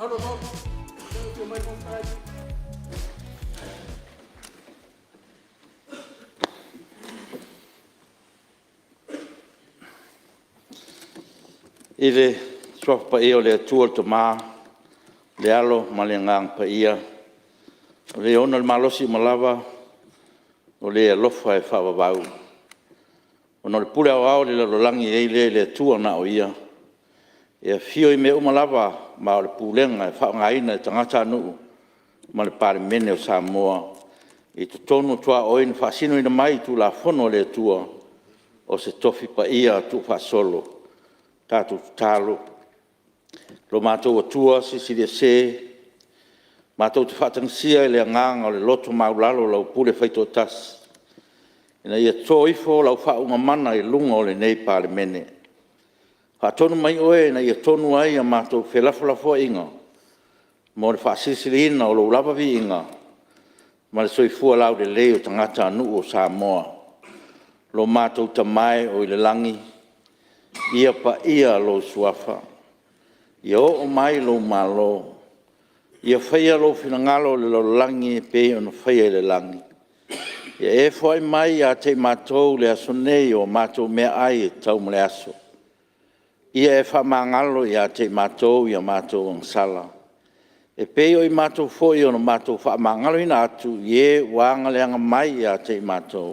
I le Suafa Paia o le Atua le Tama, le Alo ma le Agaga Paia, o le ona le malosi uma lava, o le alofa e faavavau. Ona o le pule aoao i le lalolagi e i ai lea i le Atua na o Ia, e afio i mea uma lava ma o le pulega e faaaogaina e tagatanuu ma le Palemene o Samoa i totonu o tuaoi na faasinoina mai i Tulafono a le Atua, o se Tofi Paia tuufaasolo. Tatou tatalo. Lo matou Atua Silisili Ese, matou te faatagisia i le agaga o le loto maualalo lau pule faitoatasi, ina ia toto ifo lau faauuga mana i luga o lenei Palemene. Faatonu mai Oe ina ia tonu ai a matou felafolafoaiga mo le faasilisiliina o Lou lava viiga ma le soifua laulelei o tagatanuu o Samoa. Lo matou Tama e o i le lagi, ia paia Lou Suafa, ia oo mai Lou Malo, ia faia Lou finagalo i le lalolagi e pei ona faia i le lagi. Ia e foai mai ia te i matou i le aso nei o matou meaai e tatau mo le aso. Ia e faamagalo ia te i matou i a matou agasala, e pei o i matou foi ona matou faamagaloina atu i e ua aga mai ia te i matou.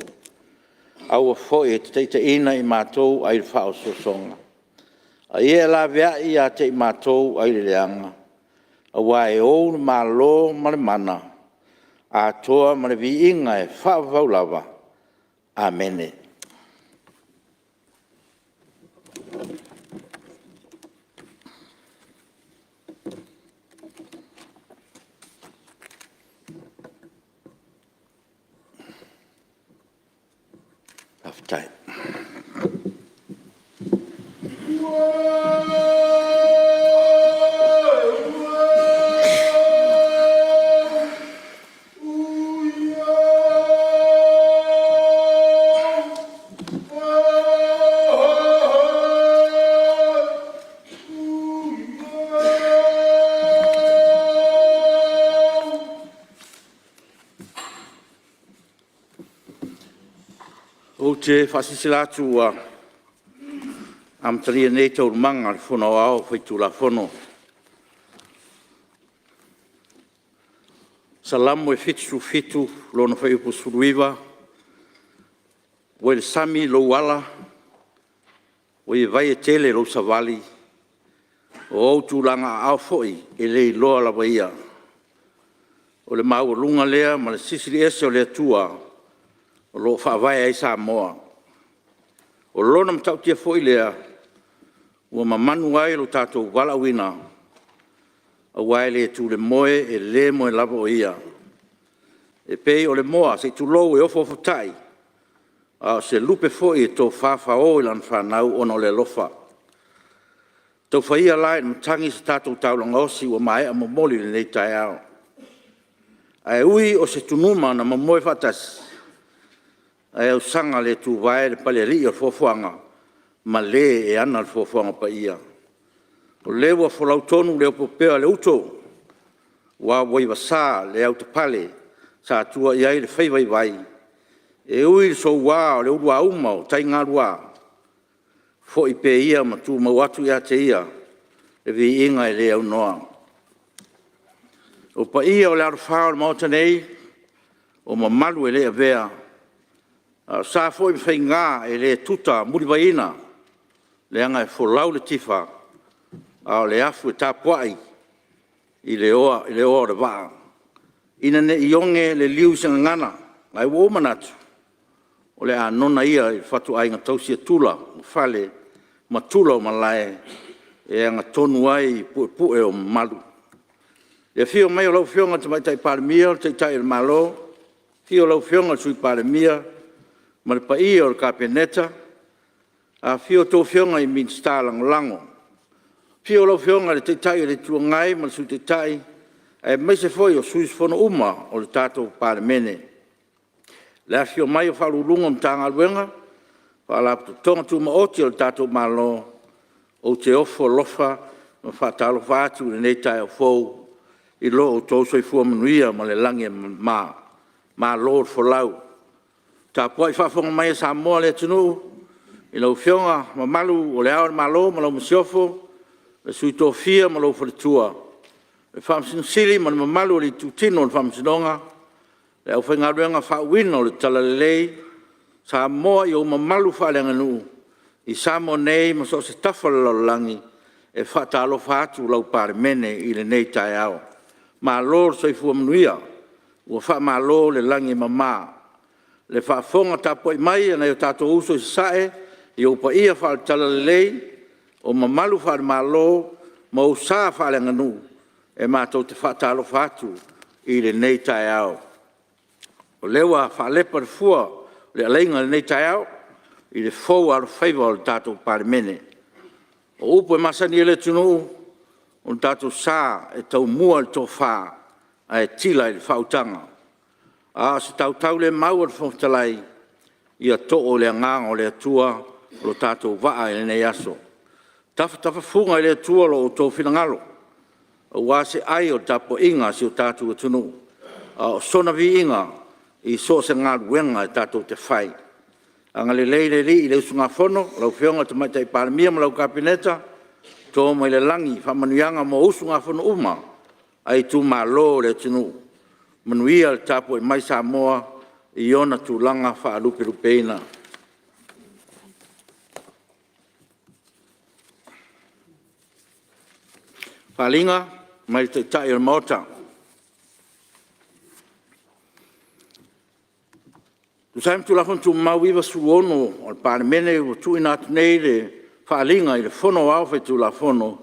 Aua foi e te taitaiina i matou ai le faaosoosoga, a ia e laveai ia te i matou ai le leaga, aua e Ou le Malo ma le mana, atoa ma le viiga e faavavau lava. Amene. Faafetai. Ou te faasilasila atu ua amatalia nei Taualumaga a le Fono Aoao Faitulafono. Salamo 77 lona fuaiupu 19: Ua i le sami lou ala, ua i vai e tele lou savali, o ou tulaga aao foi e le iloa lava ia. O le maualuga lea ma le Silisili Ese o le Atua o lo o faavae ai Samoa. O lona matautia foi lea ua mamanu ai lo tatou valaauina, aua e le tu i le moe, e le moe lava o Ia. E pei o le moa se i tulou e ofoofotai, a o se lupe foi e tofafa o i lana fanau ona o le alofa. Tau fai ia la i le matagi se tatou taulaga osi ua maea momoli i lenei taeao. Ae ui o se tunuma na momoe faatasi, ae ausaga le tuvae le Palealii o fuafuaga ma Le e ana le Foafoaga Paia. O lea ua folau tonu le opeopea a le uto, ua auaivasa le autapale sa tua i ai le fai vaivai, e ui i le soua o le uluauma o taigalua, foi pea ia ma tumau atu ia te Ia le viiga e le aunoa. O paia o le alofā o le Maota nei, o mamalu e le avea, a o sa foi ma faiga e le tutamulivaiina, leaga e folau le tifa, a o le afu e tapuai i le oa o le vaa, ina ne i oge le liu i se gagana, ae ua ou manatu, o le a nona ia i le fatuaiga tausi a tula o fale ma tula o malae e agatonu ai i puepue o mamalu. I le afio mai o lau Afioga i le Tamaitai Palemia o le Taitai o le Malo, afio lau Afioga i le Sui Palemia ma le paia o le Kapeneta, afifio a outou Afioga i Minisita Lagolago. Afio lau Afioga i le Taitai o le Itu Agai ma le Sui Taitai aemaise foi o sui usufono uma o le tatou Palemene. Le afifio mai o Ofisa Sili o Pulega o Matagaluega ma Faalapotopotoga Tumaoti a le tatou Malo, ou te ofo alofa Ma faatalofa atu i lenei taeao fou i lo outou soifua manuia ma le lagi e mama. Malo le folau. Le tapuai faafofoga mai a Samoa le atunuu i lau Afioga Mamalu o Le Ao o le Malo ma lau Masiofo, le Sui Tofia ma lou Faletua, le Faamasino Sili ma le mamalu o le Itutino o le Faamasinoga, le aufaigaluega faauuina o le Talalelei, Samoa i ou mamalu faaleaganuu i Samoa nei ma so o se tafa o le lalolagi, e faatalofa atu lau Palemene i lenei taeao. Malo le soifua manuia, ua faamalo le lagi e mama. Le faafofoga tapuai mai a nai o tatou uso i Sasae i ou paia faale-Talalelei, o mamalu faale-Malo ma ou sa faaleaganuu, e matou te faatalofa atu i lenei taeao. O lea ua faalepa le fua o le aleiga i lenei taeao i le fou alofaiva o le tatou Palemene. O upu e masani ai le atunuu, o le tatou sa e taumua i le tofa ae tila i le faautaga. A o se tautaulemau a le Fofoga Fetalai, ia too i le agaga o le Atua lo tatou vaa i lenei aso. Tafatafafuga i le Atua lo outou finagalo aua se ai o le tapuaiga a si o tatou atunuu, a o sona viiga i so o se galuega tatou te fai. Agalelei le Alii i le usugafono a lau Afioga i le Tamaitai Palemia ma lau Kapeneta, to mai le lagi faamanuiaga mo usugafono uma a itumalo o le atunuu. Manuia le tapuai mai Samoa i ona tulaga faalupelupeina. Faaaliga mai le Taitai o le Maota. E tusa ai ma Tulafono Tumau 96 a le Palemene, ua tuuina atu nei le Faaaliga i le Fono Aoao Faitulafono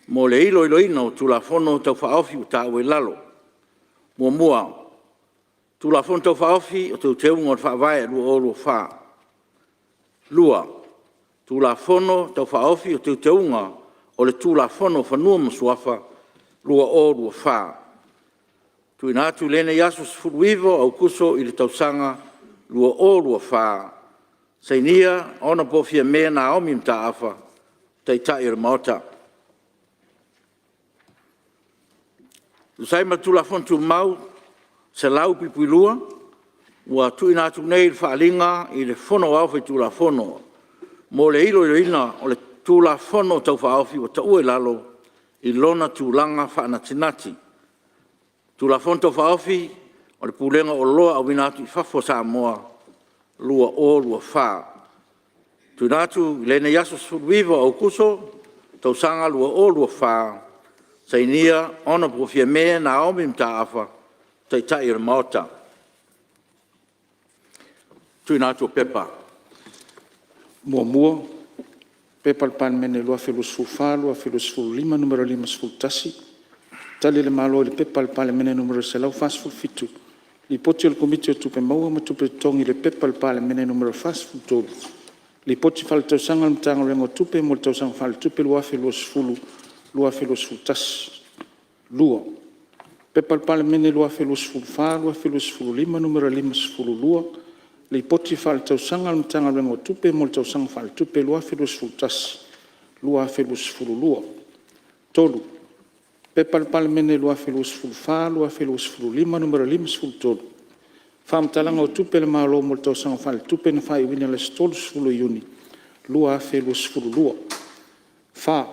mo le iloiloina o Tulafono Tau Faaofi ua taua i lalo: 1. Tulafono Tau Faaofi o Teuteuga o le Faavae 2024. 2. Tulafono Tau Faaofi o Teuteuga o le Tulafono o Fanua ma Suafa 2024. TUUINA ATU i lenei aso 19 o Aokuso i le tausaga 2024. Sainia: Hon Fiame Naomi Mataafa, Taitai o le Maota. E tusa ai ma le Tulafono Tumau 102, ua tuuina atu nei le Faaaliga i le Fono Aoao Faitulafono mo le iloiloina o le Tulafono Tau Faaofi ua taua i lalo i lona tulaga faanatinati: Tulafono Tau Faaofi o le Pulega o Oloa Auina atu i Fafo a Samoa 2024. TUUINA ATU i lenei aso 19 o Aokuso tausaga 2024. Sainia: Hon Fiame Naomi Mataafa, Taitai o le Maota. Tuuina atu o Pepa. 1. P.P.2024/2025 Nu.51, Tali a le Malo i le P.P.2023/2024 Nu.147, Lipoti a le Komiti o Tupe Maua ma Tupe Totogi i le P.P.2023/2024 Nu.43, Lipoti Faaletausaga a le Matagaluega o Tupe mo le Tausaga Faaletupe 2020/2021. 2. P.P.2023/2024 Nu.52, Lipoti Faaletausaga a le Matagaluega o Tupe mo le Tausaga Faaletupe 2021/2022. 3. P.P.2024/2025 Nu.53, Faamatalaga o Tupe a le Malo mo le Tausaga Faaletupe na faaiuina i le aso 30 Iuni 2022. 4.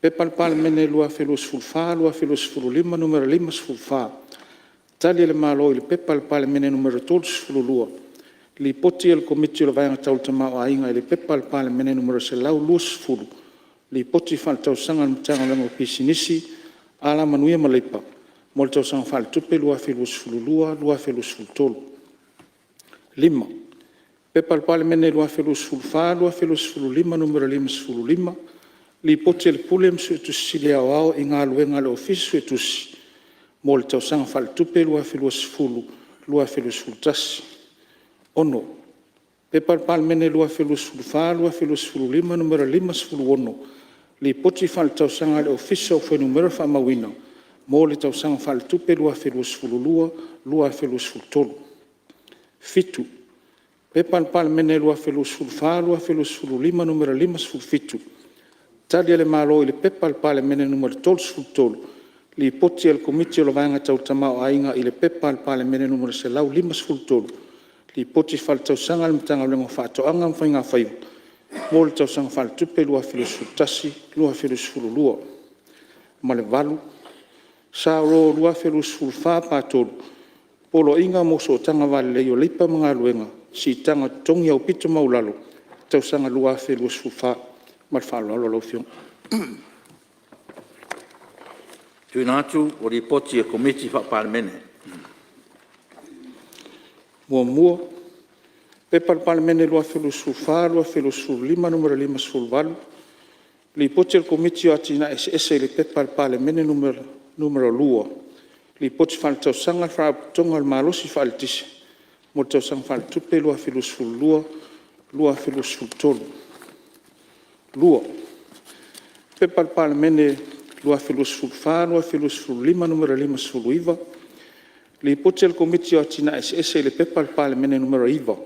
P.P.2024/2025 Nu.54, Tali a le Malo i le P.P.2023/2024 Nu.32, Lipoti a le Komiti o le Vaega Tau le Tamaoaiga i le P.P.2023/2024 Nu.120, Lipoti Faaletausaga a le Matagaluega o Pisinisi, Alamanuia ma Leipa mo le Tausaga Faaletupe 2022/2023. 5. P.P.2024/2025 Nu.55, Lipoti a le Pule ma Suetusi Sili Aoao i Galuega a le Ofisa Suetusi mo le Tausaga Faaletupe 2020/2021. 6. P.P.2024/2025 Nu.56, Lipoti Faaletausaga a le Ofisa o Fuainumera Faamauina mo le Tausaga Faaletupe 2022/2023. 7. P.P.2024/2025 Nu.57, Tali a le Malo i le P.P.2023/2024 Nu.33, Lipoti a le Komiti o le Vaega Tau le Tamaoaiga i le P.P.2023/2024 Nu.153, Lipoti Faaletausaga a le Matagaluega o Faatoaga ma Faigafaiva mo le Tausaga Faaletupe 2021/2022. Ma le 8. S.R 2024/3, Poloaiga mo Sootaga Va Lelei o Leipa ma Galuega – Siitaga o Totogi Aupito Maualalo Tausaga 2024. Ma le faaaloalo lau Afioga. Tuiga Atu o Lipoti a Komiti Faa-Palemene. 1. P.P.2024/2025 Nu.58, Lipoti a le Komiti o Atinae Eseese i le P.P.2023/2024 Nu.2, Lipoti Faaletausaga a le Faalapotopotoga o le Malosi Faa-Eletise mo le Tausaga Faaletupe 2022/2023. 2. P.P.2024/2025 Nu.59, Lipoti a le Komiti o Atinae Eseese i le P.P.2023/2024 Nu.9,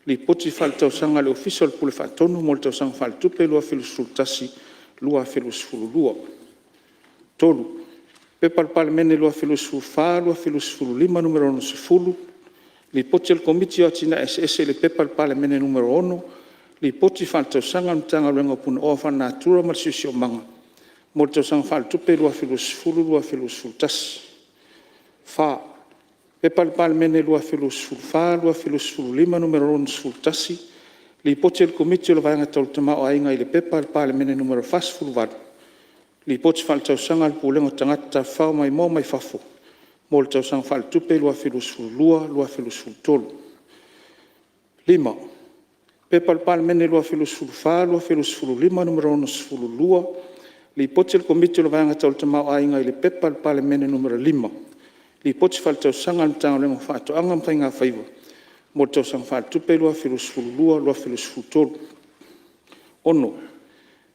Lipoti Faaletausaga a le Ofisa o le Pule Faatonu mo le Tausaga Faaletupe 2021/2022. 3. P.P.2024/2025 Nu.60, Lipoti a le Komiti o Atinae Eseese i le P.P.2023/2024 Nu.6, Lipoti Faaletausaga a le Matagaluega o Punaoa Faalenatura ma le Siosiomaga mo le Tausaga Faaletupe 2020/2021. 4. P.P.2024/2025 Nu.61, Lipoti a le Komiti o le Vaega Tau le Tamaoaiga i le P.P.2023/2024 Nu.48, Lipoti Faaletausaga a le Pulega o Tagata Tafafao Maimoa mai Fafo mo le Tausaga Faaletupe 2022/2023. 5. P.P.2024/2025 Nu.62, Lipoti a le Komiti o le Vaega Tau le Tamaoaiga i le P.P.2023/2024 Nu.5, Lipoti Faaletausaga a le Matagaluega o Faatoaga ma Faigafaiva mo le Tausaga Faaletupe 2022/2023. 6.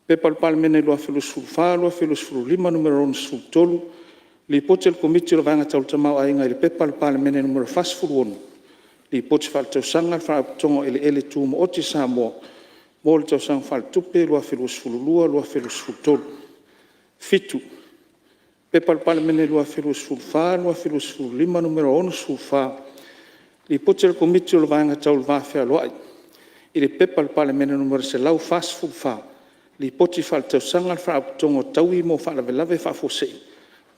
P.P.2024/2025 Nu.63, Lipoti a le Komiti o le Vaega Tau le Tamaoaiga i le P.P.2023/2024 Nu.46, Lipoti Faaletausaga a le Faalapotopotoga o Eleele Tumaoti a Samoa mo le Tausaga Faaletupe 2022/2023. 7. P.P.2024/2025 Nu.64, Lipoti a le Komiti o le Vaega Tau le Va Fealoai i le P.P.2023/2024 Nu.144, Lipoti Faaletausaga a le Faalapotopotoga o Taui mo Faalavelave Faafuasei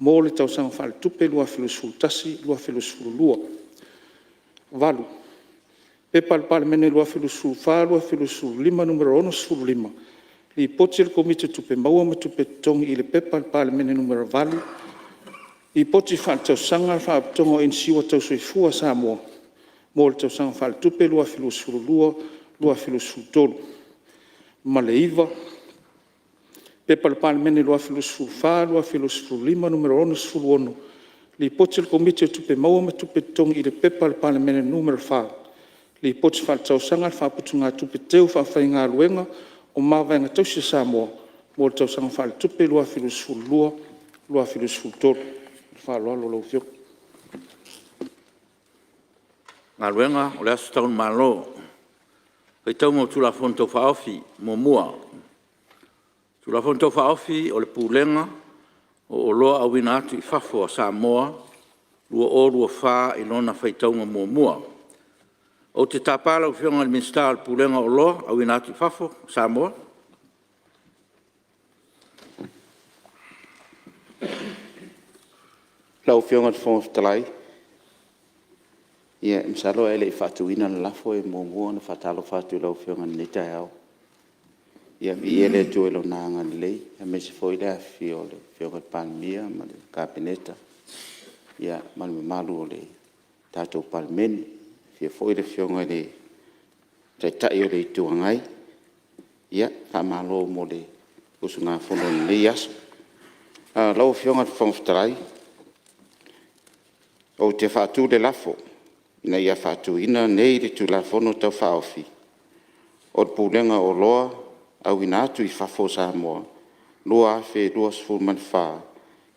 mo le Tausaga Faaletupe 2021/2022. 8. P.P.2024/2025 Nu.65, Lipoti a le Komiti o Tupe Maua ma Tupe Totogi i le P.P.2023/2024 Nu.8, Lipoti Faaletausaga a le Faalapotopotoga o Inisiua Tau Soifua a Samoa mo le Tausaga Faaletupe 2022/2023. Ma le 9. P.P.2024/2025 Nu.66, Lipoti a le Komiti o Tupe Maua ma Tupe Totogi i le P.P.2023/2024 Nu.4, Lipoti Faaletausaga a le Faaputugatupe Teufaafaigaluega o Mavaega Tausi a Samoa mo le Tausaga Faaletupe 2022/2023. Ma le faaaloalo lau Afioga. Galuega o le Aso Tau i le Malo. Faitauga o Tulafono Tau Faaofi 1. Tulafono Tau Faaofi o le Pulega o Oloa Auina atu i Fafo a Samoa 2024 i lona faitauga muamua. Ou te tapa lau Afioga i le Minisita o le Pulega o Oloa Auina atu i Fafo a Samoa. Lau Afioga i le Fofoga Fetalai, ia masalo ae le i faatuina le lafo e muamua ona faatalofa atu i lau Afioga i lenei taeao. Ia viia le Atua i Lona agalelei aemaise foi le afifio o le Afioga i le Palemia ma le Kapeneta ma le mamalu o le tatou Palemene. Afio foi le Afioga i le Taitai o le Itu Agai. Faamalo mo le usugafono i lenei aso. Lau Afioga i le Fofoga Fetalai, ou te faatu le lafo, Ina ia faatuina nei le Tulafono Tau Faaofi o le Pulega o Oloa Auina atu i Fafo a Samoa 2024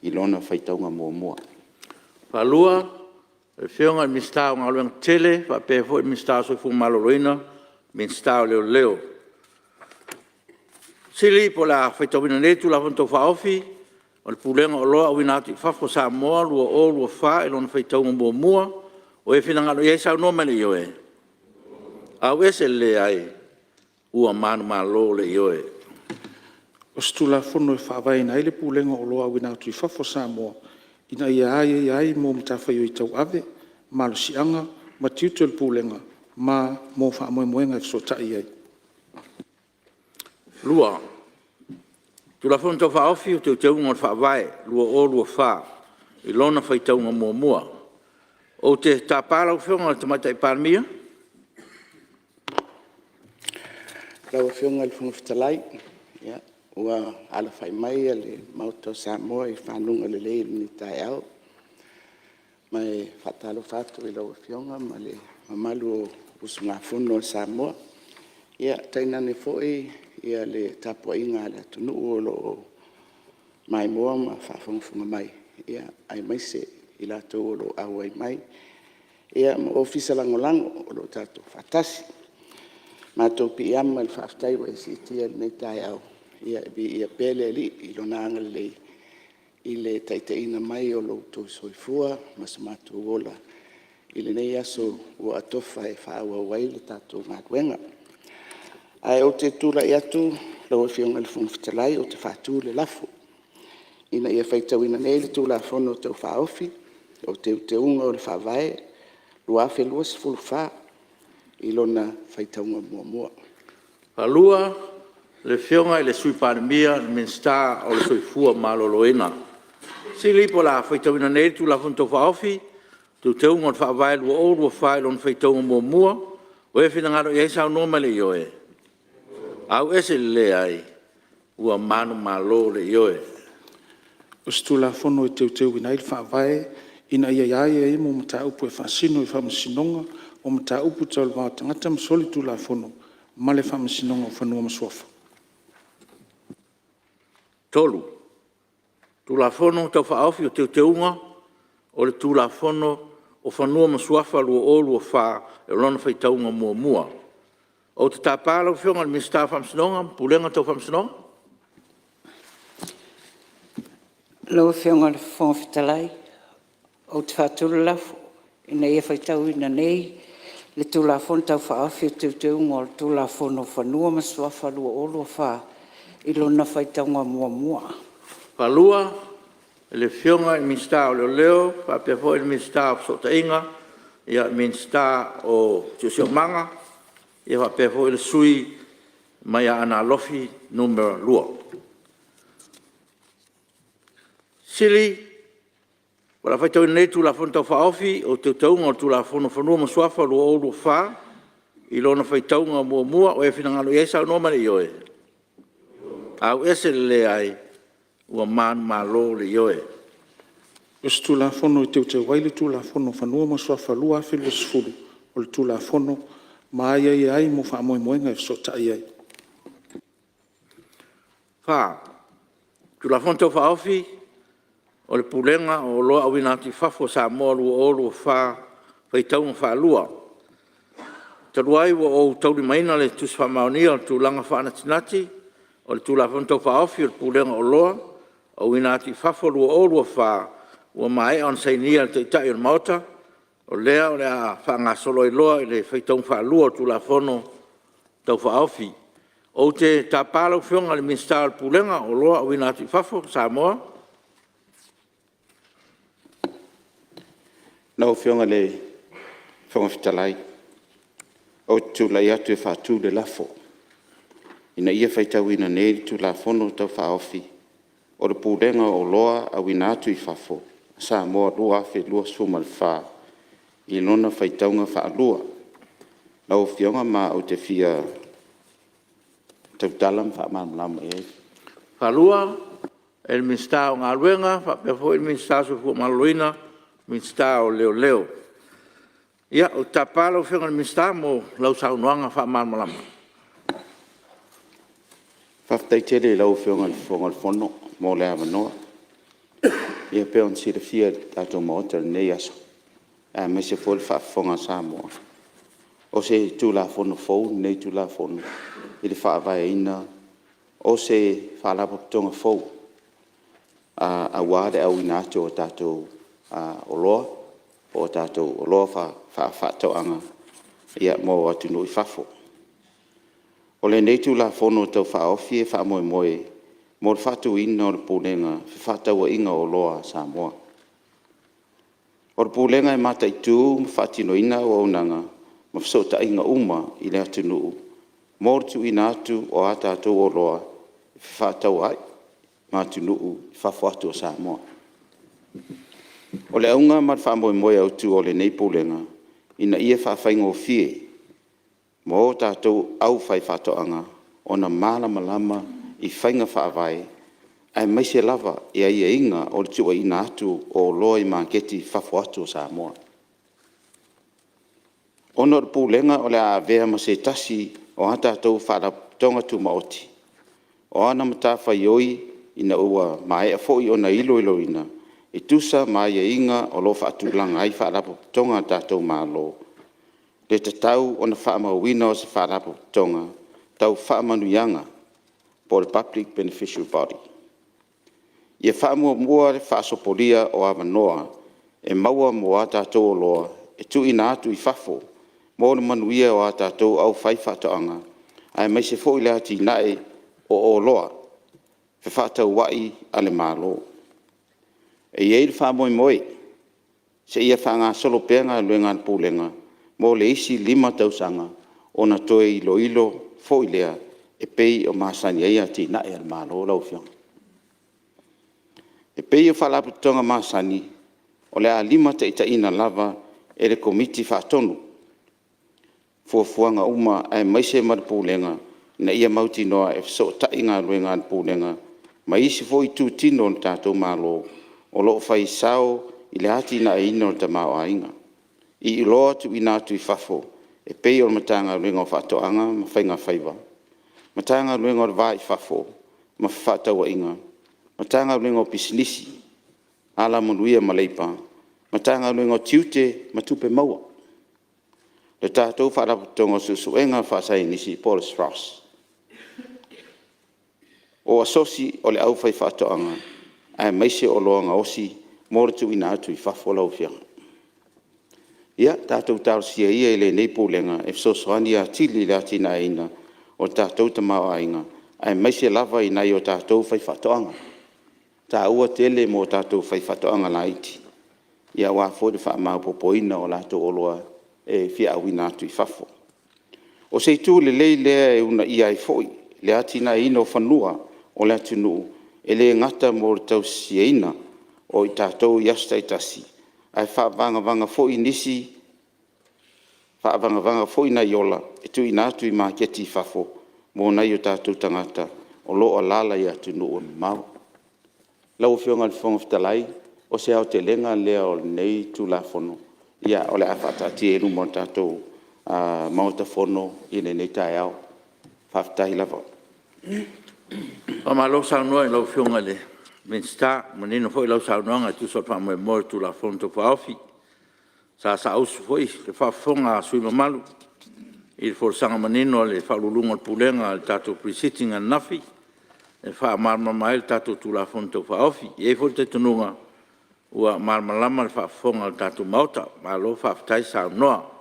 i lona faitauga muamua. E faasilasila atu ua faatuina le lafo. Galuega Tetele faapea foi le Minisita o le Soifua Maloloina, Minisita o Leoleo. Sili po o le a faitauina nei le Tulafono Tau Faaofi o le Pulega o Oloa Auina atu i Fafo a Samoa 2024 i lona faitauga muamua. Ua e finagalo i ai, saunoa mai i le ioe. Auese le leai. Ua manumalo le ioe. O se Tulafono e faavaeina ai le Pulega o Oloa Auina atu i Fafo a Samoa ina ia aiaia ai mo matafaioi tauave, malosiaga ma tiute o le Pulega ma mo faamoemoega e fesootai i ai. 2. Tulafono Tau Faaofi o Teuteuga o le Faavae 2024 i lona faitauga muamua. Ou te tapa lau Afioga i le Tamaitai Palemia. Lau Afioga i le Fofoga Fetalai, ua alafai mai le Maota o Samoa i faguga lelei i lenei taeao. Ma e faatalofa atu i lau Afioga ma le mamalu o le usugafono a Samoa, tainane foi le tapuaiga a le atunuu o lo o maimoa ma faafogafoga mai, aemaise i latou o lo o auai mai, ma Ofisa Lagolago o lo o tatou faatasi. Matou piiama i le faafetai ua e siitia i lenei taeao, ia viia pea le Alii i Lona agalelei i le taitaiina mai o lo outou soifua ma so matou ola i lenei aso ua atofa e faaauau ai le tatou galuega. Ae ou te tulai atu lau Afioga i le Fofoga Fetalai ou te faatu le lafo, Ina ia faitauina nei le Tulafono Tau Faaofi o Teuteuga o le Faavae 2024 i lona faitauga muamua. Le Afioga i le Sui Palemia o le Minisita o le Soifua Maloloina. Sili po o le a faitauina nei le Tulafono Tau Faaofi o Teuteuga o le Faavae 2024 i lona faitauga muamua. Ua e finagalo i ai, saunoa mai i le ioe. Auese le leai. Ua manumalo le ioe. O se Tulafono e Teuteuina ai le Faavae ina ia aiaia ai mo mataupu e faasino i Faamasinoga o Mataupu Tau le Va o Tagata ma Soligatulafono ma le Faamasinoga o Fanua ma Suafa. 3. Tulafono Tau Faaofi o Teuteuga o le Tulafono o Fanua ma Suafa 2024 i lona faitauga muamua. Ou te tapa lau Afioga i le Minisita o Faamasinoga ma Pulega Tau Faamasinoga. Lau Afioga i le Fofoga Fetalai ou te faatu le lafo, Ina ia faitauina nei le Tulafono Tau Faaofi o Teuteuga o le Tulafono o Fanua ma Suafa 2024 i lona faitauga muamua. I le Afioga i le Minisita o Leoleo faapea foi le Minisita o Fesootaiga, Minisita o Siosiomaga faapea foi le Sui mai Aana Alofi 2. O le a faitauina nei le Tulafono Tau Faaofi o Teuteuga o le Tulafono o Fanua ma Suafa 2024 i lona faitauga muamua. Ua e finagalo i ai, saunoa mai le ioe. Auese le leai. Ua manumalo le ioe. O se Tulafono e Teuteu ai le Tulafono o Fanua ma Suafa 2020, o le Tulafono ma aiaia ai mo faamoemoega e fesootai ai. 4. Tulafono Tau Faaofi o le Pulega o Oloa Auina atu i Fafo a Samoa 2024 Faitauga Faalua. Talu ai ua ou taulimaina le Tusi Faamaonia o le Tulaga Faanatinati o le Tulafono Tau Faaofi o le Pulega o Oloa Auina atu i Fafo 2024 ua maea ona sainia e le Taitai o le Maota, o lea o le a faagasolo ai loa i le faitauga faalua o le Tulafono Tau Faaofi. Ou te tapa lau Afioga i le Minisita o le Pulega o Oloa Auina atu i Fafo a Samoa. Lau Afioga i le Fofoga Fetalai ou te tulai atu e faatu le lafo, Ina ia faitauina nei le Tulafono Tau Faaofi o le Pulega o Oloa Auina atu i Fafo a Samoa 2024 i lona faitauga faalua. Lau Afioga ma ou te fia tautala ma faamalamalama i ai. E le Minisita o Galuega faapea foi le Minisita o le Soifua Maloloina, Minisita o Leoleo. Ia, ou te tapa lau Afioga i le Minisita mo lau saunoaga faamalamalama. Faafetai tele i lau Afioga i le Fofoga o le Fono mo le avanoa. Ia e pei ona silafia e le tatou Maota i lenei aso aemaise foi le faafofoga a Samoa, o se Tulafono fou lenei Tulafono i le faavaeina o se Faalapotopotoga fou aua le auina atu o tatou oloa po o tatou oloa faa-faatoaga mo atunuu i fafo. O lenei Tulafono Tau Faaofi e faamoemoe mo le faatuina o le Pulega o Fefaatauaiga o Oloa a Samoa. O le Pulega e mataitu ma faatinoina auaunaga ma fesootaiga uma i le atunuu mo le tuuina atu o a tatou oloa e fefaatau ai ma atunuu i fafo atu o Samoa. O le auga ma le faamoemoe autu o lenei Pulega, ina ia faafaigofie mo tatou aufaifaatoaga ona malamalama i faiga faavae aemaise lava i aiaiga o le tuuina atu o oloa i maketi i fafo atu o Samoa. Ona o le Pulega o le a avea ma se tasi o a tatou Faalapotopotoga Tumaoti, o ana matafaioi ina ua maea foi ona iloiloina e tusa ma aiaiga o lo o faatulaga ai Faalapotopotoga a le tatou Malo, e tatau ona faamauina o se Faalapotopotoga tau faamanuiaga po o le Public Beneficial Body. Ia faamuamua le faasopolia o avanoa e maua mo a tatou oloa e tuuina atu i fafo mo le manuia o a tatou aufaifaatoaga, aemaise foi le atinae o oloa fefaatauai a le Malo. E i ai le faamoemoe, seia faagasolo pea galuega a le Pulega mo le isi 5 tausaga ona toe iloilo foi lea e pei e masani ai atinae a le Malo lau Afioga. E pei o Faalapotopotoga masani, o le a limataitaiina lava e le Komiti Faatonu fuafuaga uma aemaise ma le Pulega ina ia mautinoa e fesootai galuega a le Pulega ma isi foi itutino o le tatou Malo o lo o fai sao i le atinaeina o le tamaoaiga i oloa tuuina atu i fafo e pei o le Matagaluega o Faatoaga ma Faigafaiva, Matagaluega o le Va i Fafo ma Fefaatauaiga, Matagaluega o Pisinisi, Alamanuia ma Leipa, Matagaluega o Tiute ma Tupe Maua, le tatou Faalapotopotoga o Suesuega Faasaienisi po o le SROS. O Asosi o le Aufaifaatoaga aemaise o oloa gaosi mo le tuuina atu i fafo lau Afioga. Ia, tatou talosia ia i lenei Pulega e fesoasoani atili i le atinaeina o le tatou tamaoaiga aemaise lava i nai o tatou faifaatoaga. E taua tele mo tatou faifaatoaga laiti aua foi le faamaopoopoina o latou oloa e fia auina atu i fafo. O se itu lelei lea e uunaia ai foi le atinaeina o fanua o le atunuu, e le gata mo le tausisiaina o i tatou i aso taitasi, ae faavagavaga foi nai ola e tuuina atu i maketi i fafo mo nai o tatou tagata o lo o alaala i atunuu e mamao. Lau Afioga i le Fofoga Fetalai, o se aotelega lea o lenei Tulafono o le a faataatia i luma o le tatou Maota Fono i lenei taeao. Faafetai lava. Faamalo saunoa i lau Afioga i le Minisita, ua manino foi lau saunoaga e tusa o le faamoemoe o le Tulafono Tau Faaofi. Sa saausi foi le faafofoga a sui usufono mamalu i le folasaga manino a le Ofisa Sili o Pulega o le Pulega i le tatou Pre-Sitting ananafi e faamalamalama ai le tatou Tulafono Tau Faaofi. E i ai foi le talitonuga ua malamalama le faafofoga a le tatou Maota. Malo faafetai saunoa.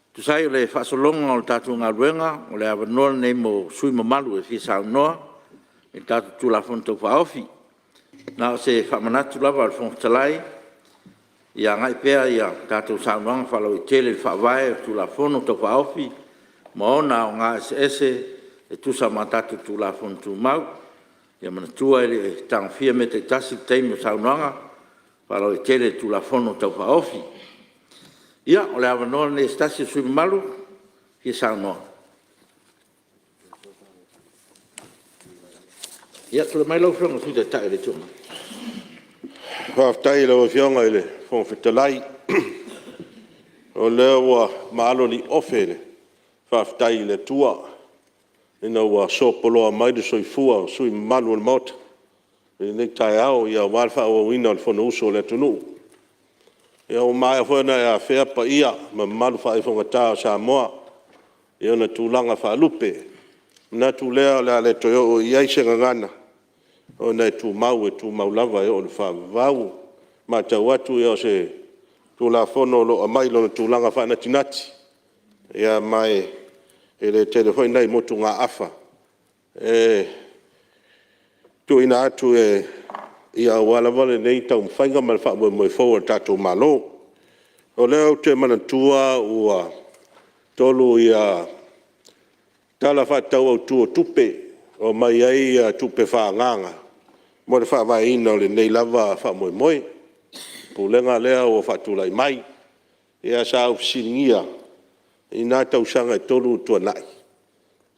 E tusa ai o le faasologa o le tatou galuega, o le avanoa lenei mo sui usufono mamalu e fia saunoa i le tatou Tulafono Tau Faaofi. Na o se faamanatu lava a le Fofoga Fetalai, ia agai pea tatou saunoaga faalauaitele i le faavae o le Tulafono Tau Faaofi ma ona aoga eseese e tusa ma tatou Tulafono Tumau. Ia manatua e le i tagofia mea taitasi i le taimi o saunoaga faalauaitele i le Tulafono Tau Faaofi. Ia, o le avanoa lenei o se tasi o sui usufono mamalu e fia saunoa. Ia, tulai mai lau Afioga i le Sui Taitai o le Itu Agai. Faafetai i lau Afioga i le Fofoga Fetalai. O lea ua maalo liuofe le faafetai i le Atua ina ua sopoloa mai le soifua o sui usufono mamalu o le Maota i lenei taeao aua le faaauauina o le Fonousu a le atunuu. Ia ua maea foi ona e afea paia ma mamalu faaifogata o Samoa i ona tulaga faalupe. manatu lea o le a le toe oo i ai se gagana ona e tumau e tumau lava e oo i le faavavau. E matau atu o se Tulafono o lo o aumai i lona tulaga faanatinati, ma e le tele foi nai motugaafa e tuuina atu aua lava lenei taumafaiga ma le faamoemoe fou o le tatou Malo. O lea ou te manatua ua 3 Tala Faatatau Autu o Tupe ua aumai ai tupe faaagaaga mo le faavaeina o lenei lava faamoemoe, Pulega lea ua faatulai mai. Ia sa ou fesiligia i na tausaga e 3 ua tuanai,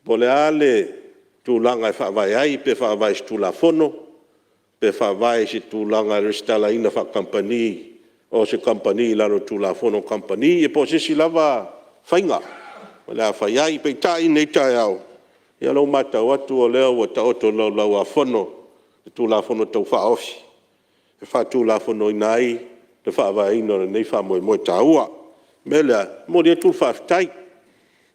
po o le a le tulaga e faavae ai, pe faavae i se Tulafono, pe faavae i se tulaga i le resitalaina faa-kamupani o se kamupani i lalo o le Tulafono o Kamupani, ia po o se isi lava faiga o le a fai ai. Peitai i lenei taeao, ia o lea ua matau atu o lea ua taoto i le Laulau-a-Fono le Tulafono Tau Faaofi e faatulafonoina ai le faavaeina o lenei faamoemoe taua. O le mea lea, e momoli atu le faafetai,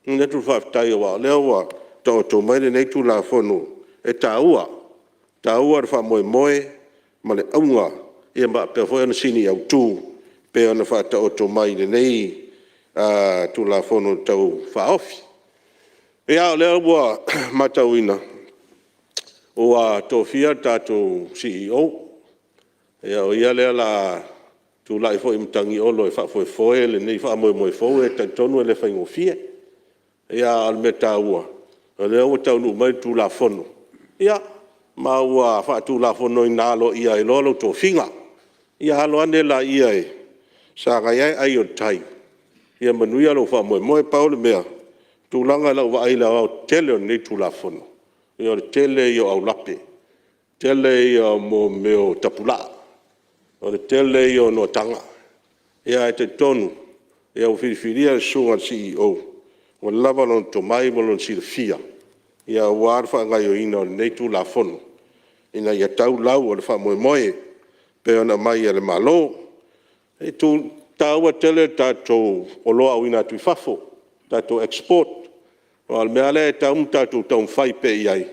momoli atu le faafetai aua o lea ua taoto mai lenei Tulafono e taua, e taua le faamoemoe ma le auga faapea foi ona sini autu e pei ona faataoto mai i lenei Tulafono Tau Faaofi. Ia o lea ua matauina ua tofia le tatou CEO, o ia lea o le a tulai foi matagi olo e faafoefoe lenei faamoemoe fou. E talitonu e le faigofie. A o le mea taua, o lea ua taunuu mai le Tulafono ma ua faatulafonoina aloaia ai loa lou tofiga. Ia alo ane laia e sagai ane ai o le tai, ia manuia lou faamoemoe. Pau o le mea, o le tulaga i lau vaai i le aoaotetele o lenei Tulafono, ia o le tele ia o aulape, tele ia o mea o tapulaa, o le tele ia o noataga. Ae talitonu ua filifilia le Susuga i le CEO ua lava lona tomai ma lona silafia aua le faagaoioiga o lenei Tulafono ina ia tau lau o le faamoemoe e pei ona aumai e le Malo. E taua tele le tatou oloa auina atu i fafo, tatou export. Aua o le mea lava lea e tatau ona tatou taumafai pea i ai,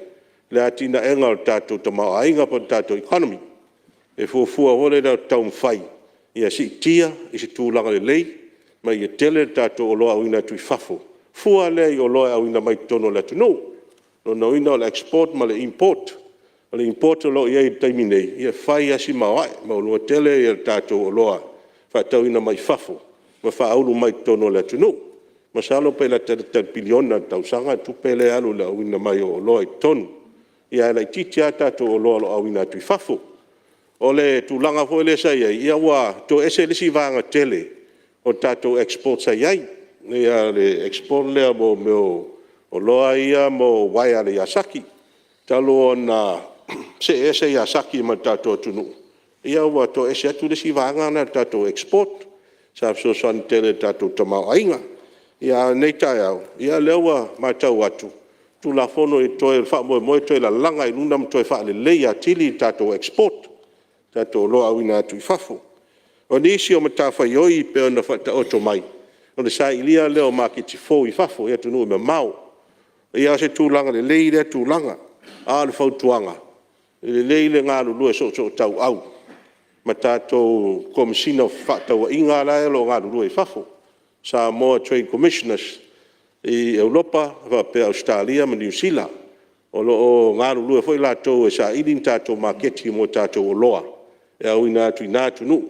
le atinaeina o le tatou tamaoaiga po o le tatou economy. E fuafua foi lea o le taumafai ia siitia i se tulaga lelei ma ia tele le tatou oloa auina atu i fafo, fua lea i oloa e auina mai totonu o le atunuu. O lona uiga o le export ma le import. O le import o lo o i ai i le taimi nei, e fai lava si maoae, e maualuga tele le tatou oloa faatauina mai fafo ma faaulu mai totonu o le atunuu. Masalo pe lata i le tai piliona i le tausaga le tupe lea e alu i le auina mai o oloa i totonu, ae laitiiti lava tatou oloa o lo o auina atu i fafo. O le tulaga foi lea sa i ai, ua toese le isi vaega tele o le tatou export sa i ai, le export lea o mea o oloa ia ma uaea a le Yazaki. Talu ona see ese Yazaki ma le tatou atunuu, ua toese atu le isi vaega lena o le tatou export sa fesoasoani tele i le tatou tamaoaiga. A o lenei taeao, o lea ua matau atu, Tulafono o le faamoemoe e toe lalaga i luga ma toe faaleleia atili le tatou export, tatou oloa auina atu i fafo. O nisi o matafaioi e pei ona faataoto mai, o le sailia lea o maketi fou i fafo i atunuu e mamao. Ia o se tulaga lelei lea tulaga. A o le fautuaga, e lelei le galulue soosootauau ma tatou Komesina o Fefaatauaiga la e o lo o galulue i fafo, Samoa Trade Commissioners i Europa faapea Ausetalia ma Niu Sila. O lo o galulue foi latou e saili ni tatou maketi mo tatou oloa e auina atu i na atunuu.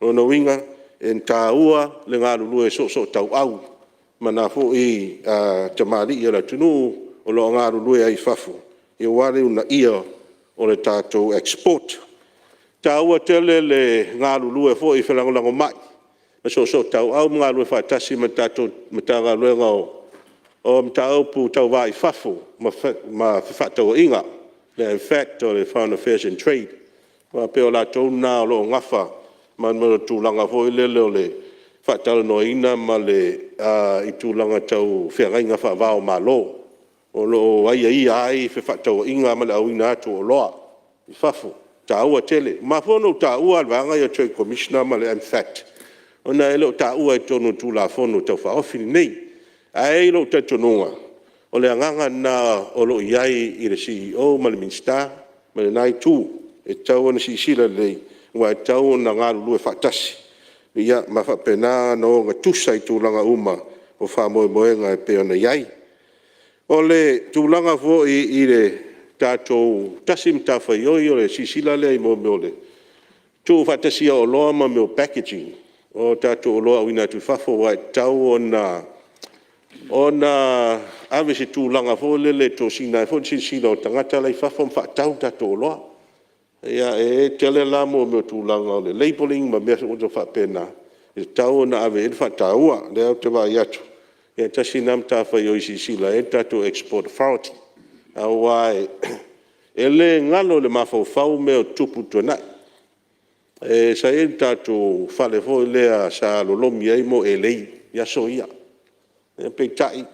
O lona uiga e taua le galulue soosootauau ma na foi tamalii o le atunuu o lo o galulue ai i fafo aua le uunaia o le tatou export. E taua tele le galulue foi felagolagomai ma soosootauau ma galulue faatasi ma le tatou Matagaluega o Mataupu Tau Va i Fafo ma Fefaatauaiga, le MFAT o le Foreign Affairs and Trade, aua e pei o latou na o lo o nafa ma le tulaga foi lele o le faatalanoaina i tulaga tau feagaiga faava o Malo, o lo o aiaia ai fefaatauaiga ma le auina atu o oloa i fafo. E taua tele. Ua mafua ona ou taua le vaega lea o le Trade Commissioner ma le MFAT, ona e le o taua i totonu o le Tulafono Tau Faaofi lenei. Ae i ai lou talitonuga, O le agaga lena o lo o i ai i le Ofisa Sili o Pulega ma le Minisita ma lena itu, e tatau ona silasila lelei aua e tatau ona galulue faatasi ma faapena ona ogatusa i tulaga uma o faamoemoega e pei ona i ai. O le tulaga foi i le tatou tasi matafaioi o le silasila lea i mea o le tuufaatasia o oloa ma mea o packaging o tatou oloa auina atu i fafo, aua e tatau ona ave i se tulaga foi lele e tosina ai foi le silasila o tagata la e i fafo ma faatau tatou oloa. E tele la mea o tulaga o le labeling ma mea uma faapena e tatau ona ave i ai le faataua. O lea ou te vaai atu ia tasi lena matafaioi e silasila i ai le tatou Export Authority, aua e le galo i le mafaufau mea o tutupu i le tuanai. Sa i ai le tatou fale foi lea sa lolomi ai elei i aso ia, peitai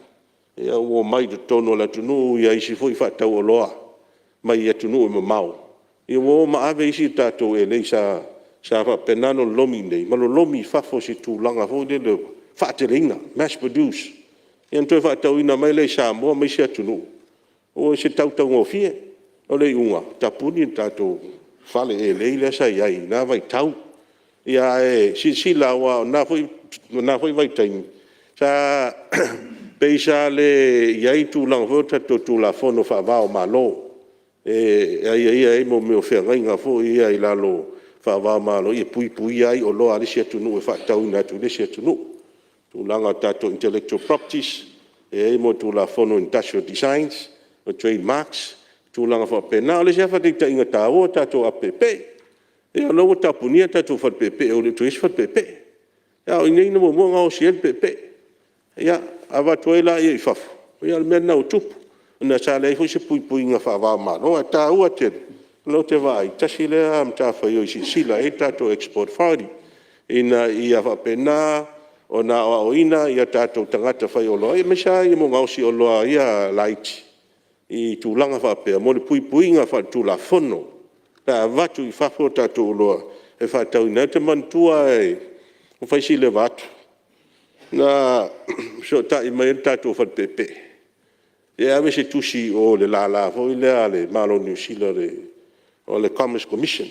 ua omai i totonu o le atunuu isi foi faatauoloa mai atunuu mamao, ua o ma ave isi tatou elei sa faapena ona lolomi i inei ma lolomi i fafo i se tulaga foi lele ua faateleina, mass produce, ia ona toe faatauina mai lea i Samoa ma isi atunuu i se tau taugofie. O le iuga, tapuni le tatou fale elei lea sa i ai i lena vaitau. Ae silasila aua o lena foi vaitaimi, sa pei sa le i ai ni tulaga foi ia o tatou Tulafono faava o Malo e aiaia ai mea o feagaiga foi ia i lalo faava o Malo e puipuia ai oloa a le isi atunuu e faatauina atu i le isi atunuu. Tulaga o tatou intellectual properties, e i ai Tulafono Industrial Designs, o Trade Marks ma tulaga faapena. O le isi lava faataitaiga taua o tatou apu peepee. Ia o lea ua tapunia le tatou fale peepee ua le toe i ai se fale peepee, a o i inei na muamua ona gaosi ai le peepee. Ia avatu ai lea i fafo, ia o le mea lena ua tupu, ona sa leai foi se puipuiga faava o Malo. Ae taua tele o lea ou te vaai, tasi lea matafaioi e silasila i ai le tatou Export Authority ina ia faapena ona aoaoina tatou tagata faioloa, aemaise lava mo gaosi oloa ia laiti i tulaga faapea mo le puipuiga faaletulafono pe a avatu i fafo tatou oloa e faatauina ai. Ou te manatua ua fai si leva atu, na fesootai mai ai le tatou fale peepee e ave se tusi i o i le lala foi lea a le Malo o Niu Sila o le Commerce Commission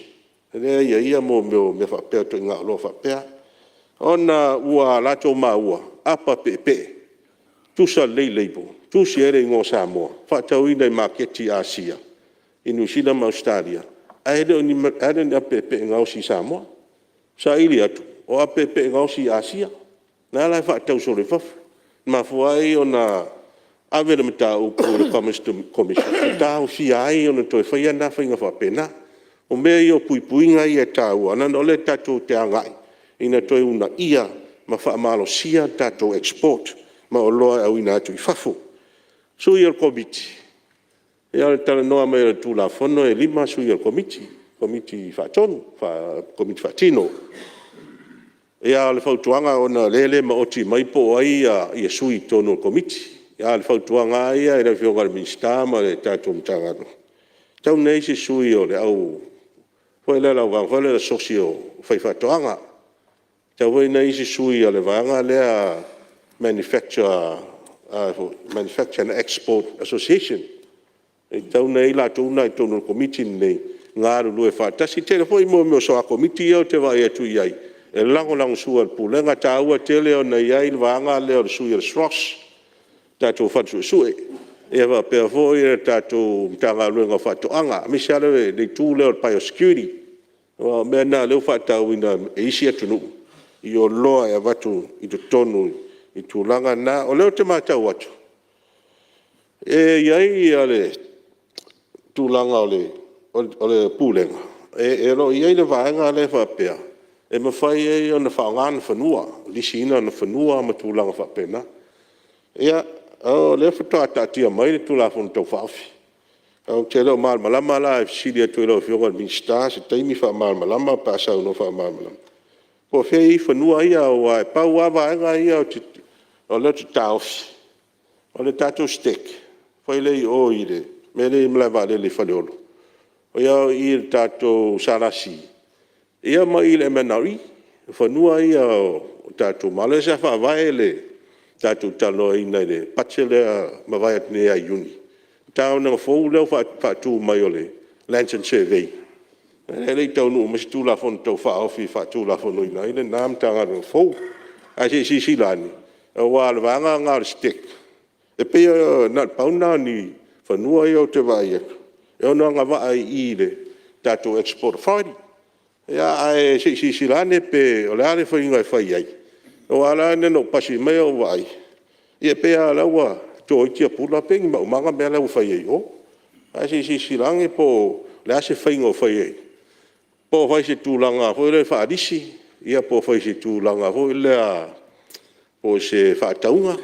lea e aiaia mea o mea faapea o ituaiga oloa faapea, ona ua latou maua apa peepee, tusa lelei label, tusi ai le igoa o Samoa, faatauina i maketi i Asia i Niu Sila ma Ausetalia, ae le o ni apa peepee e gaosi i Samoa. Saili atu, o apa peepee e gaosi i Asia, la e faatau solo i fafo. Na mafua ai ona ave le mataupu i le Commerce Commission e taofia ai ona toe faia na faiga faapena. O mea ia o puipuiga ia e taua, leaga o lea tatou te agai ina toe uunaia ma faamalosia tatou export ma oloa e auina atu i fafo. Sui o le Komiti, ia o le talanoa mai o le Tulafono e 5 sui o le Komiti, Komiti Faatonu, Komiti Faatino. Ia a o le fautuaga ona o lea e le maoti mai po o ai sui i totonu o le Komiti. A o le fautuaga lava ia i le Afioga i le Minisita ma le tatou Matagaluega, e tatau ona i ai se sui o le au foi lea o le asosi o le aufaifaatoaga, e tatau foi ona i ai se sui o le vaega lea Manufacture and Export Association. E tatau ona i ai latou na i totonu o le Komiti lenei e galulue faatasi. E tele foi mea o soa Komiti ia ou te vaai atu i ai e lagolagosua i le Pulega. E taua tele ona i ai le vaega lea o le sui o le SROS, le tatou Fale Suesue, ia faapea foi le tatou Matagaluega o Faatoaga, aemaise lava le itu lea o le biosecurity, aua o mea na o lea ua faatauina e isi atunuu i oloa e avatu i totonu i tulaga na. O lea ou te matau atu, e i ai le tulaga o le Pulega, e le o i ai le vaega lea e faapea e mafai ai ona faaaoga ona fanua, lisiina ona fanua ma tulaga faapena. Ia, o lea faatoa taatia mai le Tulafono Tau Faaofi, ou te le o malamalama la, e fesili atu ai i lau Afioga i le Minisita se taimi faamalamalama pe a saunoa faamalamalama, po o fea e i ai fanua ia, aua e pau lava vaega ia o lea ou te taofi, o le tatou STEC foi lea i o i le mea lea e i ai le malae vaalele i Faleolo, o i i le tatou SLC, ia ma i i le MNRE, o fanua ia o le tatou Malo lea sa faavae le tatou talanoaina i le budget lea na mavae atu nei ia Iuni, Matagaluega fou lea ua faatu mai o le Lands and Survey, e le i taunuu mai se Tulafono Tau Faaofi e faatulafonoina ai lena Matagaluega fou. Ae se i silasila ane aua o le vaega lena o le STEC, e pei na o le pau lena o ni fanua ia ou te vaai atu e ono agavaa i le tatou Export Authority. Ae se i silasila ane po o le a le faiga e fai ai, aua la na ona ou pasi mai ou vaai, ia pei lava o la e ua to ai tiapula pei o ni maumaga mea la e ua fai ai i o. Ae se i silasila ane po o le a se faiga o fai ai, po o fai i se tulaga foi lea faa-lisi, ia po o fai i se tulaga foi lea po o se faatauga,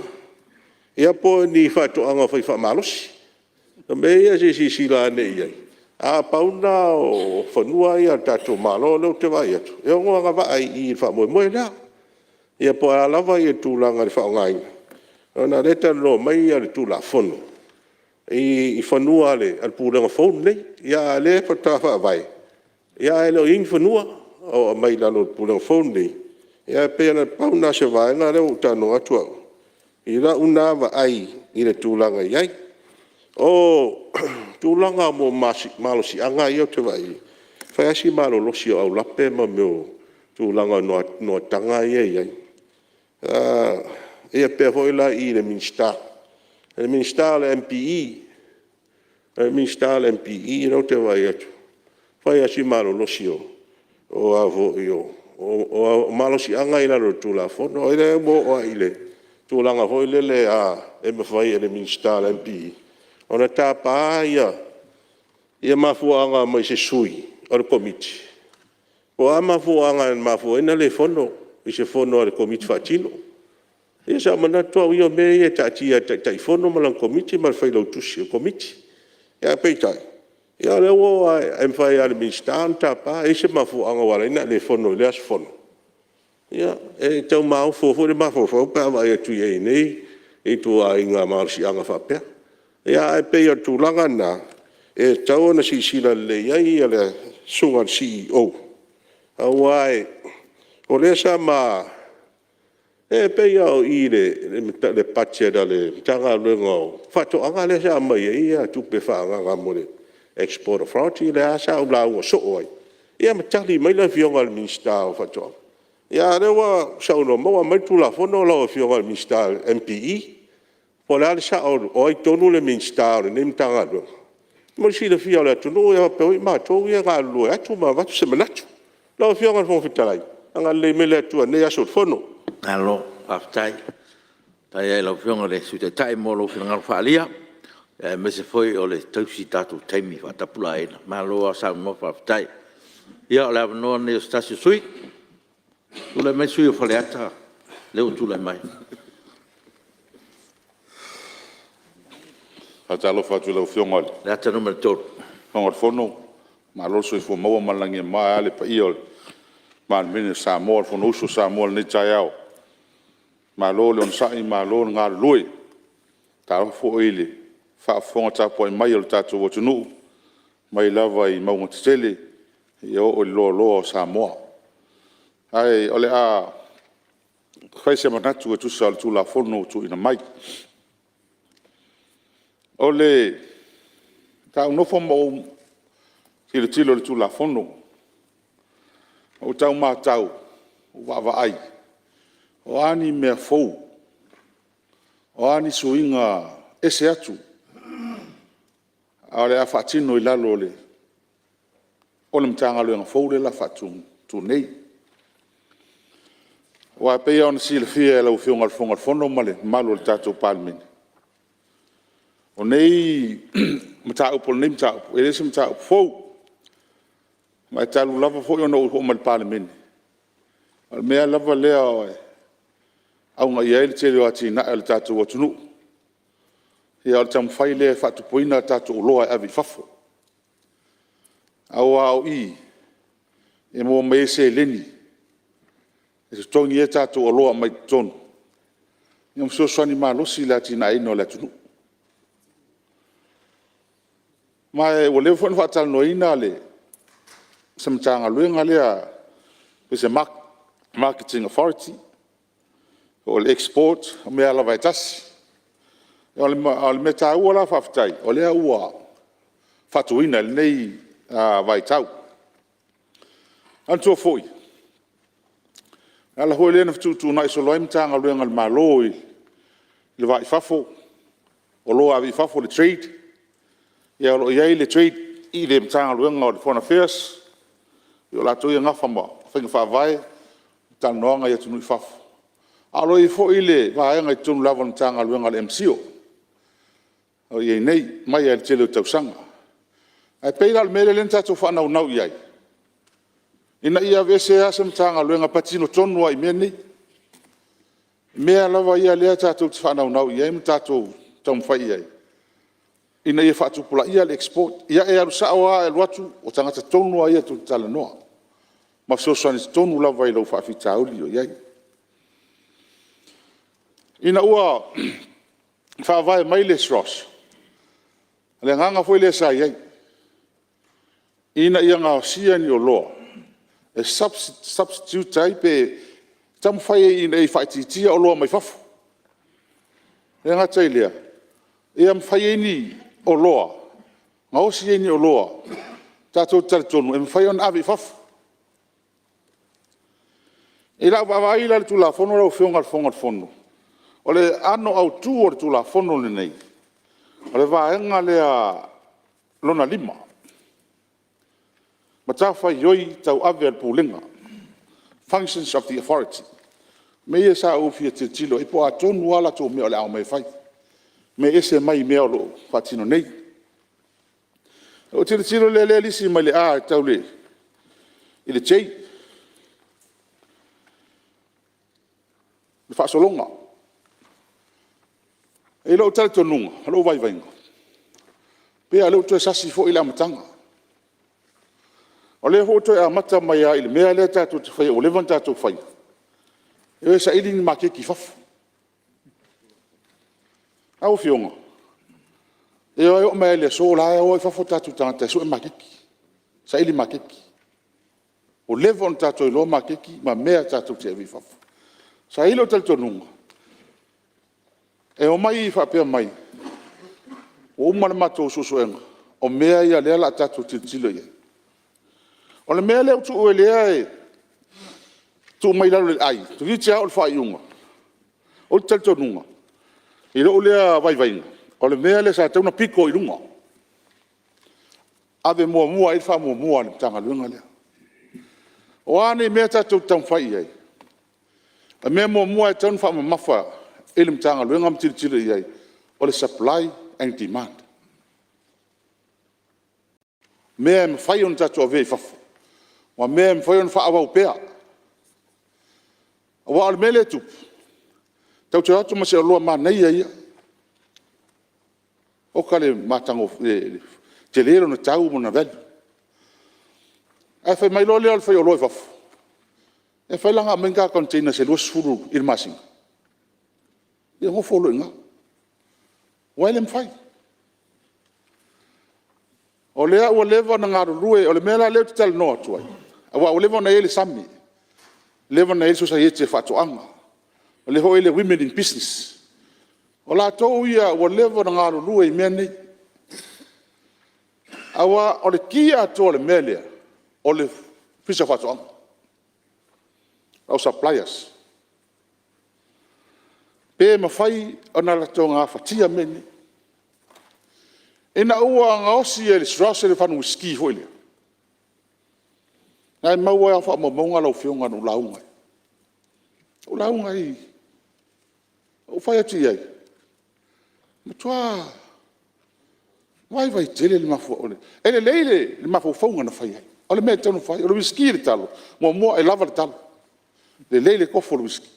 ia po o ni faatoaga fai faamalosi. O mea ia se i silasila ane i ai, ae pau lena o fanua ia a le tatou Malo lea ou te vaai atu e ono agavaa i i i le faamoemoe lea. Ia po o a lava le tulaga i le faaaogaina, ona o lea e talanoa mai le Tulafono i fanua a le Pulega fou lenei, a o lea faatoa faavae ae le o i ai ni fanua o aumai i lalo o le Pulega fou lenei. Ae pei na o le pau lena o se vaega lea ua ou talanoa atu au i lau na vaai i le tulaga e i ai. O tulaga mo malosiaga ia ou te vaai i ai, e fai lava si malolosi o aulape ma mea o tulaga o noataga ia e i ai. E pei foi la i le Minisita o le MPE. O le Minisita o le MPE lea ou te vaai atu, e fai lava si malolosi o malosiaga ia i lalo o le Tulafono. O lea ua oo lava i le tulaga foi lele e mafai e le Minisita o le MPE ona tapa mafuaaga mai se sui o le Komiti, po o a mafuaaga na mafua ai ona le fono i se fono a le Komiti Faatino. Ia sa ou manatu au ia o mea ia e taatia i le Taitaifono ma lana Komiti ma le Failautusi o le Komiti. Ae peitai, ia o lea ua oo lava e mafai lava e le Minisita ona tapa. E i ai se mafuaaga ua ala ai ona e le fono i lea aso fono? Ia, e tau maofo foi le mafaufau pe a vaai atu i ai i nei ituaiga malosiaga faapea. Ia ae pei o le tulaga lena e tatau ona silasila lelei i ai le Susuga i le CEO, aua o lea sa ma… e pei lava o i i le budget a le Matagaluega o Faatoaga lea sa aumai ai tupe faaagaaga mo le Export Authority lea sa ou lauga soo ai, ia ma tali mai le Afioga i le Minisita o Faatoaga. Ia a o lea ua saunoa mai ua aumai le Tulafono lau Afioga i le Minisita o le MPE. Po o le a le sao o ai tonu le Minisita o lenei Matagaluega? Mo le silafia e le atunuu faapea foi matou ia e galulue atu ma avatu se manatu. Lau Afioga i le Fofoga Fetalai, agalelei mai le Atua i lenei aso o le Fono. Malo faafetai. Faafetai lava i lau Afioga i le Sui Taitai mo lou finagalo faaalia aemaise foi o le tausi i tatou taimi faatapulaaina. Malo lava saunoa faafetai. Ia o le avanoa lenei o se tasi o sui usufono. Tulai mai le sui usufono mo Faleata lea ua tulai mai. Faatalofa atu i lau Afioga i le Faleata 3. Fofoga o le Fono, malo le soifua maua ma le lagi e mama. Ae a le paia o le Palemene o Samoa, le Fonousu a Samoa i lenei taeao. Malo le onosai malo le galulue. Talofa foi i le faafofoga tapuai mai a lo tatou atunuu mai lava i mauga tetele seia oo i le loaloa o Samoa. Ae o le a fai se manatu e tusa o le Tulafono ua tuuina mai. Sa ou nofo ma ou tilotilo i le Tulafono, ma ou tau matau, ma ou vaavaai, o a ni mea fou, o a ni suiga ese atu o le a faatino i lalo o le Matagaluega fou lea o le a faatu nei. Aua e pei lava ona silafia e lau Afioga i le Fofoga Fetalai ma le mamalu o le tatou Palemene, o nei mataupu, o lenei mataupu, e le o se mataupu fou. Ma e talu lava foi ona ou oo mai i le Palemene, o le mea lava lea e auga i ai le tele o atinae a le tatou atunuu, ia o le taumafai lea e faatupuina a tatou oloa e ave i fafo. Aua o i e maua mai ai seleni e totogi ai a tatou oloa e aumai i totonu ma fesoasoani malosi i le atinaeina o le atunuu. Ma ua leva foi ona faatalanoaina se Matagaluega lea, se Marketing Authority. Po o le export o mea lava e tasi. A o le mea taua la faafetai, o lea ua faatuina i lenei vaitau. Manatua foi, o le ala foi lea na fetuutuunai solo ai Matagaluega a le Malo i le va i fafo, oloa e ave i fafo le trade, ia o lo o i ai le trade i le Matagaluega o le Foreign Affairs, o latou ia e nafa ma faiga faavae ma talanoaga i atunuu i fafo, a o lo o i ai foi le vaega i totonu lava o le Matagaluega o le MCIL o lo o i ai nei, mai lava i le tele o tausaga. Ae pei la o le mea lea na tatou faanaunau i ai, ina ia aveese lava se Matagaluega e patino tonu lava i mea nei. O mea lava ia lea tatou te faanaunau i ai ma tatou taumafai i ai, ina ia faatupulaia le export. Ia e alu sao lava, e alu atu, o tagata tonu lava ia e tou te talanoa ma fesoasoani tonu lava i lou faafitauli o i ai. Ina ua faavae mai le SROS, o le agaga foi lea sa i ai, ina ia gaosia ni oloa e substitute ai pe taumafai ai ina ia faaitiitia oloa mai fafo. E le gata i lea, ia ma fai ai ni oloa, gaosi ai ni oloa tatou te talitonu e mafai ona ave i fafo. I lau vaavaai la i le Tulafono lau Afioga i le Fofoga Fetalai, o le ano autu o le Tulafono lenei, o le vaega lea lona 5, matafaioi tauave a le Pulega, functions of the Authority. O mea ia sa ou fia tilotilo i ai po o a tonu lava a latou mea o le a omai e fai, mea ese mai mea o lo o faatino nei. Ona ou tilotilo lea i lea lisi mai le A e tau i le J, le faasologa. I lou talitonuga ma lou vaivaiga, pei lava o lea ua toe sasi foi le amataga. O lea foi ua toe amata mai lava i le mea lea tatou te faia ua leva ona tatou faia, e o e saili ni maketi i fafo. Lau Afioga, e oo mai lava i le aso o la e o lava i fafo o tatou tagata e sue maketi, saili maketi. Ua leva ona tatou iloa maketi ma mea tatou te ave ai i fafo. Sa i ai lou talitonuga, e omai faapea mai, ua uma le matou suesuega, o mea ia o lea o le a tatou tilotilo i ai. O le mea lea ua tuu o lea e tuu mai i lalo e le I, toeitiiti lava oo i le faaiuga. O le talitonuga i lou lea vaivaiga, o le mea lea sa tatau ona pito i luga, ave muamua i ai le faamuamua a le Matagaluega lea. O a nei mea tatou te taumafai i ai, o le mea muamua lava e tatau ona faamamafa e le Matagaluega ma tilotilo i ai, o le supply and demand. O mea e mafai ona tatou avea i fafo ma mea e mafai ona faaauau pea. Aua o le mea lea e tupu, tatou te o atu ma se oloa manaia ia, oka le matagofie, tele lona tau ma lona value, ae fai mai loa lea o le faioloa i fafo, e mafai la ona aumai ni ta container se 20 i le masina? Ia nofo loa i ina, aua e le mafai. O lea ua leva ona galulue, o le mea la lea ou te talanoa atu ai, aua ua leva ona i ai le SAMMI, leva ona i ai le Sosaiete a Faatoaga, o lea foi ua i ai le Women in Business. O latou ia ua leva ona galulue i mea nei. Aua o le ki atoa o le mea lea, o le Ofisa o Faatoaga, o suppliers. Pe mafai ona latou gafatia mea nei. Ina ua gaosi e le SROS le fagu uisiki foi lea, o la e mau lava au faamaumauga lau Afioga na ou lauga ai. Na ou lauga ai, ou fai atu i ai, e matua vaivai tele le mafuaaga. E lelei le mafaufauga na fai ai, o le mea e tatau ona fai. O le uisiki i le talo, muamua e lava le talo, lelei le tofu o le uisiki.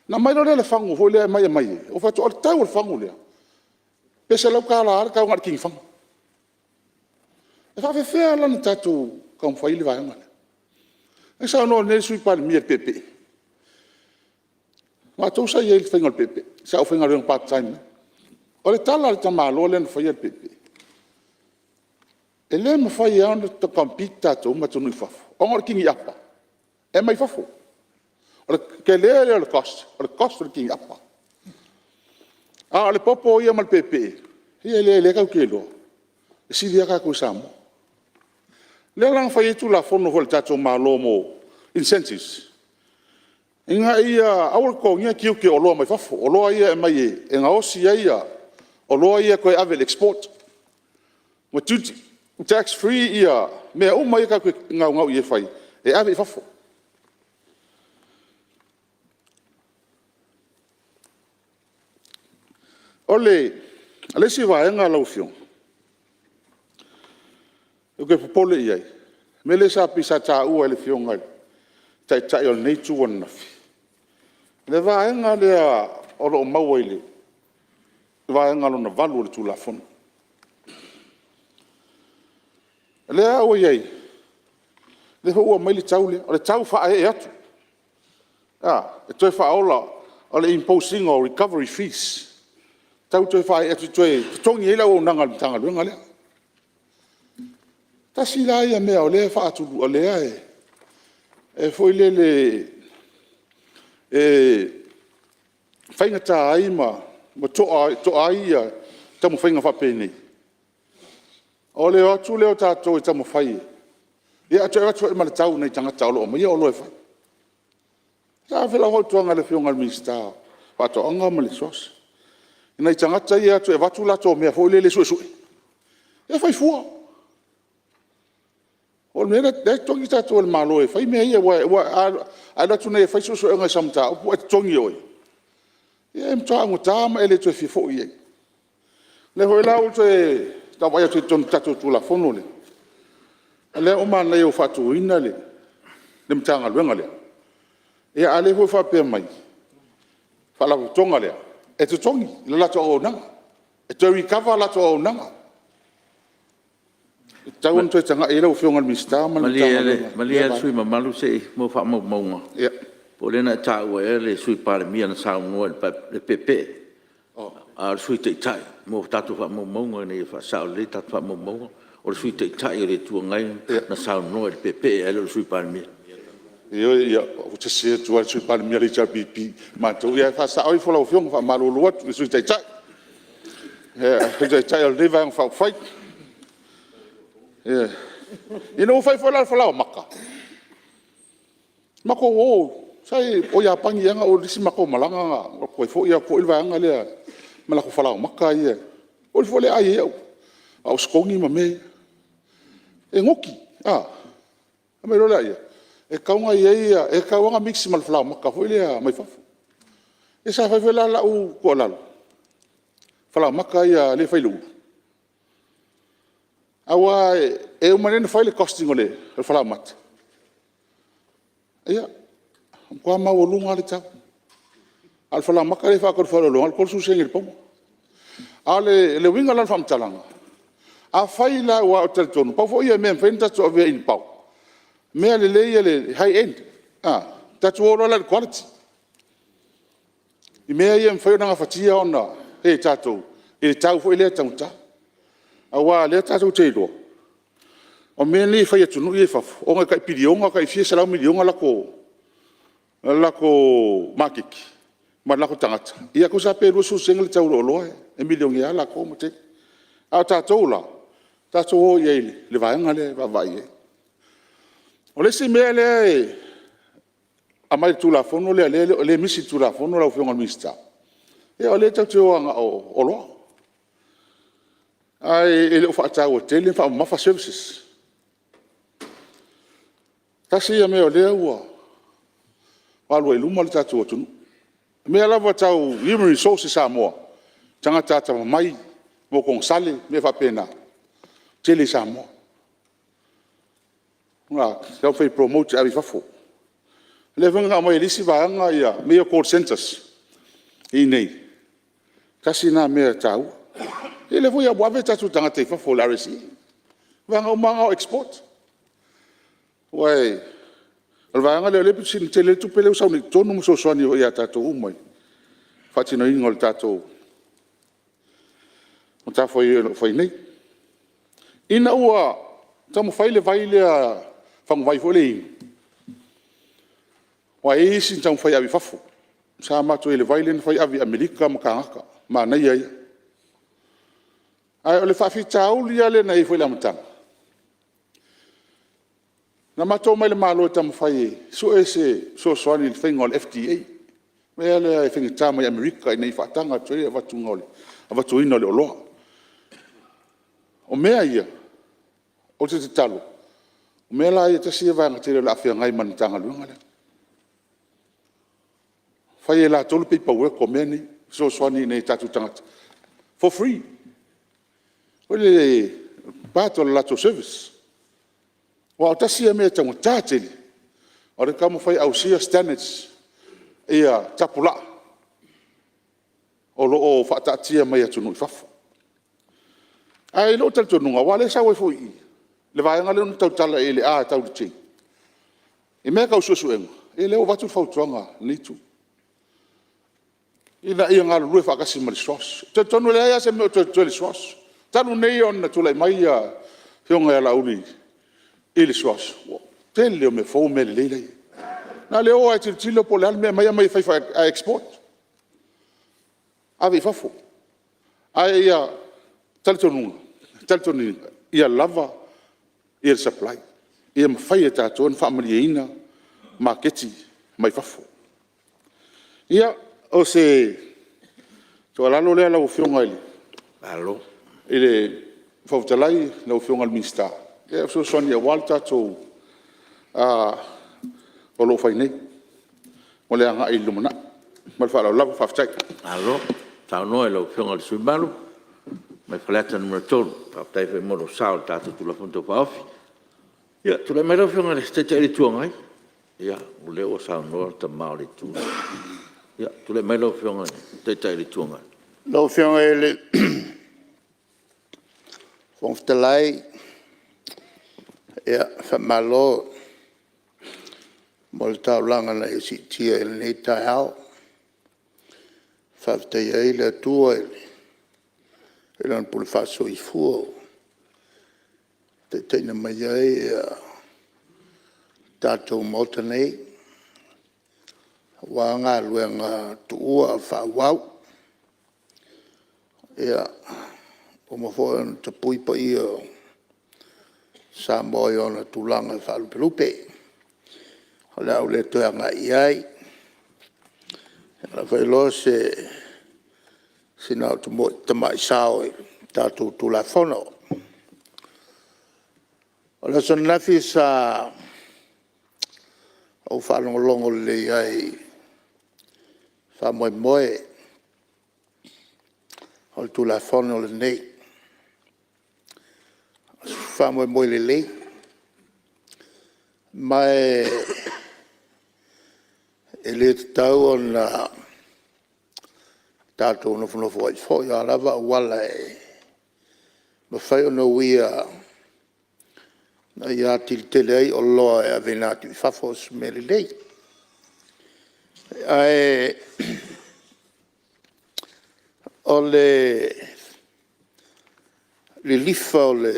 Ona aumai loa lea o le fagu foi lea e aumai ai, ou fai atu, o le tau o le fagu lea, pe $100 lava le tau na o le kini fagu. E faapefea la ona tatou taumafai ai le vaega lea? Na saunoa nei le Sui Palemia i le peepee. O matou sa i ai i le faiga o le peepee, sa ou faigaluega part time ai. O le tala a le tamaloa lea na faia le peepee, e le mafai lava ona compete tatou ma atunuu i fafo ona o le kini apa e aumai fafo. O le tele lea o le cost, o le cost o le keniapa. A o le popo ia ma le peepee, ia o lea tatou te iloa, e sili lava tatou i Samoa. O lea la na fai ai Tulafono foi a le tatou Malo mo incentives, ina ia aua le totogiina tiute o oloa mai fafo, oloa ia e aumai e gaosi ai oloa ia e toe ave i le export. Ua duty, ua tax free ia mea uma ia tatou te naunau i ai e fai e ave i fafo. O le isi vaega lau Afioga ou te popole i ai, o le mea lea pei sa taua e le Afioga i le Taitai o lenei Itu ananafi, le vaega lea o lo o maua i le Vaega Lona VIII o le Tulafono. O lea ua i ai, lea foi ua aumai le tau lea, o le tau faaee atu, e toe faaola, o le impose ina o recovery fees, e tau toe faaee atu e toe totogi ai le auaunaga a le Matagaluega lea. Tasi la ia mea o lea e foi lele e faigata ai ma toa ai taumafaiga faapenei, o le o atu lea o tatou e taumafai e… ae toe avatu foi ma le tau i nai tagata o lo o aumaia oloa e fai. Sa ave lau fautuaga i le Afioga i le Minisita o Faatoaga ma le SROS i nai tagata ia e o atu e avatu latou mea foi lele suesue, ia fai fua. O le mea lea e totogi tatou e le Malo e fai mea ia, aua a alu atu nei e fai suesuega i sau mataupu ae totogi e oe, ia e matua augata lava ma e le toe fia foi i ai. O lea foi la ua toe tau vaai atu i totonu o le tatou Tulafono lea, o lea ua manaia ua faatuina le Matagaluega lea, a o lea foi ua faapea mai le Faalapotopotoga lea e totogi i le latou auaunaga, e toe recover a latou auaunaga. E tatau ona toe tagai i ai lau Afioga i le Minisita ma le Matagaluega i lea vaega. Malie le sui usufono mamalu mo faamaumauga, po o lea na e taua ea le Sui Palemia na saunoa i le peepee, a o le Sui Taitai mo tatou faamaumauga ina ia faasao lelei tatou faamaumauga. O le Sui Taitai o le Itu Agai na saunoa i le peepee ae le o le Sui Palemia. Ioe, ou te sese atu lava i le Sui Palemia o le HRPP, matou… Ia faasao ifo lau Afioga. E faamalulu atu i le Sui Taitai, o le Sui Taitai o lenei Vaega Faaupufai. Ioe. Ina ua fai foi la o le falaoamata, matou o, o Iapani ea na ou alu i le isi matou malaga na ou toe foi atu foi le vaega lea ma latou falaoamata ia, o le afu foi lea ai ai au ositoni ma mea ia. E oti, ona fai mai loa lea, e tatau lava ona mix ma le falaoamata foi lea mai fafo. Ia sa fai foi la lau tuualalo, falaoamata ia lea e fai i le ulu, aua e uma nei ona fai le costing o le falaoamata, ia, e matua maualuga lava le tau. A o le falaoamata lea e faatau i le faleoloa na o le 30 sene i le pauna. A o le uiga la o le faamatalaga, afai la aua ou te talitonu pau foi ia o mea e mafai ona tatou avea in bulk, mea lelei ia high end, tatou o loa la i le quality i mea ia e mafai ona gafatia e tatou i le tau foi lea taugata. Aua o lea tatou te iloa, o mea nei e fai e atunuu ia i fafo, ona e tai piliona tai fia selau miliona latou maketi ma latou tagata, ia tusa lava pe 20 sene le tau o le oloa e milionea lava latou ma tele. A o tatou la, tatou o i ai i le vaega lea e vaavaai i ai. O le isi mea lea e aumai i le Tulafono lea e misi i le Tulafono lau Afioga i le Minisita, ia o lea tatou te o lava na o oloa, ae le o faataua tele ma faamamafa services. Tasi ia mea o lea ua alu ai i luma le tatou atunuu. O mea lava tau human resource i Samoa, tagata atamamai, mo konesale, mea faapena, e tele i Samoa. E taumafai e promote e ave i fafo. O lea foi na aumai e le isi vaega mea ia o call centres i inei, tasi lena mea taua. Ia lea foi ua ave tatou tagata i fafo i le RSE. O vaega uma lava na o export. Aua o le vaega lea pito sili ona tele ai le tupe lea ua sau nei i totonu ma fesoasoani ai ia tatou uma i le faatinoina o le tatou matafaioi o lo o fai nei. Ina ua taumafai le vai lea, le faguvai foi lea inu, Aua e i ai isi na taumafai e ave i fafo. Sa matou i ai i le vai lea na fai ave i Amerika ma Kanata, o le manaia ia. Ae o le faafitauli lava lea na i ai foi i le amataga, na matou omai i le Malo e taumafai e sue se fesoasoani i le faiga o le FDA, le mea lea e faigata mai Amerika ina ia faataga atu ai le avatuina o le oloa. O mea ia, ou te tatalo, o mea la ia tasi ia vaega tele o le a feagai ma le Matagaluega lea, fai e latou le paperwork o mea nei, e fesoasoani i nai o tatou tagata for free, foi lele part o le latou service. Aua tasi ia mea e taugata tele o le taumafai e ausia standards ia tapulaa o lo o faataatia mai e atunuu i fafo. Ae i lou talitonuga aua o lea e sau ai foi i i le vaega lea na tautala i ai i le A e tau i le J i mea tau suesuega, ia lea ua avatu le fautuaga a lenei itu, ina ia galulue faatasi ma le SROS. Ou te talitonu e leai lava se mea o toe totoe i le SROS. Talu nei ona tulai mai le Afioga ia Laauli i le SROS, ua tele o mea fou ma mea lelei la e i ai. Na o le o lava e tilotilo po o le a le mea e aumai, aumai e fai ae export, ave i fafo. Ae ia talitonuina ia lava le supply, ia mafai e tatou ona faamalieina maketi mai fafo. Ia, o se tuualalo lea lau Afioga i le Fofoga Fetalai lau Afioga i le Minisita, e fesoasoani aua le tatou o lo o fai nei mo le agai i le lumanai. Ma le faaaloalo lava. Faafetai. Malo saunoa i lau Afioga i le sui usufono mamalu mai Faleata 3. Faafetai foi mo lou sao i le tatou Tulafono Tau Faaofi. Ia, tulai mai lau Afioga i le Taitai o le Itu Agai. Ia, o lea ua saunoa le Tama o le Itu. Ia, tulai mai lau Afioga i le Taitai o le Itu Agai. Lau Afioga i le Fofoga Fetalai, faamalo mo le taulaga na e siitia i lenei taeao. E faafetaia ai le Atua i Lana pule faasoifua ua taitaiina mai ai le tatou Maota nei aua galuega tuua ae faaauau. Ia, ua uma foi ona tapui paia o Samoa i ona tulaga faalupelupe, o le a ou le toe agai i ai. O le a fai loa sina au tamai sao i le tatou Tulafono. O le aso ananafi sa ou faalogologo lelei ai i le faamoemoe o le Tulafono lenei. O se faamoemoe lelei, ma e le tatau ona tatou nofonofo ai foi. O a lava auala e mafai ona uia ina ia atili tele ai oloa e aveina atu i fafo, o se mea lelei. Ae o le lilifa o le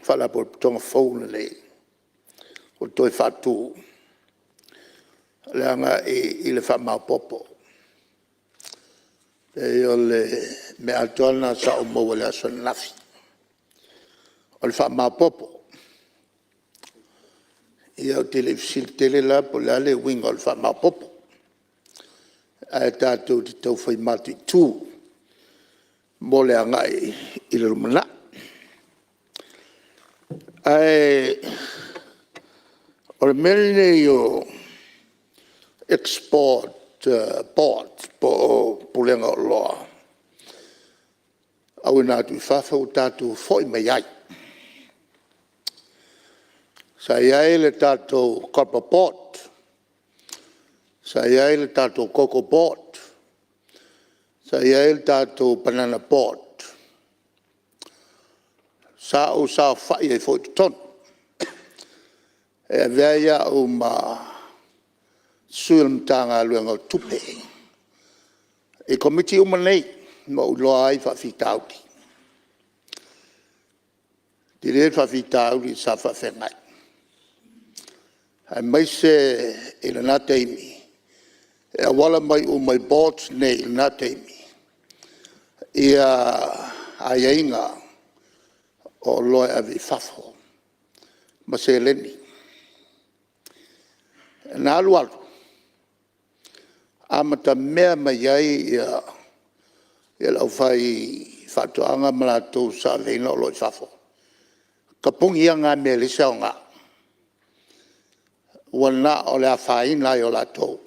Faalapotopotoga fou lenei ua toe faatu, o le agai i le faamaopoopo. E leai o le mea atoa lena sa ou maua i le aso ananafi, o le faamaopoopo. Ia ou te le i fesili tele la po o le a le uiga o le faamaopoopo, ae tatou te taufai mataitu mo le agai i le lumanai. Ae o le mea lenei o Export Board po o Pulega o Oloa Auina atu i Fafo ua tatou foi mai ai. Sa i ai le tatou Copper Board, sa i ai le tatou Cocoa Board, sa i ai le tatou Banana Board, sa ou saofai ai foi i totonu. E avea ai au ma sui o le Matagaluega o Tupe i Komiti uma nei na ou iloa ai faafitauli. E tele le faafitauli sa faafeagai aemaise i lena taimi E auala mai uma i boards nei i na taimi aiaiga o oloa e ave i fafo ma seleni. Na alu alu amatamea mai ai le aufaifaatoaga ma latou sa aveina oloa i fafo, tapuni ia na mea e leai se aoga, ua na o le afaina ai o latou,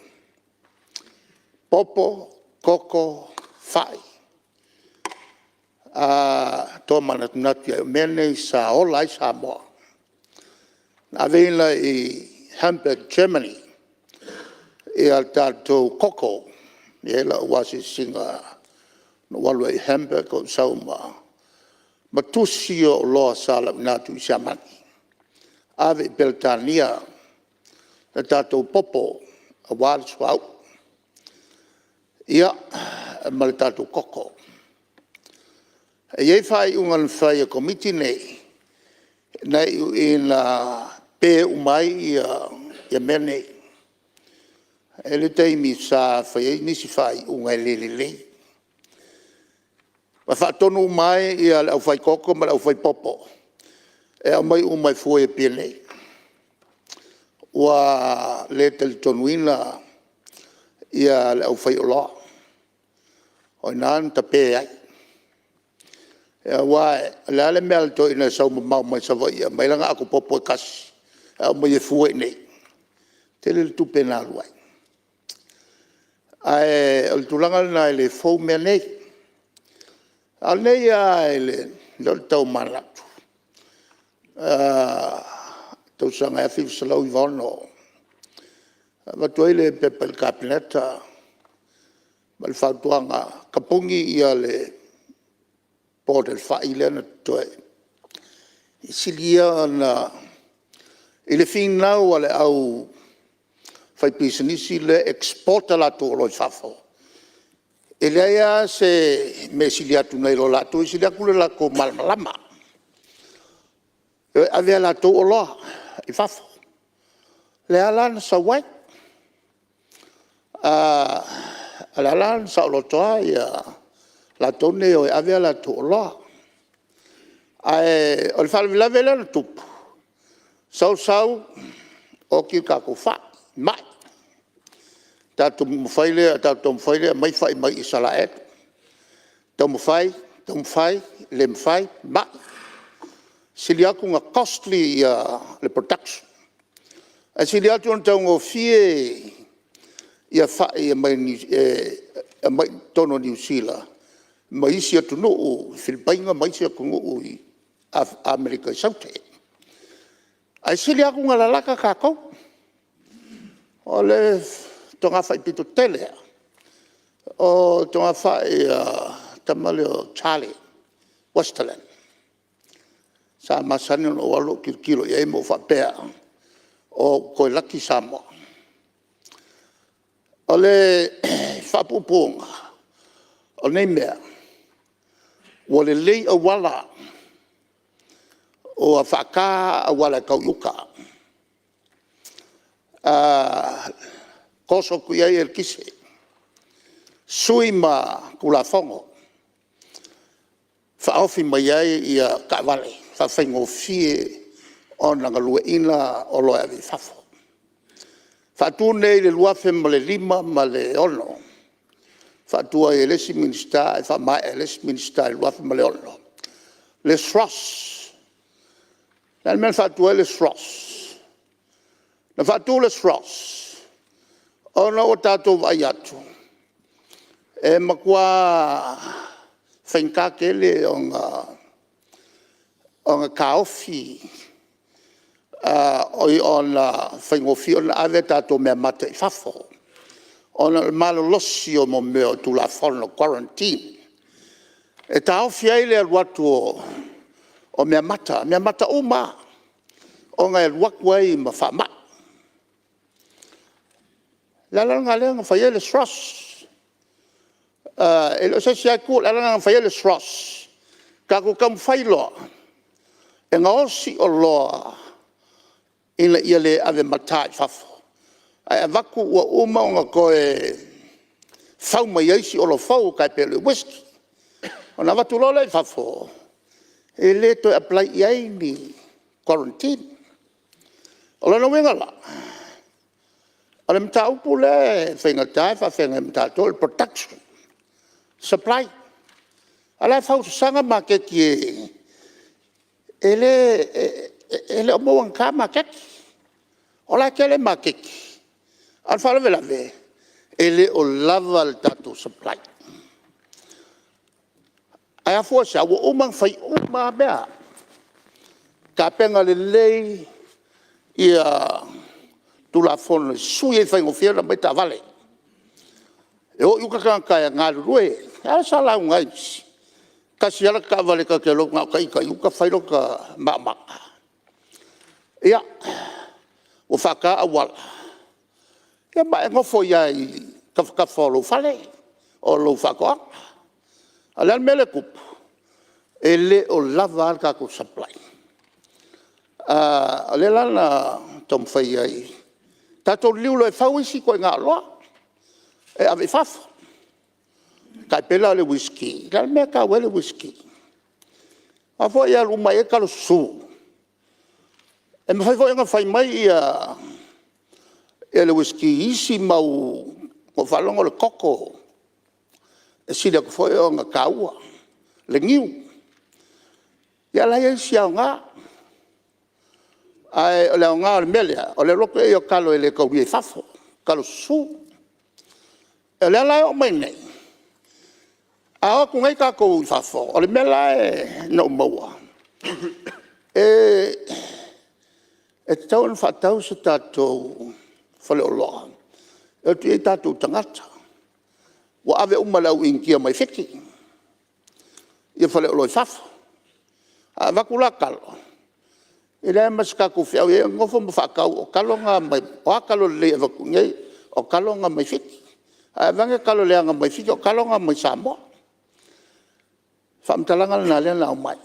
popo, koko, fai, tomanatu i ai, o mea nei sa ola ai Samoa. Na aveina i Hamburg Germany tatou koko. E i ai lau asiasiga na ou alu ai i Hamburg ou sau ma tusi o oloa sa lauina atu i Siamani, ave i Peretania le tatou popo aua le suauu ia ma le tatou koko. E i ai faaiuga na fai e Komiti nei na iu ina pe uma ai mea nei. E i ai le taimi sa fai ai nisi faaiuga e le lelei ma faatonu uma ai le aufaikoko ma le aufaipopo e aumai uma e fua i Apia nei. Ua le talitonuina le aufaioloa, o i ina na tape ai. Aua o le a le mea a le toeaina e sau mamao mai Savaii e aumai lana ato popo e tasi e aumai e fua i inei? E tele le tupe na alu ai. Ae o le tulaga lena e le fou mea nei. A o lenei lava lea ou te tau manatu, i le tausaga e 1996, na avatu ai le pepa i le Kapeneta ma le fautuaga, tapuni le border i le fai lea na totoe. E sili ia ona… I le finau a le aufaipisinisi lea e export a latou oloa i fafo, e leai lava se mea e sili atu nai lo latou, e sili atu lo latou malamalama e o e ave a latou oloa i fafo. Lea la na sau ai, o lea la na saoloto ai latou nei e o e ave a latou oloa. Ae o le faalavelave lea na tupu, sau sau oti le tatou fai, mai. Tatou taumafai lea e aumai fai mai Isaraelu, taumafai, taumafai, le mafai, mai. Sili atu ona costly le production, ae sili atu ona taugofie fai e aumai i totonu o Niu Sila ma isi atunuu, Filipaina ma isi atunuu i Amerika i Saute. Ae sili atu ona lalata tatou. O le togafai pito tele lava o le togafai a le tama lea o Charlie Westerland sa masani ona ou alu ou tilotilo i ai ma ou faapea, ua toe laki Samoa. O le faapuupuuga o nei mea, ua lelei auala, ua faata auala e tau i uta, toso atu i ai eletise, sui ma Tulafono, faaofi mai ai taavale e faafaigofie ona galueaiina oloa e ave i fafo. Faatu nei i le 2005 ma le 2006, faatu ai e le isi Minisita ae faamaea e le isi Minisita i le 2006 le SROS. O le a le mea na faatu ai le SROS? Na faatu le SROS ona ua tatou vaai atu e matua faigata tele ona taofi ona faigofie ona ave a tatou meamata i fafo ona o le malolosi o mea o Tulafono Quarantine. E taofi ai le alu atu o meamata, meamata uma lava ona e alu atu ai ma faamai. O le ala lena lea na fai ai le SROS. E le o se isi lava itu, o le ala lena na fai ai le SROS, tatou taumafai loa e gaosi oloa ina ia le ave mata i fafo. Ae avatu ua uma ona toe fau mai ai isi oloa fou e tai pei o le uisky. Ona avatu loa lea i fafo, e le toe apply i ai ni guarantee. O lona uiga la, o le mataupu lea e faigata e faafeagai ma tatou o le production, supply. A o la e fausasaga maketi e le o mauagata maketi. O la e tele maketi a o le faalavelave e le o lava le tatou supply. Ae afua i se a? Ua uma ona fai uma lava mea, tapena lelei Tulafono e sui ai faigofie ona aumai taavale. E o i uta tagata e galulue. E a sa lauga ai isi, e tasi lava lata taavale ta te alu atu na o ita i uta fai lota maomaga. Ia, ua faata auala, ia ma e nofo ai lava i tafatafa o lou fale o lou faatoaga. A o le a le mea lea e tupu? E le o lava a le tatou supply. O lea la na taumafai ai, tatou liliu loa e fau isi ituaiga oloa e ave i fafo. E tai pei la o le uisiki. O le a le mea e tau ai le uisiki? Aua foi e alu uma lava i ai talo susu. E mafai foi ona fai mai le uisiki i isi mau… Na ou faalogo o le koko e sili atu foi ona taua le niu. Ia o la e i ai isi aoga, ae o le aoga o le mea lea, o le alu atu ai o talo e le taulia i fafo, talo susu. O lea la e oo mai nei, a o atu nei tatou i fafo, o le mea la na ou maua, e tatau ona faatau se tatou faleoloa e o atu i ai tatou tagata. Ua ave uma e le au Initia mai Fiti faleoloa i fafo. A avatu la talo, e leai lava ma se tatou feau i ai, ona nofo ma faatau, o talo na mai… O a talo lelei e avatu i inei? O talo na mai Fiti. Ae aveane talo leaga mai Fiti, o talo na mai Samoa. O le faamatalaga lena lea na aumai,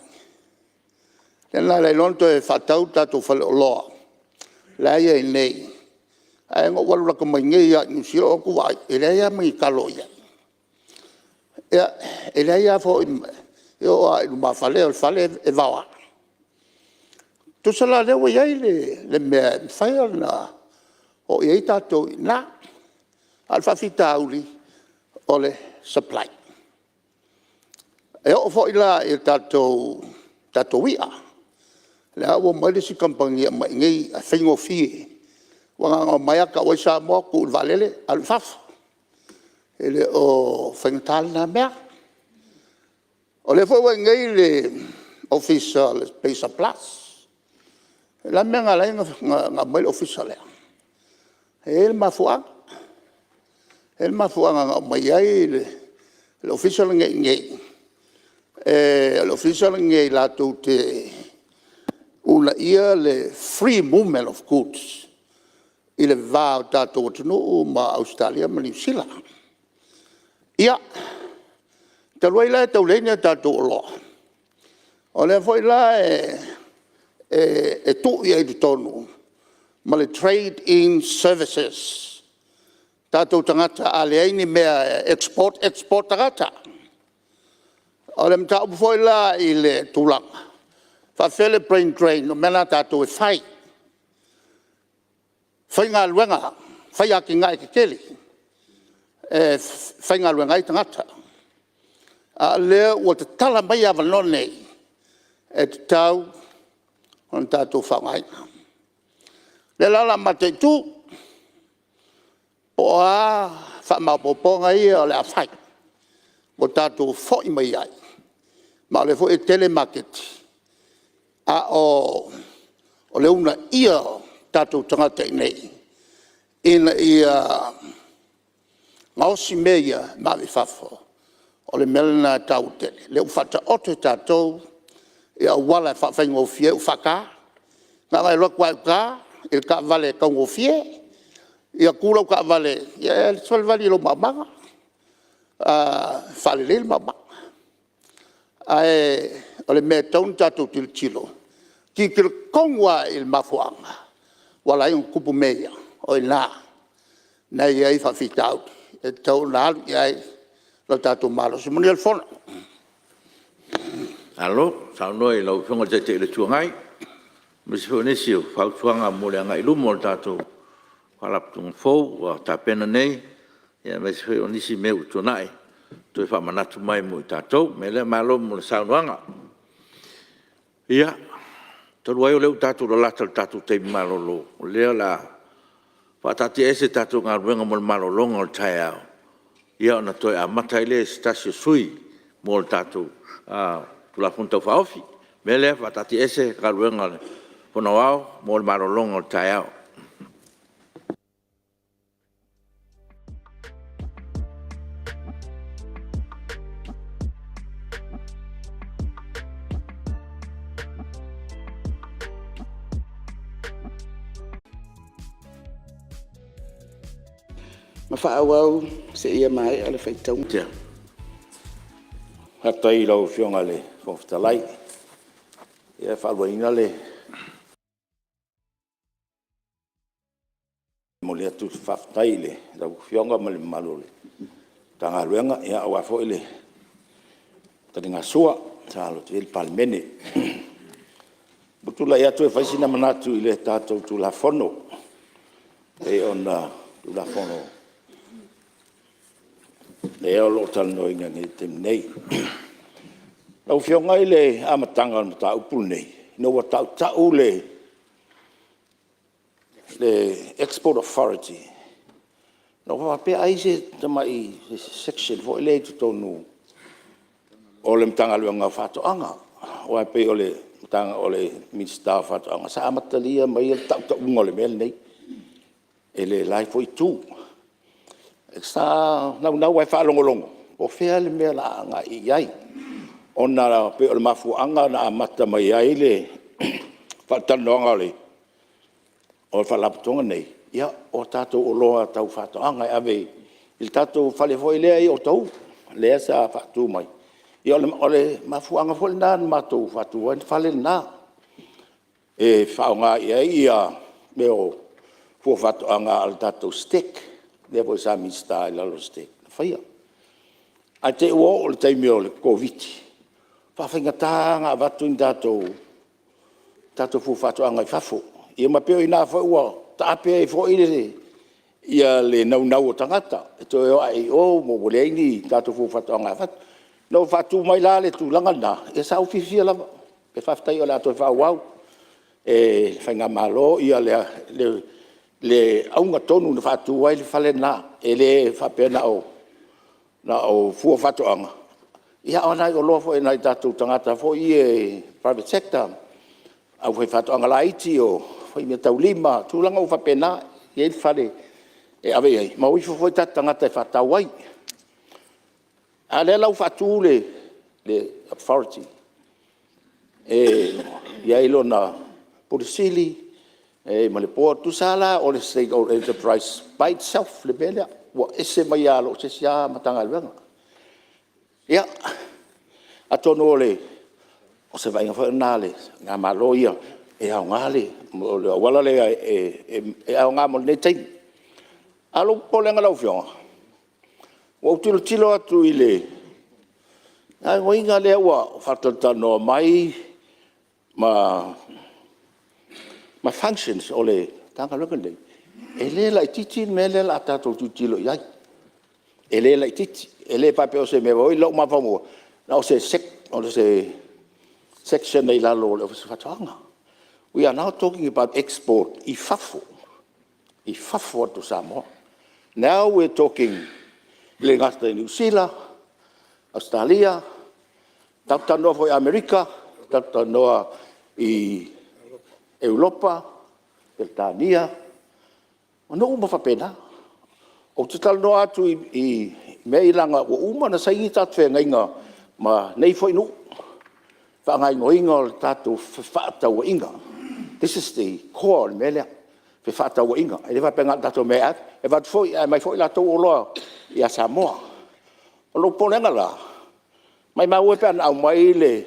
lea na ala ai loa ona toe faatau le tatou faleoloa la e i ai nei. Ae na ou alu lata mai nei lava i Niu Sila ou alu atu vaai, e leai lava ma ni talo o i ai. Ia, e leai lava foi ma… E oo lava i lumafale o le fale e vao lava. Tusa la o lea ua i ai le mea e mafai ona oo i ai tatou i ina, a o le faafitauli o le supply. E oo foi la i tatou i'a, o lea ua omai le isi kamupani e aumai i inei i'a e faigofie, ua na ona omai lava tau ai Samoa tuu i le vaalele alu i fafo. E le o faigata lena mea. O lea foi ua i inei le Ofisa o le PACER Plus. O le a le mea na ala ai ona aumai le Ofisa lea? E i ai le mafuaaga. E i ai le mafuaaga na aumai ai le Ofisa lenei i inei, o le Ofisa lenei latou te uunaia le free movement of goods i le va o le tatou atunuu ma Ausetalia ma Niu Sila. Ia, talu ai la e tau leai ni a tatou oloa, o lea foi la e tuu i ai i totonu ma le Trade in Services. O tatou tagata a leai ni mea e export, export tagata. O le mataupu foi la i le tulaga, e faapefea le brain drain o mea na a tatou e fai, faigaluega, fai atinae tetele e faigaluega ai tagata. A o lea ua tatala mai avanoa nei e tatau ona tatou faaaogaina. O lea la o le a mataitu po o a faamaopoopoga ia o le a fai ua tatou foi mai ai, ma o lea foi e tele maketi, a o le uunaia o tatou tagata i inei ina ia gaosi mea ia ma ave i fafo, o le mea lena e taua tele. O lea ua faataoto e tatou auala e faafaigofie ai, ua faata, na ona e alu atu lava i uta i le taavale e taugofie, ia tu lau taavale ia e salivali i lou maomaga, e faalelei le maomaga. Ae o le mea e tatau ona tatou tilotilo, tilotilo tonu lava i le mafuaaga ua ala ai ona tupu mea ia, o i ina. na e i ai faafitauli e tatau ona alu i ai lo tatou malosi. Manuia le fono. Malo saunoa i lau Afioga i le Taitai o le Itu Agai aemaise foi o nisi o fautuaga mo le agai i luma o le tatou Faalapotopotoga fou ua tapena nei, aemaise foi o nisi mea ua tuanai e toe faamanatu mai mo i tatou. O le mea lea malo mo le saunoaga. Ia, talu ai o lea ua tatou lalata i le tatou taimi malolo, o lea o le a faataatiaese tatou galuega mo le malologa o le taeao, ona toe amata ai lea i se tasi o sui usufono mo le tatou Tulafono Tau Faaofi. O le mea lea, faataatiaese Galuega a le Fono Aoao mo le malologa o le taeao. Ma faaauau seia maea le faitauga. Faafetai i lau Afioga i le Fofoga Fetalai. Ia e faaluaina le momoli atu o le faafetai i lau Afioga ma le mamalu o le Matagaluega aua foi le taligasua sa alo atu i ai le Palemene. Ua ou tulai atu e fai sina manatu i le tatou Tulafono e pei ona Tulafono lea o lo o talanoaina i le taimi nei. Lau Afioga i le amataga o le mataupu lenei, ina ua tautau le Export Authority, na ou faapea ai se tamai section foi lea i totonu o le Matagaluega o Faatoaga. Aua e pei o le Minisita o Faatoaga sa amatalia maia le tautauga o le mea lenei i le la foi itu. Sa naunau lava e faalogologo po o fea le mea o le a agai i ai, ona e pei o le mafuaaga na amata mai ai le faatalanoaga o le Faalapotopotoga lenei, ia o tatou oloa tau faatoaga e ave i le tatou fale foi lea i Otahuhu lea sa faatu mai. Ia o le mafuaaga foi lena na matou faatu ai le fale lena e faaaoga i ai mea o fua o faatoaga a le tatou STEC lea foi sa Minisita ai i lalo o le STEC na faia. Ae te i ua oo i le taimi o le Koviti-19, faafaigata ona avatu ni tatou fua o faatoaga i fafo. Ia ma e pei o i ina foi ua taape ai foi le naunau o tagata e toe o a'e i o ua leai ni tatou fua o faatoaga e avatu. Ina ua faatu mai la le tulaga lena, ia sa ou fiafia lava, faafetai o le a toe faaauau e le faigamalo le auga tonu na faatu ai le fale lena, e le faapea na o fua o faatoaga, a o nai oloa foi a nai o tatou tagata foi ia private sector, aufaifaatoaga laiti, faimeataulima, tulaga uma faapena. E i ai le fale e ave i ai ma o ifo foi tatou tagata e faatau ai. A o lea la ua faatu le Authority e i ai lona Pule Sili e i ai ma le Board, tusa lava la o le State Old Enterprise by itself le mea lea, ua ese mai lava i se isi Matagaluega. Ia, atonu o se vaaiga foi lena a le faigamalo ia, e aoga le auala lea e aoga mo lenei taimi. A o lou popolega lau Afioga, ua ou tilotilo atu i le gaoioiga lea ua faatalatalanoa mai ma functions o le Matagaluega lenei, e le laitiiti le mea lea o le a tatou tilotilo i ai, e le laitiiti. E le faapea o se mea foi lea i lou mafaufauga, na o se section i lalo o le Ofisa o Faatoaga. We are now talking about export i fafo, i fafo atu o Samoa. Now we are talking e le gata i Niu Sila, Ausetalia, tatou te talanoa foi i Amerika, tatou talanoa i Europa, Peretania, atunuu uma faapena. Ou te talanoa atu i mea ia leaga ua uma ona saini tagata feagaiga ma nei foi nuu, faagaoioiga o tatou fefaatauaiga. This is the core o le mea lea, fefaatauaiga. E le faapea na o tatou mea e ave, e avatu foi ae aumai foi latou oloa ia Samoa. O lou popolega la, maimau e pe ana aumai le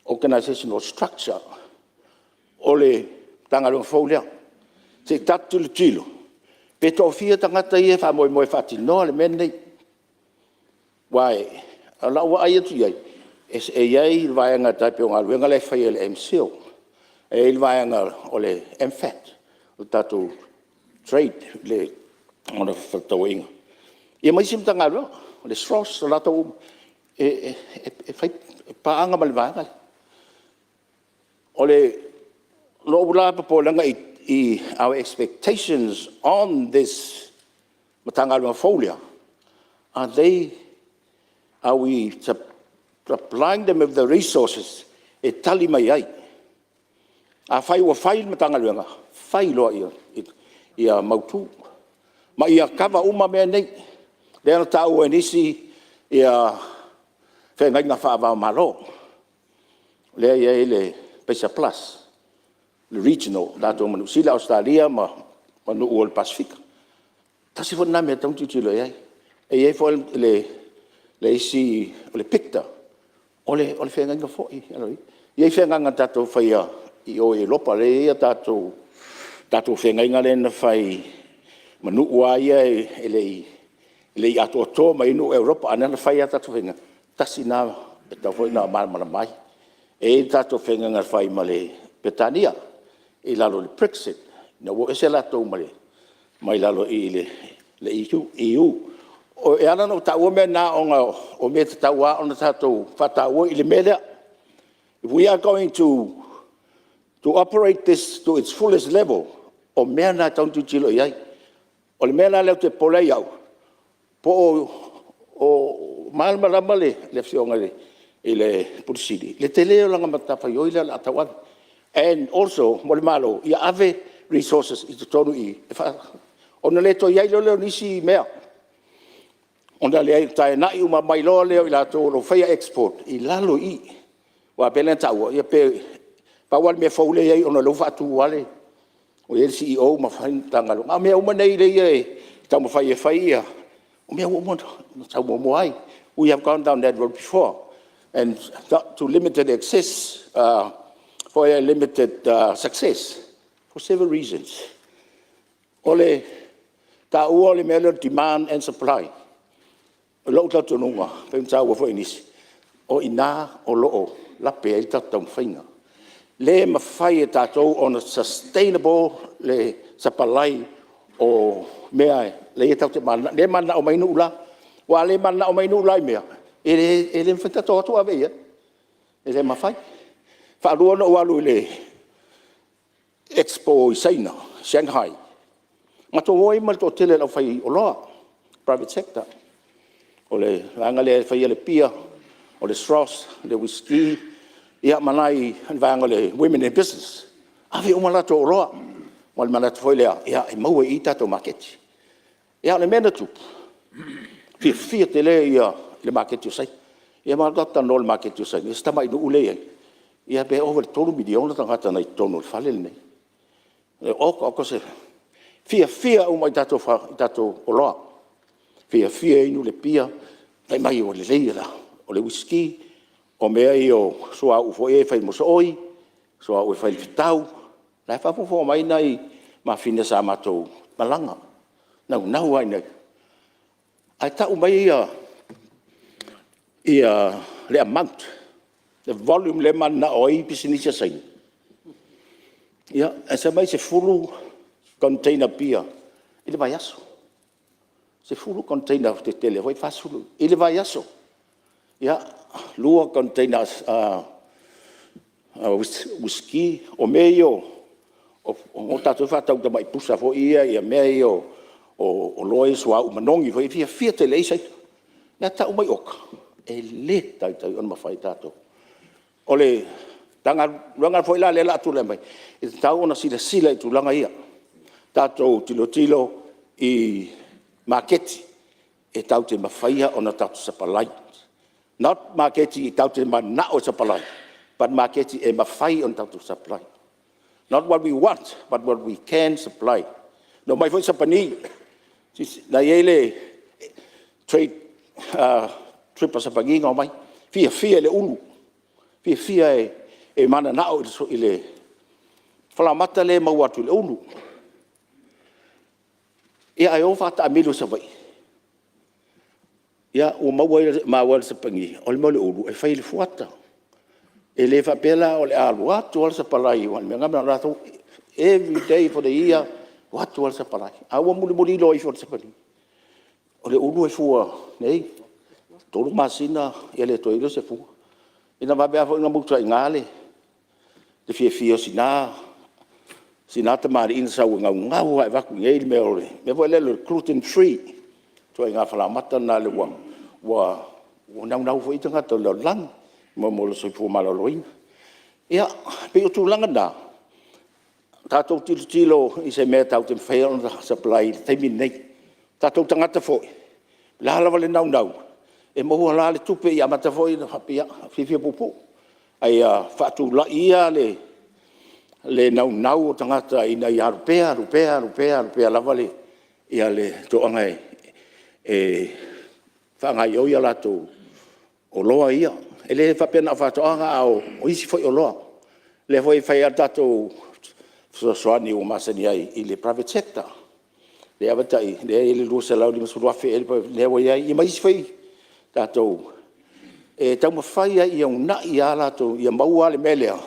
organizational structure o le Matagaluega fou lea, se i tatou tilotilo Pe toafia tagata ia e faamoemoe e faatinoa le mea lenei? Aua o lau vaai atu i ai, e i ai le vaega e tai pei o galuega la e fai e le MCIL, e i ai le vaega o le MFAT o le tatou Trade mo fefaatauaiga, ia ma isi Matagaluega, o le SROS o latou e fai paaga ma le vaega lea. O lou la popolega i our expectations on this Matagaluega fou lea, are we supplying them with the resources e tali mai ai? Afai ua fai le Matagaluega, fai loa ia mautu ma ia kava uma mea nei. Lea na taua e nisi feagaiga faava-o-Malo, lea e i ai le PACER Plus, le regional a tatou ma Niu Sila, Ausetalia ma nuu o le Pasefika. Tasi foi lena mea e tatau ona tilotilo i ai. E i ai foi le isi o le PICTA, o le feagaiga foi. E i ai feagaiga na tatou faia i o i Europa lea e i ai tatou feagaiga lea na fai ma nuu lava ia e le i atoatoa mai ai nuu Europa, a o lea na fai lava tatou feagaiga. Tasi lena e tatau foi ona malamalama ai. E i ai tatou feagaiga na fai ma Peretania i lalo o le PREXIT ina ua o ese latou mai lalo i i le EU. E ala ona ou taua mea na ona o mea e tatau lava ona tatou faataua i le mea lea. If we are going to operate this to its fullest level, o mea na e tatau ona tilotilo i ai. O le mea la lea ou te popole ai au, po o malamalama le Afioga i le Ofisa Sili o Pulega i le tele o lana matafaioi lea o le a tauave. And also mo le Malo, ia ave resources i totonu i i ona le toe i ai loa lea o nisi mea, ona taenai uma mai loa lea o i latou o lo o faia export i lalo i i. Aua e pei ona taua, pau lava le mea fou lea e i ai ona o lea ua faatu lava le… ua i ai le CEO ma fai le Matagaluega. A o mea uma nei lea e taumafai e fai, o mea ua uma ona sau muamua ai. We have gone down that road before and to limited success for several reasons. O le taua o le mea lea o le demand and supply. O lou talitonuga e pei ona taua foi e nisi, o i ina o lo o lape ai le tatou taumafaiga. E le mafai e tatou ona sustainable le supply o mea lea tatou te mananao, lea e mananao mai ai nuu la. Aua a le mananao mai nuu la i mea, e le mafai ona tatou o atu ave i ai, e le mafai. E faalua ona ou alu i le Expo i Saina i Shanghai, matou o ai ma le toatele o le aufaioloa, private sector. O le vaega lea e faia le pia, o le SROS, o le uisiki ia ma nai vaega o le Women in Business. Ave uma a latou oloa ma le manatu foi lea e maua i i tatou maketi. A o le mea na tupu, fiafia tele le maketi o Saina. Ia ma tatou talanoa i le maketi o Saina, si tamai nuu lea e i ai, ia pe ova i le 3 miliona tagata na i totonu o le fale lenei. E oka oka se… fiafia uma i tatou oloa, fiafia e inu le pia, fai mai ua lelei, o le uisiki, o mea ia o suauu foi ia e fai i mosooi, suauu e fai i le fetau. O la e faafogafoga mai nai mafine sa matou malaga, naunau lava ina… Ae tau mai le amount, le volume lea e mananao ai pisinisi a Saina, ia, e fai mai e 10 container pia i le vaiaso, 10 container tetele foi ia 40 i le vaiaso. Ia, 2 containers uisiki. O mea ia o tatou e faatau i tamai pusa foi ia mea ia o oloa ia suauu manogi foi ia e fiafia tele i ai Saina. Ae tau mai oka, e le taitai ona mafai e tatou. O le Matagaluega foi la lea o le a tulai mai, e tatau ona silasila i tulaga ia, tatou tilotilo i maketi e tatou te mafaia ona tatou supply, not maketi tatou te mananao e supply, but maketi e mafai ona tatou supply. Not what we want, but what we can supply. Na omai foi Sapani, na i ai le trade trip a Sapani na omai, fiafia i le ulu, fiafia e mananao i le falaoamata lea e maua atu i le ulu. Ia ae o faataamilo i Savaii, ia ua maua ai e le Sapani o le mea o le ulu e fai i le fuata. E le faapea la o le a alu atu lava le sapalai aua o le mea na o latou, everyday for the year, o atu lava le sapalai. A ua mulimuli iloa ifo e le Sapani, o le ulu e fua nei, 3 masina ia le toe i ai lea o se fua. Ia na vave foi la ona muta ai i ina le fiafia o si na tamalii na sau e naunau lava e avatu i inei le mea foi lea o le gluten free, ituaiga falaoamata lena ua naunau foi i ai tagata o le lalolagi mo le soifua maloloina. Ia, e pei o tulaga na, tatou tilotilo i se mea e tatou te mafaia ona supply i le taimi lenei. O tatou tagata foi, o le a lava le naunau, e maua la le tupe, ia amata foi ona faapea, ia, e fiafia puupuu. A ia faatulai ia le naunau o tagata ina ia alu pea, alu pea, alu pea lava le toaga e faagaoioi a latou oloa ia. E le faapea na o faatoaga a o isi foi oloa. O lea foi e fai lava le tatou fesoasoani ua masani ai i le private sector, lea e i ai le $250,000 ea lea ua i ai, ia ma isi foi tatou… e taumafai lava ia uunai lava latou ia maua le mea lea,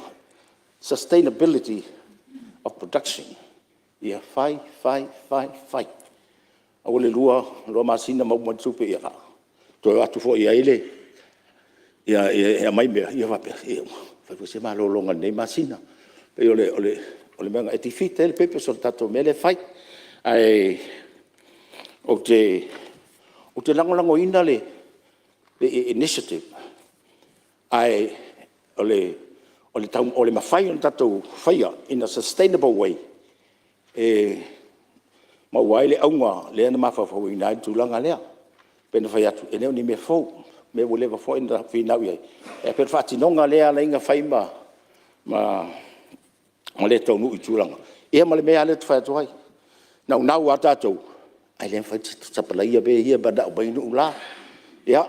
sustainability of production. Ia fai, fai, fai, fai. Aua le 2 masina maua mai le tupe, ia toe o atu foi e i ai e aumai mea, ia faapea, se ua fai foi se malologa i lenei masina. E pei o le mea lena, e defeat ai le purpose o le tatou mea lea e fai. Ae ou te lagolagoina le initiative, ae o le mafai ona tatou faia in a sustainable way e maua ai le auga lea na mafaufauina ai le tulaga lea. E pei ona fai atu, e le o ni mea fou, o mea ua leva foi ona finau i ai, ae pei o le faatinoga lea e ala ai ona fai ma le taunuu i tulaga, ia ma le mea lava lea ou te fai atu ai, naunau lava tatou, ae le mafai ona sapalaia mea ia e mananao mai ai nuu la. Ia, o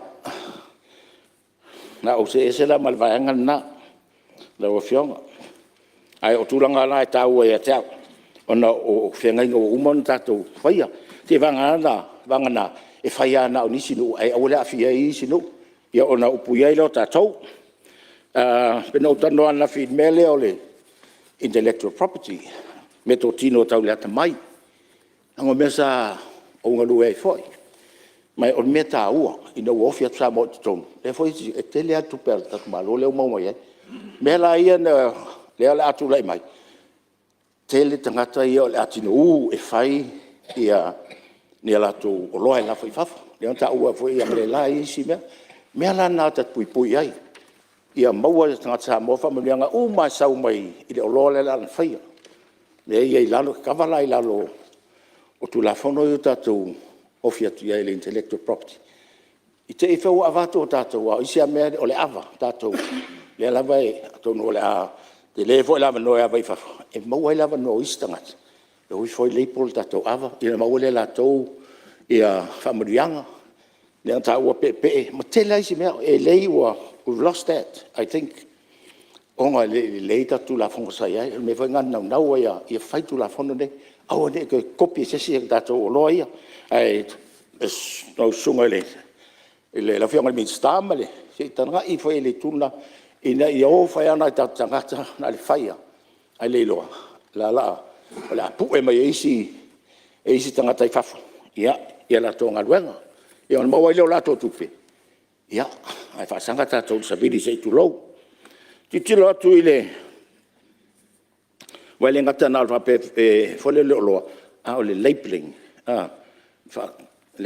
le a ou see ese la ma le vaega lena lau Afioga. Ae o tulaga la e taua ia te au, ona o feagaiga ua uma ona tatou faia, seiavagana e fai lava na o nisi nuu ae aua le aafia ai isi nuu, ia ona upuia ai lea o tatou. E pei ona ou talanoa ananafi i le mea lea o le intellectual property, meatotino tau le atamai, leaga o mea sa ou galue ai foi. Ma o le mea taua ina ua ofi atu Samoa i totonu, lea foi e tele lava tupe a le tatou Malo lea ua maua mai ai. O mea la ia lea o le a tulai mai, tele tagata ia o le a tinou e fai a latou oloa e lafo i fafo, lea na taua foi e analeila isi mea. O mea la na ta te puipui i ai, ia maua e tagata Samoa faamanuiaga uma lava e sau mai le oloa lea o le a ia faia, lea e i ai i lalo, e kava la i lalo o Tulafono ia ua tatou ofi atu i ai i le intellectual property. I te i foi ua avatu a tatou, a o isi lava mea o le ava a tatou, lea lava e atonu o le a tele foi le avanoa e ava ai i fafo, e maua ai le avanoa o isi tagata e o ifo ai label le tatou ava ona maua lea e latou faamanuiaga, lea na taua peepee ma tele lava isi mea. E lelei we've lost that I think ona e le i lelei tatou Tulafono sa i ai. O le mea foi lena na naunau ai lava ia fai Tulafono nei, aua ne i toe kopi e se isi a tatou oloa ia. Ae lau Susuga i le Minisita se i tagai ifo i le itu lena ina ia o fai lava nai o tatou tagata na o le fai lava ae le iloa o le a pu'e mai e isi tagata i fafo a latou galuega, ia ona maua ai lea o latou tupe ae faasaga tatou i le savili se i tulou. Tilotilo atu i le… aua e le gata na o le faapea foi lele o oloa, a o le labeling.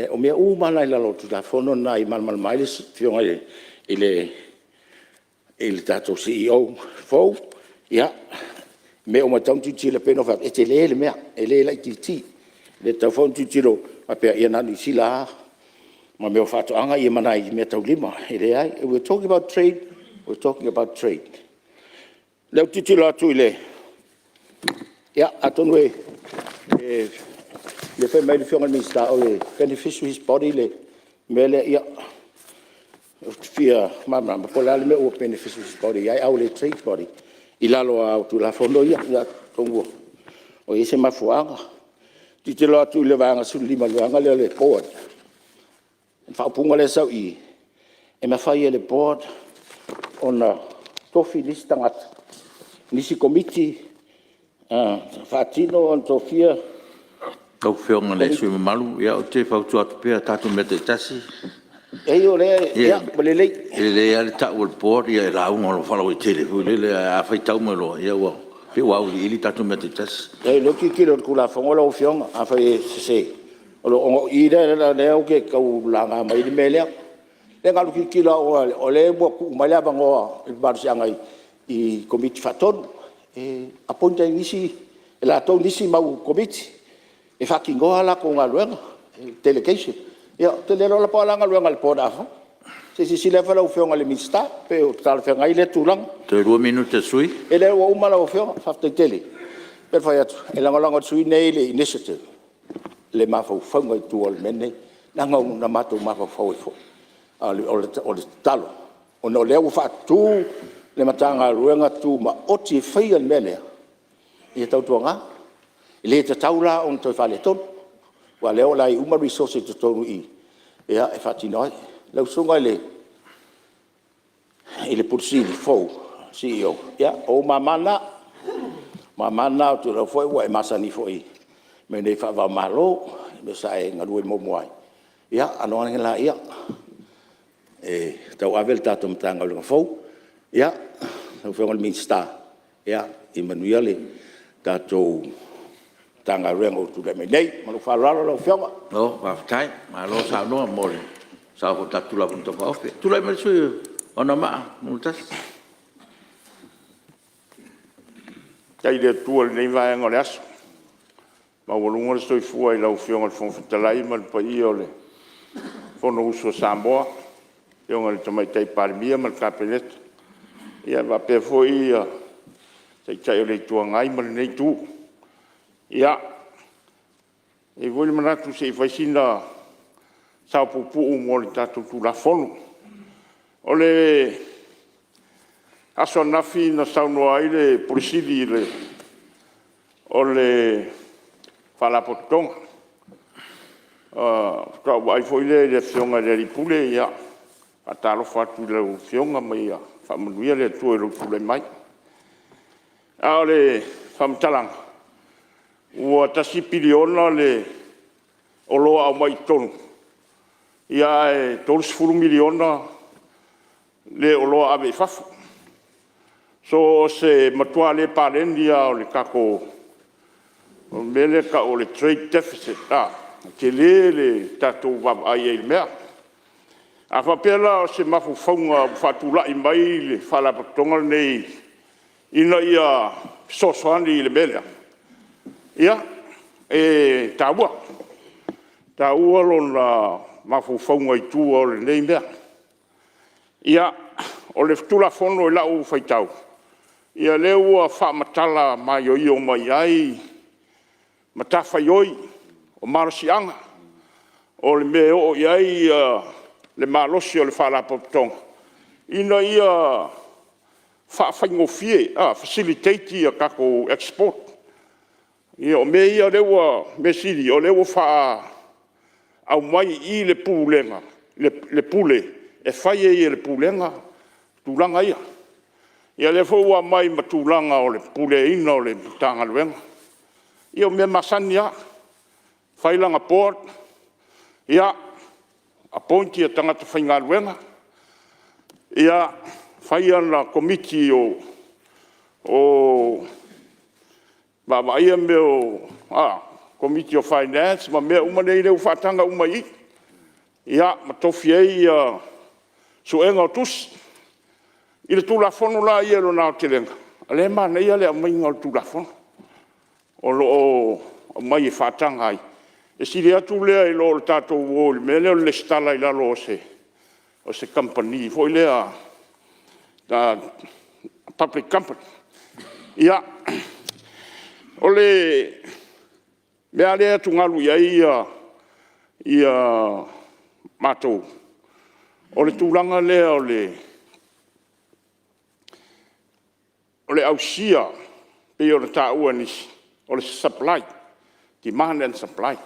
O mea uma lava na i lalo o le Tulafono lena ia malamalama ai le Afioga i le tatou CEO fou, ia, o mea uma e tatau ona tilotilo. E pei ona ou fai atu, e tele le mea, e le laitiiti. E le tatau foi ona tilotilo faapea na o Niu Sila lava ma mea o faatoaga ma nai meataulima. E leai, we are talking about trade, we are talking about trade. O lea ou te tilotilo atu i le… Ia, atonu o lea e fai mai le Afioga i le Minisita o le Beneficial Body le mea lea, ia, ou te fia malamalama po o le a le mea ua beneficial body ai ae ua le trade body i lalo o au Tulafono ia. Atonu ua i ai se mafuaaga. Tilotilo atu i le Vaega 15 i le vaega lea o le Board, le faaupuga lea e sau i i, e mafai e le Board ona tofi nisi tagata, nisi Komiti, faatino ona tofia. Lau Afioga i le sui usufono mamalu, ou te fautua atu pea, tatou mea taitasi, Ia ua lelei. E lelei lava le tau o le Board e lauga faalauaitele foi lele, ae a faitau mai loa, ua pei ua auiliili tatou mea taitasi. Leai o lea ou te tilotilo i le Tulafono lau Afioga, afai e sese, ona o i lea ou te tau laga mai ai le mea lea. Ia na ona tilotilo lava aua o lea ua tuu mai le avanoa i le malosiaga i Komiti Faatonu e appoint ai e latou nisi mau Komiti e faatinoa a latou galuega, delegation. Ia ou te le iloa la po o a galuega a le board a fai. Se i silasila ifo lau Afioga i le Minisita pe talafeagai lea tulaga. Toe 2 minute o le sui usufono. Ia leai ua uma lau Afioga, faafetai tele. E pei ona fai atu, e lagolago e le sui usufono lenei le initiative, le mafaufauga i tua o le mea lenei, leaga na matou mafaufau ai foi. A o le tatalo, ona o lea ua faatu le Matagaluega Tumaoti e faia le mea lea, ia tautuana, e le tatau la ona toe faaletonu, aua o lea o le a i ai uma resources i totonu i i e faatino ai. Lau Susuga i le Ofisa Sili fou, ia, o ou mama na. O ou mama na, ou te iloa foi ua e masani foi i mea nei faava o Malo, o mea sa e galue muamua ai, ia alo ane laia e tauave le tatou Matagaluega fou. Ia, lau Afioga i le Minisita, ia manuia le tatou Matagaluega o tulai mai nei. Ma lou faaaloalo lau Afioga. Malo faafetai, malo saunoa mo le sao foi i le tatou Tulafono Tau Faaofi. Tulai mai le sui usufono mo Anoamaa 1. Faafetai i le Atua i lenei vaega o le aso, ua maualuga le soifua i lau Afioga i le Fofoga Fetalai ma le paia o le Fonousu a Samoa, le Afioga i le Tamaitai Palemia ma le Kapeneta, e faapea foi le Taitai o le Itu Agai ma lenei Itu. Ia, e i ai foi le manatu se i fai sina sao puupuu mo le tatou Tulafono. O le aso ananafi na saunoa ai le Ofisa Sili o le Faalapotopotoga, ona faatoa ou vaai foi lea i le Afioga i le Alii Pule, ia e faatalofa atu i lau Afioga ma ia faamanuia le Atua i lou tulai mai. A o le faamatalaga, ua $1 piliona le oloa aumai i totonu, ae $30 miliona le oloa ave i fafo. So, o se matua le paleni lava o le tatou mea lea e tau o le trade deficit, e tele le tatou vaavaai i ai i le mea. A faapea la o se mafaufauga ua faatulai mai le Faalapotopotoga lenei ina ia fesoasoani i le mea lea, ia, e taua, e taua lona mafaufauga i tua o lenei mea. Ia, o le Tulafono i lau faitau, ia lea ua faamatala maioio mai ai matafaioi, o malosiaga, o le mea e oo i ai le malosi o le Faalapotopotoga ina ia faafaigofie, facilitate a tatou export. O mea ia o lea ua… mea sili o lea ua aumai i i le Pulega, le pule e fai ai e le Pulega tulaga ia. Ia lea foi ua aumai ma tulaga o le puleaina o le Matagaluega. Ia o mea masani lava, fai lana board, appoint tagata faigaluega, fai ana Komiti o vaavaaia mea o Komiti o Finance ma mea uma nei lea ua faataga uma i i, ia ma tofi ai suega o tusi. I le Tulafono la ia i lona aotelega, o lea e manaia le aumaiga o le Tulafono o lo o aumai e faataga ai. E sili atu lea i lo le tatou o i le mea lea o le resitala i lalo o se kamupani foi lea public company. Ia, o le mea lava lea e atugalu i ai matou, o le tulaga lea o le ausia pei ona taua e nisi o le supply. Demand and supply.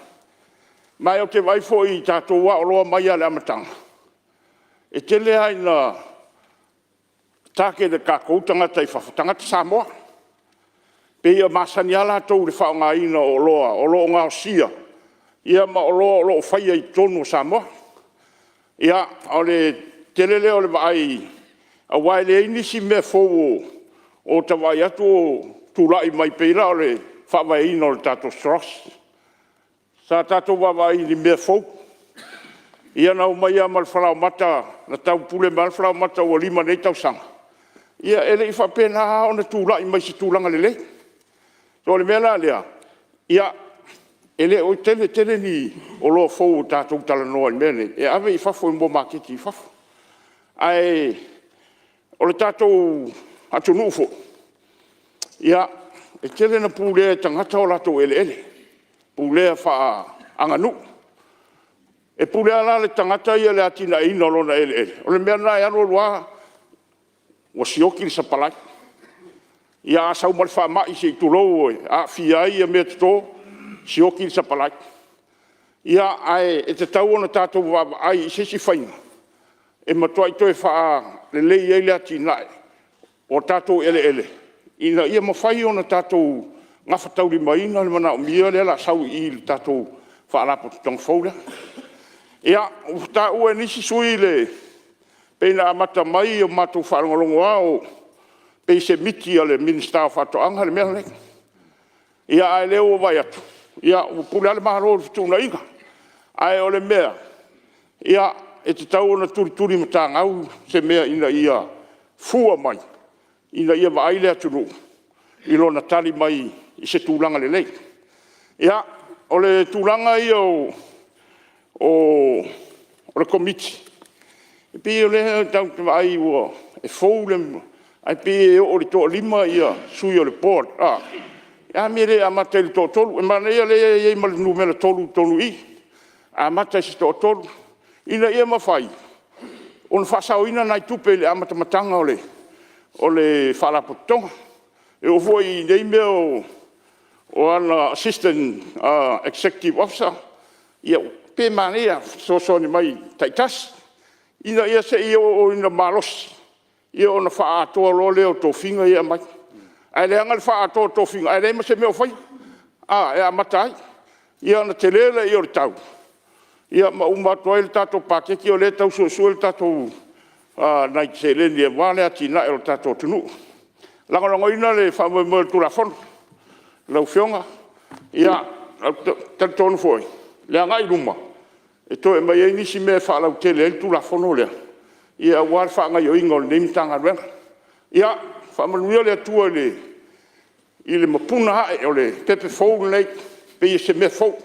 Ma ou te vaai foi i tatou lava oloa mai lava i le amataga, e tele lava ina target e tatou tagata i fafo, tagata Samoa. E pei e masani lava latou i le faaaogaina o oloa o lo o gaosia ma oloa o lo o faia i totonu o Samoa. Ia, o le tele lea o le vaai aua e leai nisi mea fou o ta vaai atu o tulai mai pei la o le faavaeina o le tatou SROS. Sa tatou vaavaai i ni mea fou, ia na omai lava ma le falaoamata na taupule mai lava le falaoamata ua 5 nei tausaga, ia e le i faapena lava ona tulai mai i se tulaga lelei. O le mea la lea, ia, e le o tele tele ni oloa fou ua tatou talanoa i mea nei e ave i fafo mo maketi i fafo. Ae o le tatou atunuu foi, e tele ina pulea e tagata o latou eleele, pulea faaleaganuu. E pule lava la le tagata ia i le atiaeina o lona eleele, o le mea lena e alu alu lava ua sioki le sapalai. Ia a sau ma le faamai se i tulou e aafia ai meatoto, sioki le sapalai. Ae tatau ona tatou vaavaai i se isi faiga e matuai toe faalelei ai le atinae o tatou eleele ina ia mafai ona tatou gafataulimaina le manaomia lea o le a sau i le tatou Faalapotopotoga fou lea. Ia, ua taua e nisi sui usufono pei ona amata mai o matou faalogologo lava pei se miti a le Minisita o Faatoaga le mea lenei. A o lea ua vaai atu, ua pule lava le Malo i le fetuunaiga. Ae o le mea, e tatau ona tulitulimatagau se mea ina ia fua mai ina ia vaai le atunuu i lona tali mai i se tulaga lelei. Ia, o le tulaga ia o le Komiti, e pei o lea tatou te vaai e fou le… ae pei e oo i le toa-5 sui o le board. O le a le mea e le amata ai i le toatolu? E manaia o lea e i ai ma le numera 3 i totonu i i, amata i se toatolu ina ia mafai ona faasaoina nai tupe i le amatamataga o le Faalapotopotoga. E oo foi i nei mea o ana Assistant Executive Officer, ia pei e manaia le fesoasoani mai taitasi, ina ia se i oo ina malosi ona faaatoa loa lea o tofiga ia e aumai. Ae leaga le faaatoa o tofiga ae leai ma se mea o faia e amata ai. Ia ona tele lea o le tau ma uma atu ai le tatou paketi o lea e tau suesue nai seleni aua le atinae o le tatou atunuu. E lagolagoina le faamoemoe o le Tulafono lau Afioga. Ou te talitonu foi i le agai i luma e toe aumai ai nisi mea e faalautele ai le Tulafono lea aua le faagaoioiga o lenei Matagaluega. Ia faamanuia le Atua i le mapuna ae o le pepe fou lenei, e pei o se mea fou.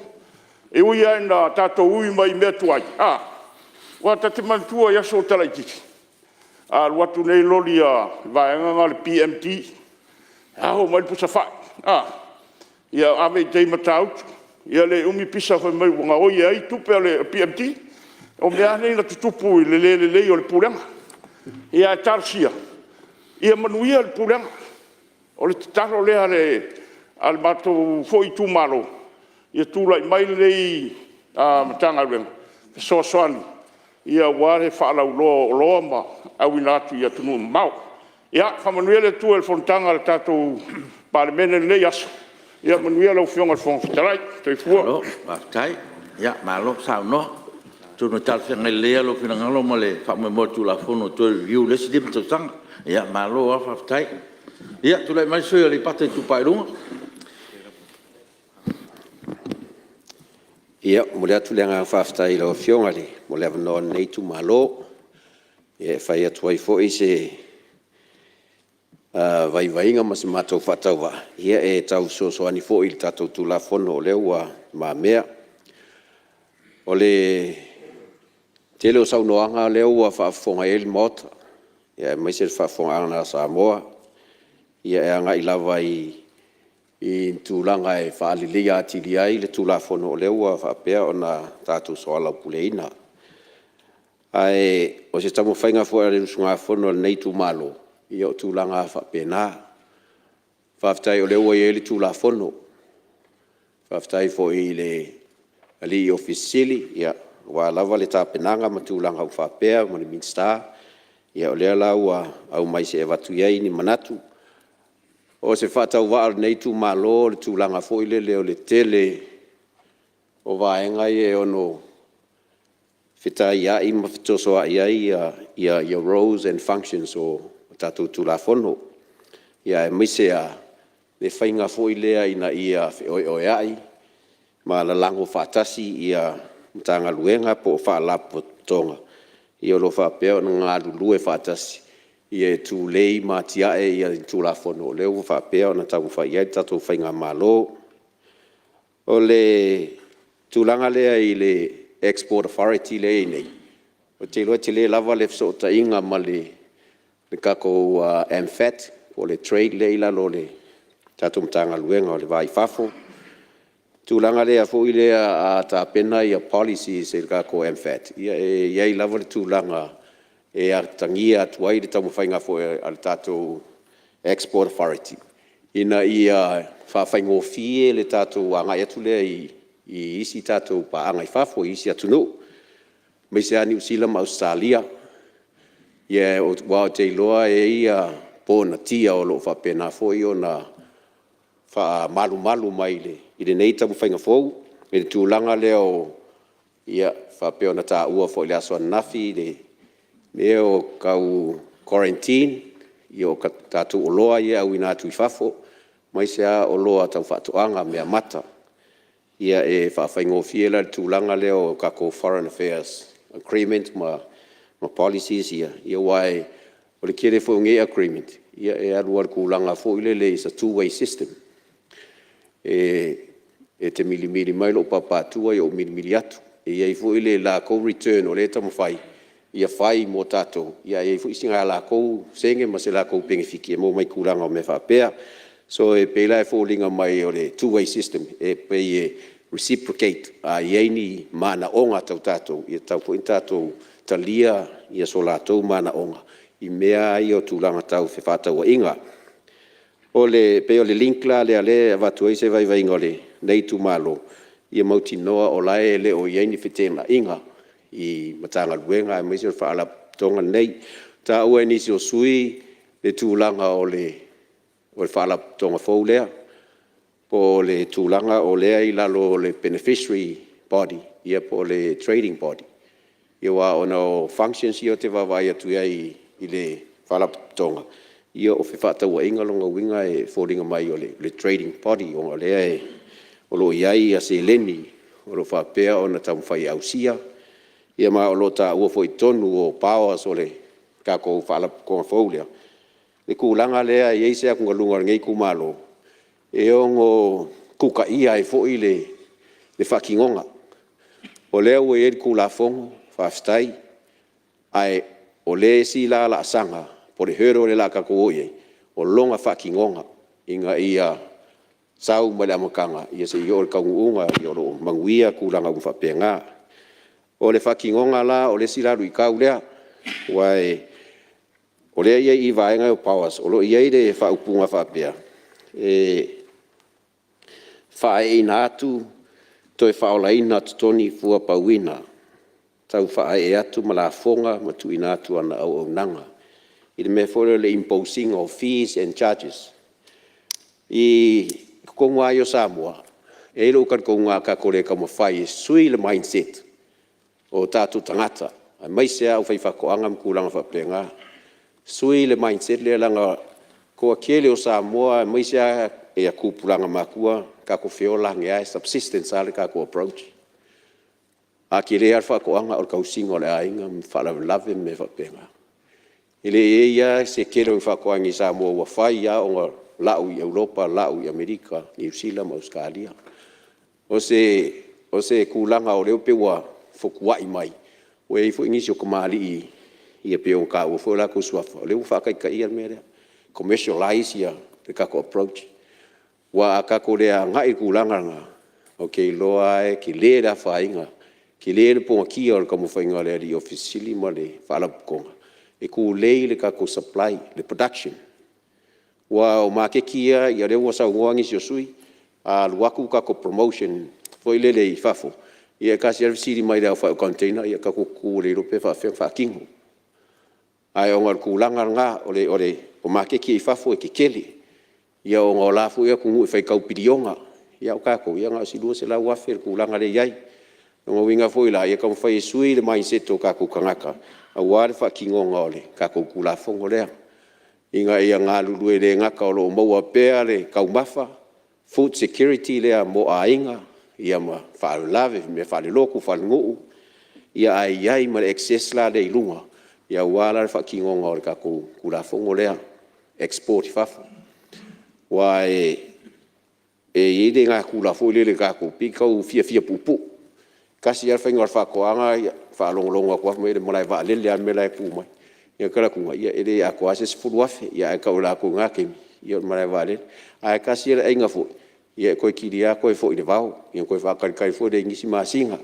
E ui lava ina tatou ui mai i mea tuai, a, aua ta te manatua i aso a o ta laitiiti, a alu atu nei loli a le vaega lena o le PMD e ao mai le pusa fai, ia ave i tai i Matautu, ia le umi pisa fai mai ua gaoi e ai tupe a le PMD. O mea lava nei na tutupu i le le lelei o le pulega. Ae talosia ia manuia le pulega. O le tatalo lea a le matou foi itumalo, ia tulai mai lenei Matagaluega e fesoasoani aua le faalauiloa o oloa ma auina atu i atunuu mamao. Ia faamanuia le Atua i le fonotaga a le tatou Palemene i lenei aso. Ia manuia lau Afioga i le Fofoga Fetalai. Soifua. Malo faafetai, malo saunoa. Atonu e talafeagai lelei lava lou finagalo ma le faamoemoe o le Tulafono e toe review i le isi 5 tausaga. Malo lava faafetai. Ia tulai mai le sui usufono mo Aleipata Itupa i Luga. E momoli atu le agaga faafetai i lau Afioga mo le avanoa o lenei itumalo e fai atu ai foi se vaivaiga ma se matou faatauvaa e tau fesoasoani foi i le tatou Tulafono o lea ua i lumamea. O le tele o saunoaga lea ua faafofoga i ai le Maota, aemaise le faafofogaaga a Samoa e agai lava i tulaga e faaleleia atili ai le Tulafono o lea ua faapea ona tatou soalaupuleina. Ae o se taumafaiga foi a le usugafono a lenei itumalo, ia o tulaga lava faapena. Faafetai o lea ua i ai le Tulafono, Faafetai foi i le alii Ofisa Sili aua lava le tapenaga ma tulaga uma faapea ma le Minisita. Ia o lea la ua aumai se i avatu i ai ni manatu. O se faatauvaa o lenei itumalo o le tulaga foi lele o le tele o vaega ia e ono fetaiai ma fetosoai ai roles and functions o tatou Tulafono, aemaise lava le faiga foi lea ina ia feoeoeai ma lalago faatasi Matagaluega po o Faalapotopotoga o lo o faapea ona galulue faatasi e tulei ma atiae Tulafono o lea ua faapea ona taumafai i ai le tatou faigamalo. O le tulaga lea i le Export Authority lea e i ai nei, ou te iloa e tele lava le fesootaiga ma le tatou MFAT po o le Trade lea e i lalo o le tatou Matagaluega o le Va i Fafo. O le tulaga foi lea a tapena policies e le tatou MFAT, ia e i ai lava le tulaga e atagia atu ai le taumafaiga foi a le tatou Export Authority ina ia faafaigofie le tatou agai atu lea i isi tatou paaga i fafo i isi atunuu, aemaise lava Niu Sila ma Ausetalia. Aua ou te iloa e i ai ponatia o lo o faapena foi ona faamalumalu mai i lenei taumafaiga fou i le tulaga lea e faapei ona taua foi i le aso ananafi i mea tau quarantine o tatou oloa ia e auina atu i fafo, aemaise lava oloa tau faatoaga, meamata. E faafaigofie la le tulaga lea o tatou foreign affairs agreement ma policies ia, aua o le tele foi o nei agreement, e alu lava i le tulaga foi lele it's a two way system. E te milimili mai lou papatua ou milimili atu. E i ai foi le latou return o lea e taumafai ia fai mo tatou, ae i ai foi sina latou sene ma se latou penefiti e maua mai tulaga o mea faapea. So e pei la e foliga mai o le two way system, e pei e reciprocate. A i ai ni manaoga tau tatou, e tatau foi ona tatou talia so latou manaoga i mea lava ia o tulaga tau fefaatauaiga. E pei o le link la lea o lea e avatu ai se vaivaiga o lenei itumalo, ia mautinoa o la e le o i ai ni feteenaiga i Matagaluega aemaise o le Faalapotopotoga lenei. Na taua e nisi o sui usufono le tulaga o le Faalapotopotoga fou lea, po o le tulaga o lea e i lalo o le Beneficiary Body po o le Trading Body. Aua ona o functions ia ou te vaavaai atu i ai i le Faalapotopotoga, ia o fefaatauaiga lona uiga e foliga mai o le trading body ona o lea o lo o i ai seleni o lo o faapea ona taumafai e ausia, ia ma o lo o taua foi i totonu o powers o le tatou Faalapotopotoga fou lea le tulaga lea e i ai se atugaluga o lenei itumalo, e ono tutaia ai foi le faatinoga. O lea ua i ai le Tulafono faafetai, ae o le isi la laasaga po o le hurdle lea o le a tatou o i ai, o lona faatinoga ina ia sau mai le amataga seia oo i le taunuuga o lo o manuia tulaga uma faapena. O le faatinoga la o le isi luitau lea, aua o lea e i ai i le vaega lea o powers, o lo o i ai le faaupuga faapea, e faaeeina atu, toe faaolaina totogi fua pauina tau faaee atu ma lafoga ma tuuina atu o ana auaunaga i le mea foi lea o le impose ina o fees and charges. I totonu lava ia o Samoa, e i ai lou talitonuga a tatou le taumafai e sui le mindset o tatou tagata aemaise lava le aufaifaatoaga ma tulaga faapena, sui le mindset lea leaga o le toatele o Samoa aemaise lava tupulaga matuatua, tatou te feola ane lava, e subsistence lava le tatou approach. A tele lava le faatoaga o le tausiga o le aiga ma faalavelave ma mea faapena. E le i i ai lava se tele o ni faatoaga i Samoa ua fai lava ona lau i Europa, lau i Amerika, Niu Sila ma Ausetalia. O se tulaga o lea e pei ua fotuai mai, ua i ai foi nisi o tamalii e pei ona taua foi o latou suafa, o lea ua faataitaia le mea lea, commercialize le tatou approach. Aua a tatou le agai i le tulaga lena, ou te iloa lava e tele le afaina, tele le ponatia o le taumafaiga a le Ofisa Sili o Pulega ma le Faalapotopotoga e tulei le tatou supply, le production. Aua o maketi ia o lea ua saunoa nisi o sui usufono, A alu atu tatou promotion foi lele i fafo, ia e tasi lava le fesili mai le aofai o container, ia tatou tutu ua le iloa pe faafefea ona faatino. Ae ona o le tulaga lena o maketi ia i fafo e tetele, ia ona o la foi atunuu e faitau piliona, a o tatou, ia na o si $200,000 le tulaga lea e i ai. O lona uiga foi la, ia taumafai e sui le mindset o tatou tagata aua le faatinoga o le tatou Tulafono lea, ina ia galulue e le gata o lo o maua pea le taumafa, food security lea mo aiga ma faalavelave i mea faalelotu, faalenuu, ae i ai ma le excess la lea i luga aua la le faatinoga o le tatou Tulafono lea, export i fafo. Aua e i ai le natura foi lele i tatou, pei e tau fiafia puupuu. Tasi lava le faiga o le faatoaga e faalogologo atu lava fai mai le malae vaalele lava le mea la e tu mai. Ia ou te alu atu, ia e le atoa lava se $10,000 ae tau e latou i na taimi, ia o le malae vaalele. Ae tasi lava le aiga foi, ia e toeitiiti lava toe foi i le vao, ia ona toe faatalitali foi lea i nisi masina.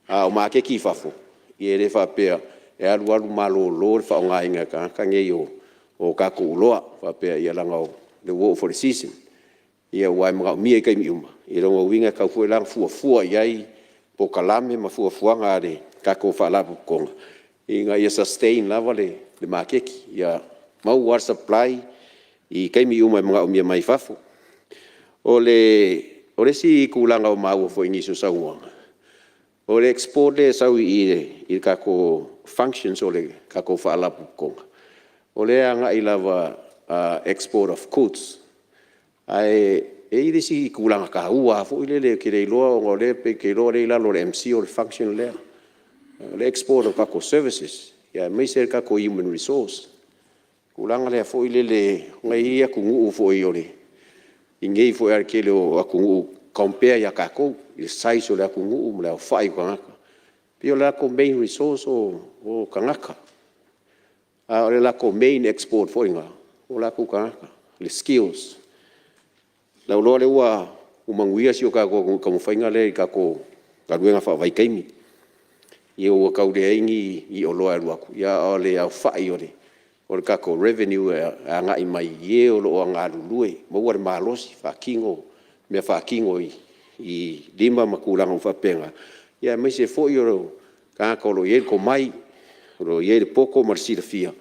A o maketi i fafo, ia e le faapea e alu alu malolo le faaaogaina e tagata nei o tatou oloa faapea leaga o lea ua oo foi i le season. Ia aua e manaomia i taimi uma, ia o lona uiga e tatau foi la ona fuafua i ai polokalame ma fuafuaga a le tatou Faalapotopotoga ina ia sustain lava le maketi, ia maua lava le supply i taimi uma e manaomia mai fafo. O le isi tulaga ua maua foi i nisi o saunoaga, o le export lea e sau i le tatou functions o le tatou Faalapotopotoga, o lea e agai lava export of goods. Ae i ai le isi tulaga taua lava foi lele ou te le iloa ona o lea ou te iloa o lea e i lalo o le MCIL le function lea. O le export o tatou services, aemaise le tatou human resource. O le tulaga lea foi lele aua e i ai atunuu foi i inei foi lava i le tele o atunuu compare ia tatou i le size o le atunuu ma le aofai o tagata, pei o le latou main resource o tagata. A o le latou main export foi lena, o latou tagata, le skills. O lau iloa lea ua manuia si o tatou atunuu i le taumafaiga lea i tatou galuega faavaitaimi. Ia ua tau leai ni oloa e alu atu, a o le aofai o le tatou revenue e agai mai i e o lo o galulue, maua le malosi e faatino mea faatino i lima ma tulaga uma faapena, aemaise foi o tagata o lo o i ai le tomai, o lo o i ai le poto ma le silafia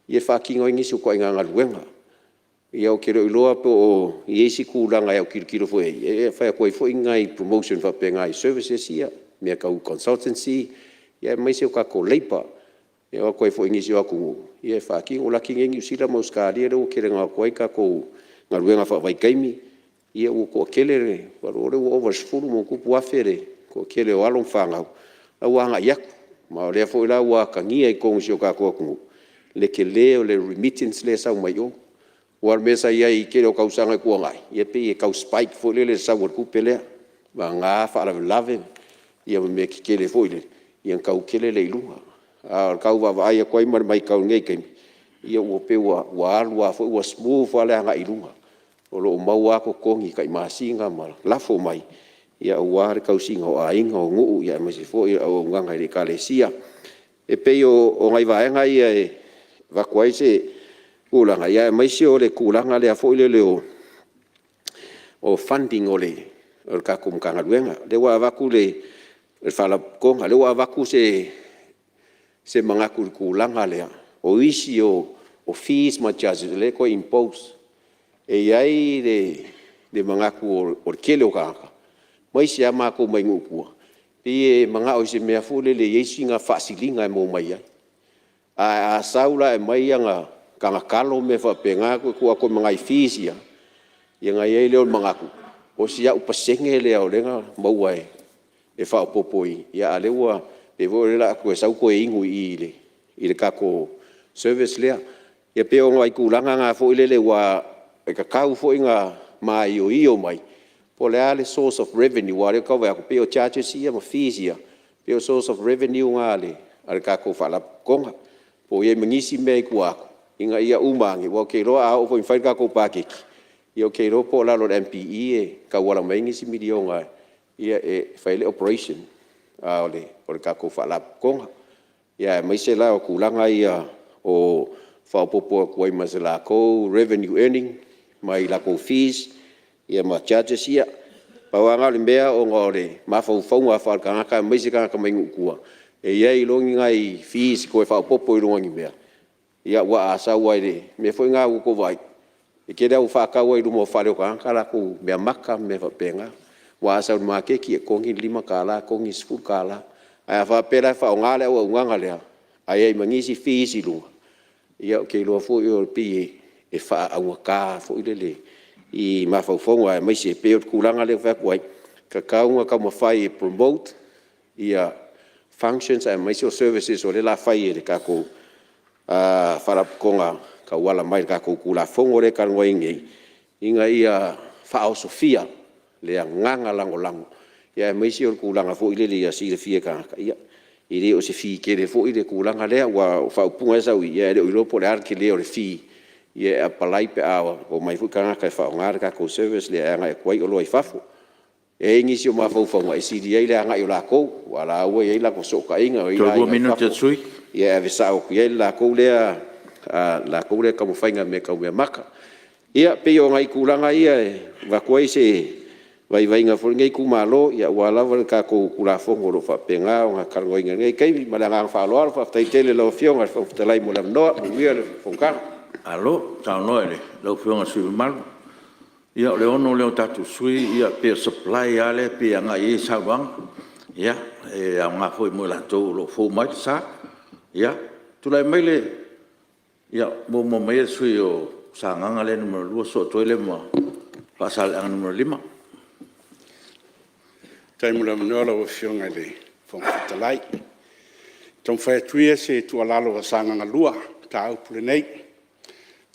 e faatino ai nisi o ituaiga galuega. Ia ou te le o iloa po o i ai se tulaga e autilotilo foi i ai e fai atu ai foi ni nai promotion faapena i services ia, mea tau consultancy, aemaise o tatou labour e o atu ai foi i nisi o atunuu e faatino. Ua laki nei Niu Sila ma Ausetalia lea ua tele ina o atu ai tatou galuega faavaitaimi, ia ua toatele, ua ou iloa lea ua ova i le 10+ afe le toatele o alo ma fanau la ua agai atu. Ma o lea foi la ua atagia i totonu o si o tatou atunuu le tele o le remittance lea e sau mai o. Aua o le mea sa i ai i le tele o tausaga ua tuanai, ia pei e tau spike foi lele i le sau o le tupe lea, vagana faalavelave ma mea tetele foi lele ia ona tau tele lea i luga. A o le tau vaavaai atu ai ma le maitau i lenei taimi, ia ua pei ua alu alu foi ua smooth lava le agai i luga. O lo o maua lava totogi tai masina ma lafo mai aua le tausiga o aiga, o nuu, aemaise foi o le auaunaga i le Ekalesia. E pei o nai vaega ia e avatu ai se tulaga, aemaise o le tulaga lea foi lele o funding o le tatou Matagaluega. O lea ua avatu le Faalapotopotoga, o lea ua avatu se manatu i le tulaga lea, o isi o fees ma charges lea e toe impose. E i ai le manatu o le tele o tagata, aemaise lava matou mai nuu i tua, pei e manao i se mea foi lele e i ai sina faasiliga e maua mai ai. Ae a sau la e aumai ana talo ma mea faapena toe tuu atu ai ma nai fees ia, ia ona i ai lea o le manatu, o si au pasene lea o lea na maua e faaopoopo i… a o lea ua pei foi lea o le a toe sau toe inu i i i le tatou service lea. Ia pei o nai tulaga na foi lele aua e tatau foi ona maioio mai po o le a le source of revenue aua o lea ou te tau vaai atu pei o charges ia ma fees ia, pei o source of revenue na a le tatou Faalapotopotoga. Po o i ai ma nisi mea i tua atu ina ia uma ane, aua ou te iloa a oo foi ina fai le tatou paketi, ia ou te iloa po o lalo o le MPE e tauala mai ai nisi miliona e fai ai le operation o le tatou Faalapotopotoga. Ia aemaise la o tulaga ia o faaopoopo atu ai ma se latou revenue earning mai latou fees. ma charges ia. Pau lava lena o le mea ona o le mafaufauga faaletagata aemaise tagata mai nuu i tua, e i ai loa ni nai fees toe faaopoopo i luga o ni mea, aua a sau lava i le mea foi lena ua tou vaai, e tele lava ina faatau i luma o fale o tagata latou meamata ma mea faapena. Aua a sau i le maketi e togi le $5, togi le $10. Ae a faapea la e faaaoga le auaunaga lea ae i ai ma nisi fees i luga, ia ou te iloa foi e pei e faaaugata foi lele i mafaufauga, aemaise e pei o le tulaga lea e fai atu ai, e tatau ona taumafai e promote functions aemaise o services o lea o le a fai e le tatou Faalapotopotoga e tauala mai i le tatou Tulafono lea e talanoaina nei, ina ia faaosofia le agaga lagolago, aemaise o le tulaga foi lele ia silafia e tagata, e le o se fee tele foi le tulaga lea. Aua o faaupuga ia e sau i i, ae le o iloa po o le a le tele o le fee e apply pe a omai foi tagata e faaaoga le tatou service lea e agai atu ai oloa i fafo. E i ai nisi o mafaufauga e sili ai le agai o latou, aua o la e ua i ai latou fesootaiga, o i ai aiga i fafo e ave sao atu i ai le latou lea taumafaiga i mea tau meamata. Ia pei o nai tulaga ia e avatu ai se vaivaiga foi o lenei itumalo aua lava le tatou Tulafono o lo o faapena ona talanoaina i lenei taimi. Ma le agaga faaaloalo. Faafetai tele i lau Afioga i le Fofoga Fetalai mo le avanoa. Manuia le fonotaga. Malo saunoa i lau Afioga i le sui usufono mamalu. Ia o le 6 lea o tatou sui usufono, pei o le supply lava lea e agai i ai saunoaga. Ia, e aoga foi mo i latou o lo o fou mai le sa. Ia, tulai mai le… Ia, muamua mai le sui usufono mo Sagaga 2, sosoo atu ai lea ma Faasaleleaga 5. Faafetai mo le avanoa lau Afioga i le Fofoga Fetalai. Taumafai atu ia se tuualalo a Sagaga 2 i le mataupu lenei.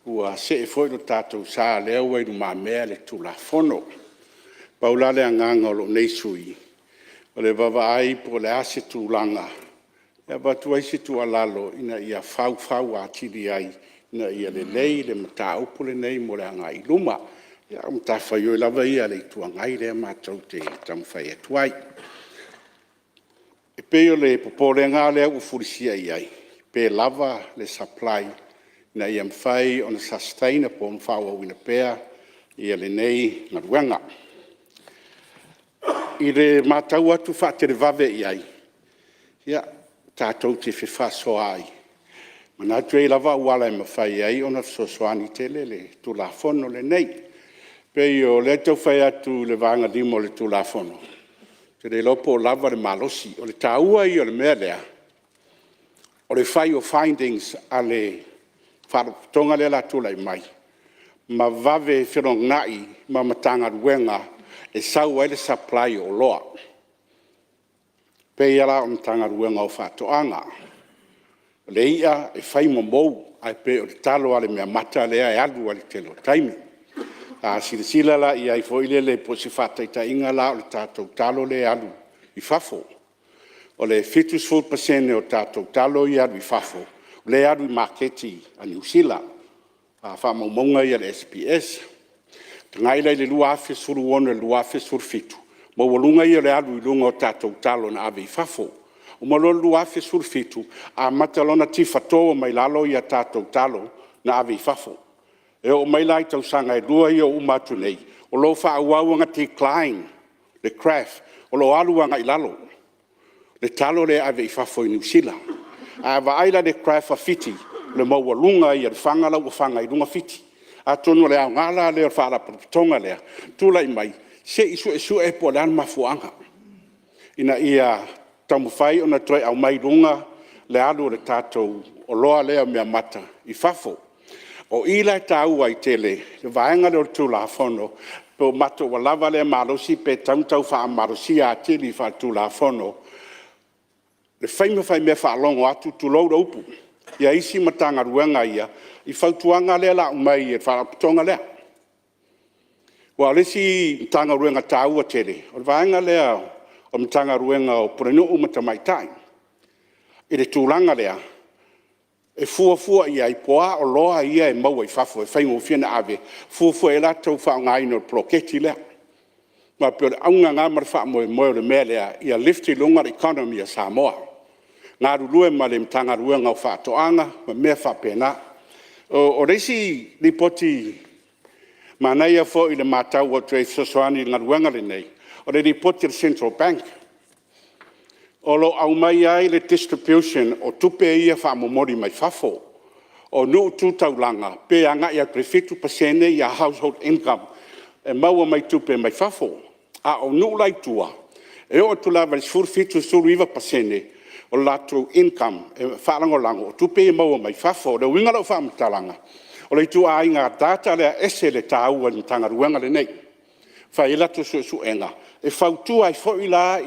Ua see foi lo tatou sa o lea ua i lumamea le Tulafono. Pau la le agaga o lou nei sui usufono, o le vaavaai po o le a se tulaga e avatu ai se tuualalo ina ia faufau atili ai ina ia lelei le mataupu lenei mo le agai i luma. Ia o matafaioi lava ia a le Itu Agai lea matou te taumafai atu ai. E pei o le popolega lea ua fulisia i ai, pe lava le supply ina ia mafai ona sustain po o faaauauina pea lenei galuega. I le matau atu faatelevave i ai, ia, tatou te fefaasoaai, manatu e i ai lava auala e mafai ai ona fesoasoani tele le Tulafono lenei. E pei o lea e tau fai atu i le vaega 5 o le Tulafono, ou te le iloa po o lava le malosi. O le taua ia o le mea lea, o le fai o findings a le Faalapotopotoga lea o le a tulai mai ma vave felogai ma Matagaluega e sau ai le supply o oloa. E pei lava la o le Matagaluega o Faatoaga. O le i'a e fai ma mou, ae pei o le talo lava o le meamata lea e alu lava i le tele o taimi. A silasila la i ai foi lele po o se faataitaiga la o le tatou talo lea e alu i fafo. O le 70% o tatou talo ia e alu i fafo, lea e alu i maketi a Niu Sila, a o faamaumauga ia a le SBS. Tagai la i le 2016 i le 2017, maualuga ia o le alu i luga o tatou talo na ave i fafo. Uma loa le 2017 amata loa ona tifato mai lalo tatou talo na ave i fafo. E oo mai la i tausaga e lua ia ua uma atu nei, o lo o faaauau ona decline le graph, o lo o alu agai lalo le talo lea e ave i fafo i Niu Sila. A vaai la i le graph a Fiti, o le maualuga ia o le fana la ua fana ai luga Fiti. Atonu o le aoga la lea o le faalapotopotoga lea e tulai mai, se i suesue po o le a le mafuaaga ina ia taumafai ona toe aumai i luga le alu o le tatou oloa lea o meamata i fafo. O i la e taua ai tele le vaega lea o le Tulafono, pe matou ua lava lea malosi pe tatau ona tau faamalosia atili faale-Tulafono le fai ma faimea faalogo atu tulou le upu isi Matagaluega ia i fautuaga lea o le a aumai e le Faalapotopotoga lea. Aua o le isi Matagaluega taua tele, o le vaega lea o le Matagaluega o Pulenuu ma Tamaitai i le tulaga lea e fuafua i ai po o a oloa ia e maua i fafo e faigofie ona ave, fuafua i ai le latou faaaogaina o le poloketi lea. Aua e pei o le auga lena ma le faamoemoe o le mea lea, ia lift i luga le economy a Samoa, galulue ma le Matagaluega o Faatoaga ma mea faapena. O le isi lipoti Manaia foi le matau atu e fesoasoani i le galuega lenei, o le lipoti a le Central Bank o lo o aumaia ai le distribution o tupe ia faamomoli mai fafo. O nuu tu taulaga pe agai atu i le 7% household income e maua mai tupe mai fafo. A o nuu la e i tua, e oo atu lava i le 17% i le 19% o latou income e faalagolago o tupe ia e maua mai fafo. O le uiga o lau faamatalaga, o le ituaiga data lea e ese le taua i le Matagaluega lenei, e fai ai latou suesuega e fautua ai foi la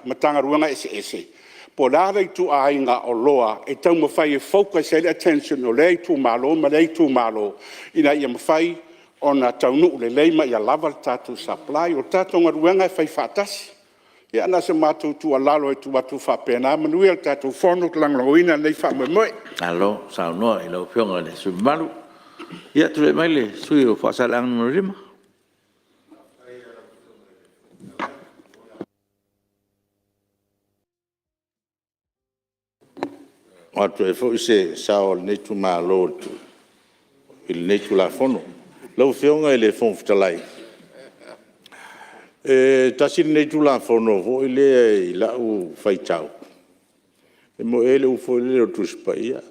Matagaluega eseese po o le a le ituaiga oloa e taumafai e focus i ai le attention o lea itumalo ma lea itumalo ina ia mafai ona taunuu lelei ma ia lava le tatou supply. O le tatou galuega e fai faatasi. Ia na o se matou tuualalo e tuu atu faapena. Manuia le tatou Fono. Ou te lagolagoina lenei faamoemoe. Malo saunoa i lau Afioga i le sui usufono mamalu. Ia tulai mai le sui usufono mo Faasaleleaga 5. Avatu ai foi se sao o lenei itumalo i lenei Tulafono. Lau Afioga i le Fofoga Fetalai, e tasi lenei Tulafono foi lea i lau faitau, e moni ai le upu foi lele o le Tusi Paia,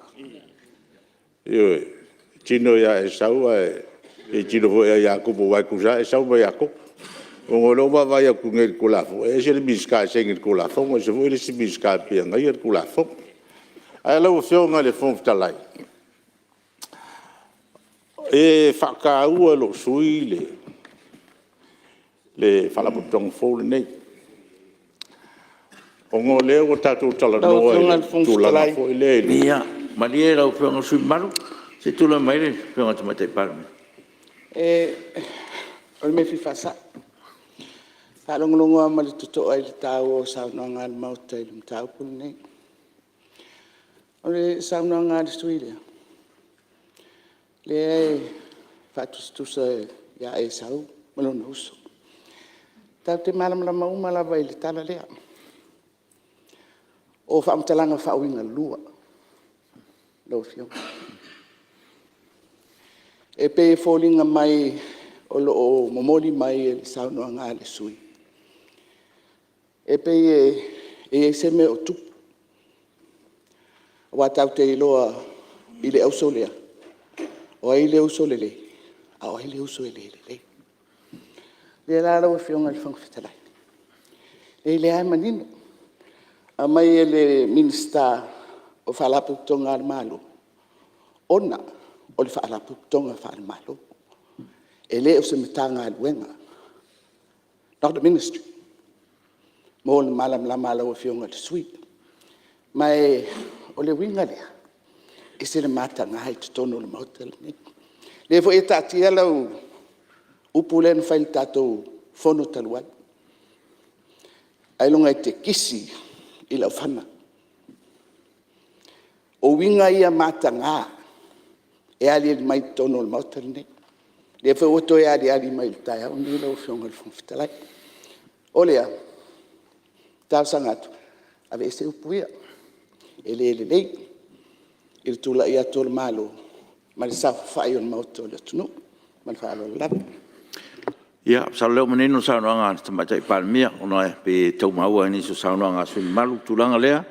ioe, e tino ia Esau ae tino foi ia Iakopo aua e tusa lava Esau ma Iakopo. Ona o lea ua vaavaai atu nei i le Tulafono, e ese le Minisita e saini i le Tulafono, ese foi le isi Minisita e pei e agaia le Tulafono. Ae lau Afioga i le Fofoga Fetalai, e faataua e lou sui usufono le Faalapotopotoga fou lenei, ona o lea ua tatou talanoa Lau i Afioga i le le Fofoga tulaga Fetalai… foi lea… Ia malie lau Afioga i le sui usufono mamalu, se i tulai mai le Afioga i le Tamaitai Palemia. O le mea e fia faasao. E faalogologo lava ma le totoa i le taua o saunoaga a le Maota i le mataupu lenei. O le saunoaga a le sui usufono lea, lea e faatusatusa ia Esau ma lona uso. Tatou te malamalama uma lava i le tala lea, o faamatalaga faauigalua lau Afioga. E pei e foliga mai o lo o momoli mai e le saunoaga a le sui usufono, e pei e i ai se mea o tupu, aua tatou te iloa i le auso lea, o ai le uso lelei a o ai le uso e le lelei. O lea la lau Afioga i le Fofoga Fetalai, o lea lava e manino, aumai e le Minisita o Faalapotopotoga a le Malo, ona o le Faalapotopotoga faale-Malo, e le o se Matagaluega, not a Ministry mo le malamalama o lau Afioga i le sui usufono. Ma o le uiga lea, e ese le mataga i totonu o le Maota lenei. O lea foi e taatia lau upu lea na fai i le tatou Fono talu ai, ailoga e te kisi i lau fana. O uiga ia mataga e aliali mai i totonu o le Maota lenei, lea foi ua toe aliali mai i le taeao lenei lau Afioga i le Fofoga Fetalai. O lea, e talosaga atu, aveese upu ia, e le lelei i le tulai atu o le Malo ma le saofafai o le Maota o le atunuu. Ma le faaaloalo lava. Ia, masalo o lea ua manino le saunoaga a le Tamaitai Palemia, ona e pei e tau maua i nisi o saunoaga a sui usufono mamalu le tulaga lea.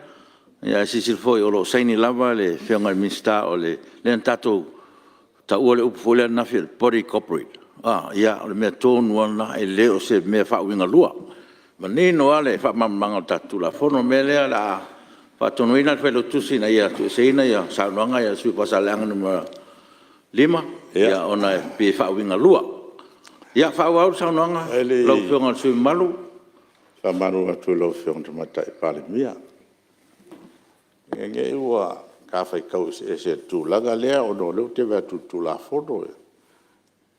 Ae silasila foi o lo o saini lava le Afioga i le Minisita, o lea na tatou taua le upu foi lea ananafi o le body corporate, ia o le mea tonu lava lena, e le o se mea faauigalua. E manino lava le faamalamalamaga o le tatou Tulafono. O le mea lea o le a faatonuina le Failautusi ina ia tuueseina saunoaga ia a le sui usufono mo Faasaleleaga 5 ona e pei e faauigalua. Ia faaauau le saunoaga Ae le lau Afioga i le sui usufono mamalu. I faamalulu atu i lau Afioga i le Tamaitai Palemia, ne i te i ua ta faitau eseese i le tulaga lea ona o lea ou te vaai atu i le Tulafono, e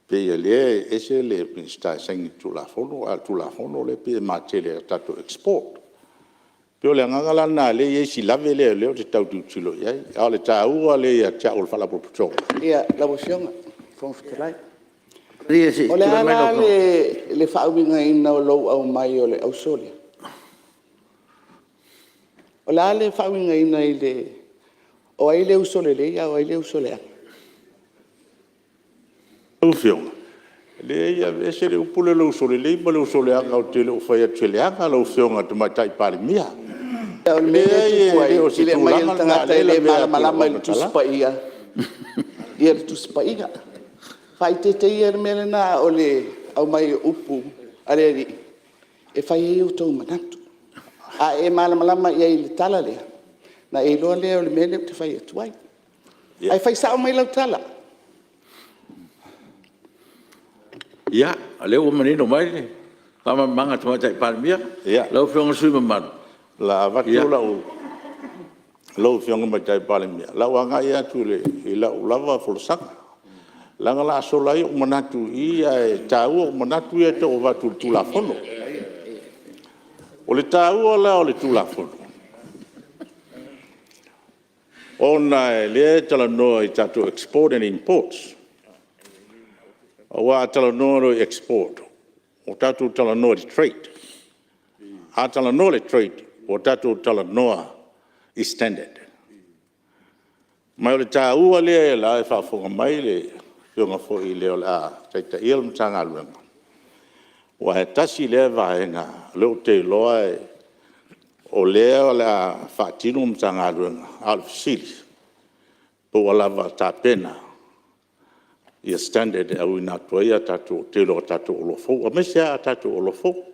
pei o lea e ese le Minisita e saini i le Tulafono, a o le Tulafono lea e pei e matele ia tatou export. E pei o le agaga la lena o lea e i ai si lave lea o lea ou te tau tilotilo i ai. A o le taua lea ia te au o le Faalapotopotoga. Lau Afioga i le Fofoga Fetalai, Malie se i o le tulai a mai la lau Afioga. le faauigaina o lou aumai o le auso lea? O le a le faauigaina i le… o ai le uso lelei a o ai le uso leaga? Lau Afioga, Leai, aveese le upu lea o le uso lelei ma le uso leaga, ou te le o fai atu i se leaga lau Afioga i le Tamaitai Palemia. O le mea lea e tupu ai, i le aumai e le tagata e le malamalama i le Tusi Paia le Tusi Paia. Faaeteete ia i le mea lena o le aumai o upu a le Alii e fai ai outou manatu. A e malamalama i ai i le tala lea, ona e iloa lea o le mea lea ou te fai atu ai. Ae fai sao mai lau tala. Ia, o lea ua manino mai le faamalamalamaga a le Tamaitai Palemia. Lau Afioga i le sui usufono mamalu… O le a avatu lau… Lau Afioga i le Tamaitai Palemia, o le a ou agai atu i lau lava folasaga, leaga o le a sola ai ou manatu i i, ae taua ou manatu ia e tau avatu i le Tulafono. O le taua la o le Tulafono, ona o lea e talanoa i tatou export and import. Aua a talanoa loa i export, ua tatou talanoa i le trade. A talanoa i le trade, ua tatou talanoa i standard. Ma o le taua lea o la e faafofoga mai le Afioga foi i le o le a taitaia le Matagaluega, aua e tasi lea vaega o lea ou te iloa o lea o le a faatino le Matagaluega, a o le fesili, po ua lava tapena standard e auina atu ai le tele o tatou oloa fou, aemaise lava a tatou oloa fou.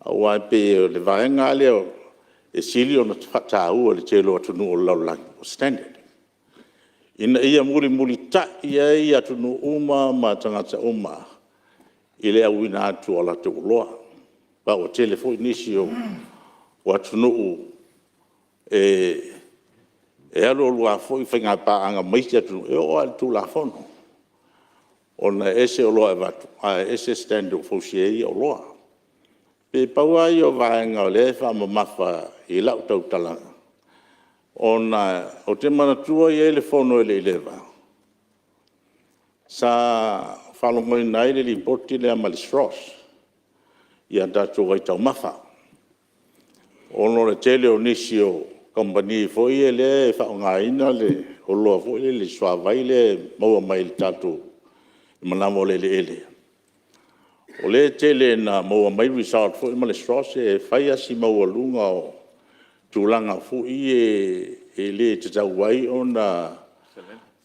Aua e pei o le vaega lava lea e sili ona faataua e le tele o atunuu o le lalolagi, o standard, ina ia mulimulitai ai atunuu uma ma tagata uma i le auina atu o a latou oloa. Aua ua tele foi nisi o atunuu e alu alu lava foi faiga paaga ma isi atunuu, e oo lava i le Tulafono, ona e ese oloa e avatu ae ese standard ua fausia ai ia oloa. E pei pau lava ia o vaega o lea e faamamafa i lau tautalaga, ona ou te manatua e i ai le fono e le i leva, sa faalogoina ai le lipoti lea mai le SROS i a tatou vaitaumafa, ona o le tele o nisi o kamupani foi ia lea e faaaogaina le oloa foi lea le suavai lea e maua mai le tatou manava o le eleele. O lea e tele ina maua mai results foi ma le SROS e fai lava si maualuga o tulaga foi ia e le tatau ai ona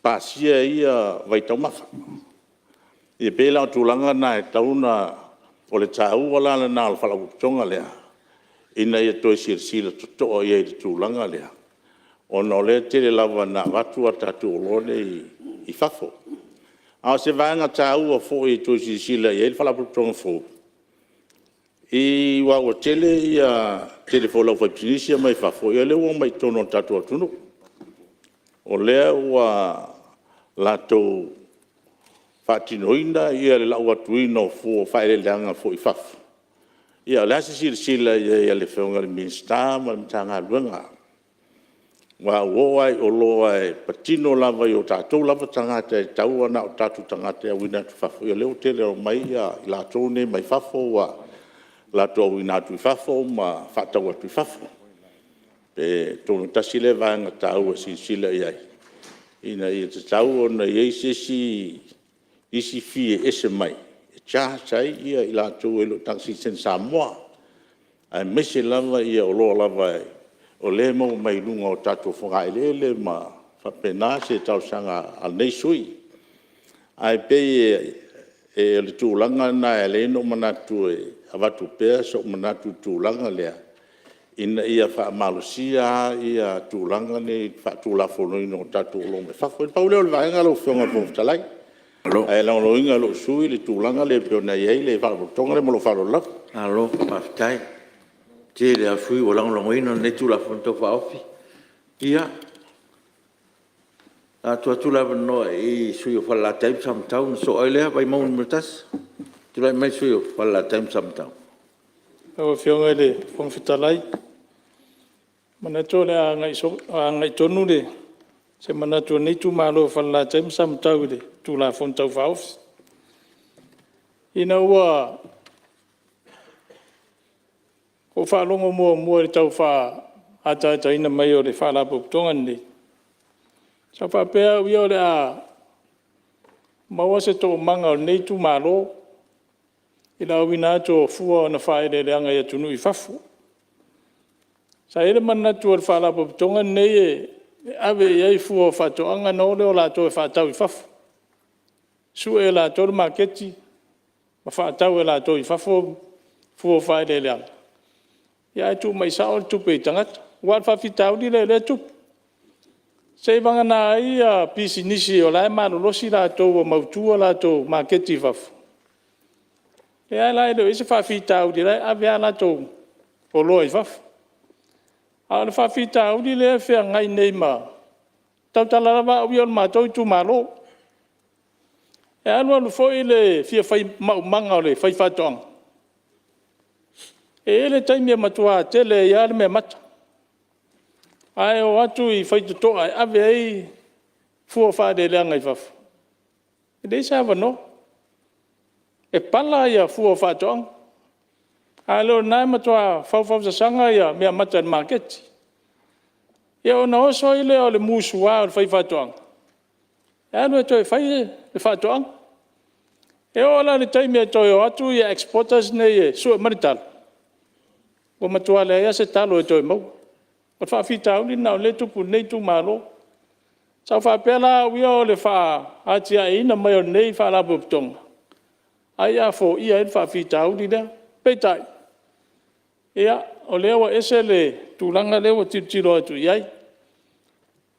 pasia ia vaitaumafa. E pei la o tulaga na e tatau ona… O le taua la lena o le Faalapotopotoga lea, ina ia toe silasila totoa i ai i le tulaga lea, ona o lea e tele lava ina avatu a tatou oloa nei i fafo. A o se vaega taua foi e toe silasila i ai le Faalapotopotoga fou, aua ua tele foi o le aufaipisinisi ia mai fafo, o lea ua omai i totonu o le tatou atunuu. O lea ua latou faatinoina le lau atuina o fua o faaeleeleaga foi i fafo. Ia o le a se silasila i ai a le Afioga i le Minisita ma le Matagaluega? Aua ua oo lava i oloa e patino lava i o tatou lava tagata e tatau ona o tatou tagata e auina atu i fafo, ia o lea ua tele ina omai i latou nei mai fafo ua latou auina atu i fafo ma faatau atu i fafo. Atonu tasi lea vaega taua e silasila i ai, ina ia tatau ona i ai se isi fee e ese mai e charge ai i latou e le o sitiseni Samoa, aemaise lava oloa lava o lea e maua mai luga o tatou fogaeleele ma faapena se talosaga a lenei sui usufono. Ae pei o le tulaga lena e ala ai ona ou manatu e avatu pea sou manatu i le tulaga lea, ina ia faamalosia lava tulaga nei i le faatulafonoina o tatou oloa mai fafo. Ia na pau lea o le vaega lau Afioga i le Fofoga Fetalai, ae lagolagoina e lou sui usufono le tulaga lea pei ona i ai le Faalapotopotoga lea. Ma lou faaaloalo lava. Malo faafetai. O le tele lava o sui usufono ua lagolagoina lenei Tulafono Tau Faaofi. Ia, o le a tuu atu le avanoa i le sui usufono mo Falelatai ma Samatau ona sosoo ai lea. Vaimauga 1. Tulai mai le sui usufono mo Falelatai ma Samatau. Lau Afioga i le Fofoga Fetalai, e manatu o le a agai tonu se manatu o lenei itumalo o Falelatai ma Samatau i le Tulafono Tau Faaofi. Ina ua ou faalogo muamua i le tau faaataataina mai o le Faalapotopotoga lenei, sa ou faapea au ia o le a maua se toomaga o lenei Itumalo i le auina atu o fua o ona faaeleeleaga i atunuu i fafo. Sa i ai le manatu o le Faalapotopotoga lenei e ave i ai fua o faatoaga ona o lea o latou e faatau i fafo, sue e latou le maketi ma faatau e latou i fafo fua o faaeleeleaga, ae tuu mai sao le tupe i tagata. Aua o le faafitauli lea o lea e tupu, seiavagana ai pisinisi o la e malolosi latou ua mautu a latou maketi i fafo, lea la e le o i ai se faafitauli o la e ave lava a latou oloa i fafo. A o le faafitauli lea e feagai nei ma… e tautala lava au ia o le matou itumalo. E alu alu foi le fia fai maumaga o le faifaatoaga, e i ai le taimi e matua tele ai lava le meamata, ae o atu i faitotoa e ave ai fua o faaeleeleaga i fafo, e leai se avanoa, e pala fua o faatoaga. A le o lena e matua faufausasaga meamata i le maketi. Ia ona oso ai lea o le musua o le faifaatoaga e alu e toe fai le faatoaga. E oo la i le taimi e toe o atu exporters nei e sue mai le talo, ua matua leai lava se talo e toe maua. O le faafitauli lena o lea e tupu i lenei itumalo. Sa ou faapea la au ia o le atiaeina mai o lenei faalapotopotoga, ai a foia ai le faafitauli lea. Peitai, ia, o lea ua ese le tulaga lea ua tilotilo atu i ai.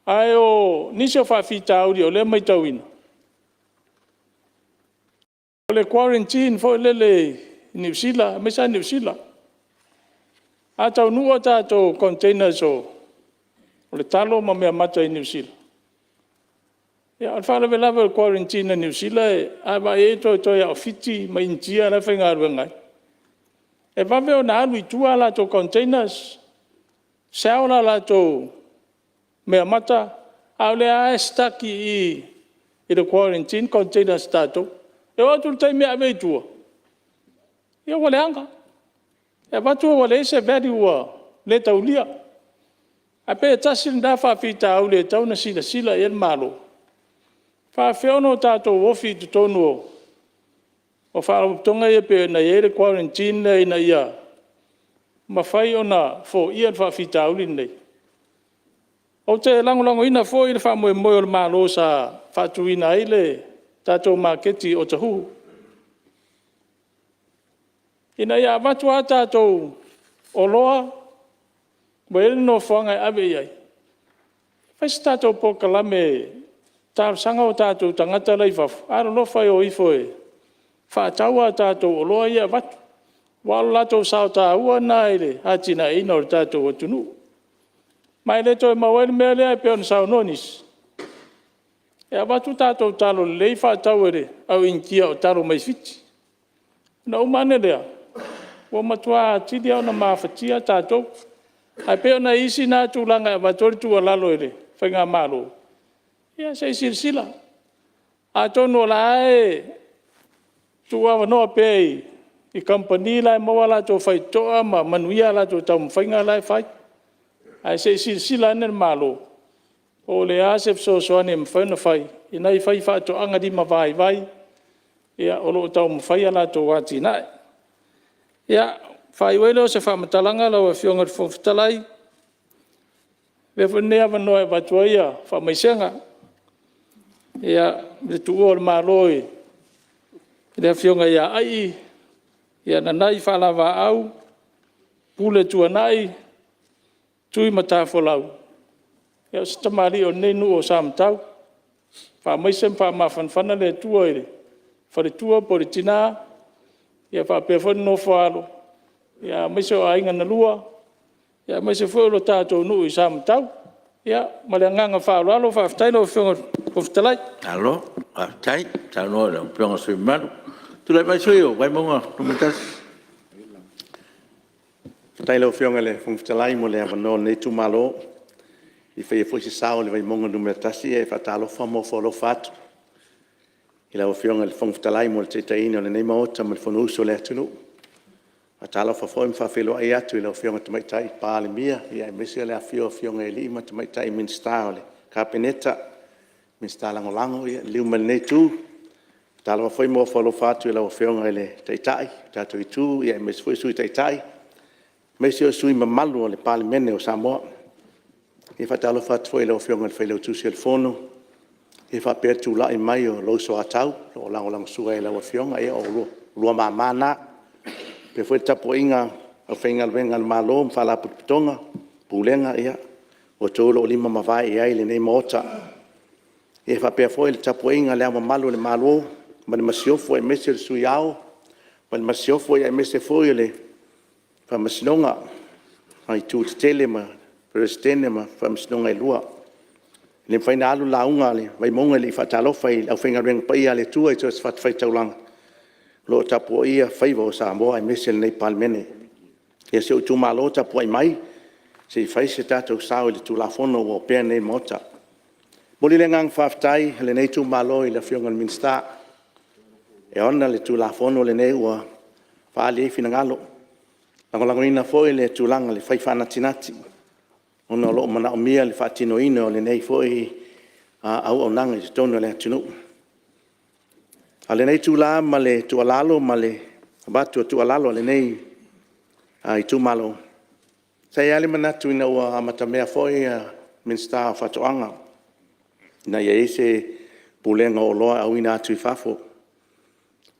Ae o nisi o faafitauli o lea e matauina, o le guarantine foi lele i Niu Sila, aemaise lava Niu Sila. A taunuu a tatou containers o le talo ma meamata i Niu Sila, o le faalavelave o le guarantine a Niu Sila, a vaai i ai toetoe lava o Fiti ma Initia la e faigaluega ai. E vave ona alu i tua a latou containers, sell a latou meamata, a o lea lava e stuck i i i le guarantine containers a tatou. E oo atu i le taimi e ave ai i tua, ia ua leaga, e avatu ua leai se value ua le taulia. Ae pei e tasi lena faafitauli e tatau ona silasila i ai le Malo, e faapefea ona tatou ofi i totonu o faalapotopotoga ia pei ona i ai le guarantine lea ina ia mafai ona foia le faafitauli lenei. Ou te lagolagoina foi le faamoemoe o le Malo sa faatuina ai le tatou maketi i Otahuhu, ina ia avatu lava tatou oloa ua i ai le nofoaga e ave i ai, fai se tatou polokalame e talosaga o tatou tagata la e i fafo, alolofa e o ifo e faatau a tatou oloa ia e avatu, aua o le latou sao taua lena i le atinaeina o le tatou atunuu. Ma e le toe maua ai le mea lea e pei ona saunoa nisi, e avatu tatou talo lelei faatau e le au Initia o talo mai Fiti. Ona uma ane lea, ua matua atili lava ona mafatia tatou. Ae pei o nai isi na tulaga e avatu ai le tuualalo i le Faigamalo, ia se i silasila, atonu o la e tuuavanoa pea i kamupani la e maua a latou faitotoa ma manuia a latou taumafaiga la e fai. Ae se i silasila ane le Malo po o le a se fesoasoani e mafai ona fai i nai faifaatoaga limavaivai o lo o taumafai a latou atinae. Ia, ona faaiu ai lea o se faamatalaga lau Afioga i le Fofoga Fetalai, e avea foi lenei avanoa e avatu ai faamaisega i le tuua o le Malo e le Afioga ia Ai Nanai Faalaavaau Pule Tuanai Tuimatafolau, o se tamalii o lenei nuu o Samatau. Faamaise ma faamafanafana le Atua i le faletua po o le tina faapea foi le nofo a alo, aemaise o aiga na lua, aemaise foi o le tatou nuu i Samatau. Ia, ma le agaga faaaloalo. Faafetai lau Afioga i le Fofoga Fetalai. Malo faafetai saunoa i lau Afioga i le sui usufono mamalu. Tulai mai le sui usufono mo Vaimauga 1. Faafetai i lau Afioga i le Fofoga Fetalai mo le avanoa o lenei itumalo e fia faia foi se sao o le Vaimauga 1. E faatalofa ma ofo alofa atu i lau Afioga i le Fofoga Fetalai mo le taitaiina o lenei Maota ma le Fonousu a le atunuu. E faatalofa foi ma faafeiloai atu i lau Afioga i le Tamaitai Palemia aemaise le afifio o Afioga i alii ma tamaitai Minisita o le Kapeneta, Minisita Lagolago. Ia liliu mai i lenei itu. Faatalofa foi ma ofo alofa atu i lau Afioga i le Taitai o le tatou Itu aemaise foi le Sui Taitai, aemaise o sui usufono mamalu o le Palemene o Samoa. E faatalofa atu foi i lau Afioga i le Failautusi o le Fono faapea le tulai mai o lou soatau o lo o lagolagosua i lau Afioga, ia o oulua mama na. E faapea foi le tapuaiga a le aufaigaluega a le Malo ma Faalapotopotoga, Pulega, ia o outou o lo o lima ma vae i ai lenei Maota. E faapea foi le tapuaiga a Le Ao Mamalu o le Malo ma le Masiofo, aemaise le Sui Ao ma le Masiofo, aemaise foi o le Faamasinoga i itu tetele ma Peresetene ma Faamasinoga e lua. E le mafai ona alu le lauga a le Vaimauga e le i faatalofa i le aufaigaluega paia a le Atua i so o se fatafaitaulaga o lo o tapuaia faiva o Samoa aemaise lenei Palemene. Ia si ou itumalo tapuai mai se i fai se tatou sao i le Tulafono ua opea nei i le Maota. E momoli le agaga faafetai o lenei itumalo i le Afioga i le Minisita e ona le Tulafono lenei ua faaali ai finagalo. E lagolagoina foi le tulaga o le fai faanatinati ona o lo o manaomia le faatinoina o lenei foi auaunaga i totonu o le atunuu. A o lenei itula ma le tuualalo ma le avatu o le tuualalo a lenei itumalo, sa i ai lava le manatu ina ua amatamea foi le Minisita o Faatoaga ina ia i ai se Pulega o Oloa auina atu i fafo.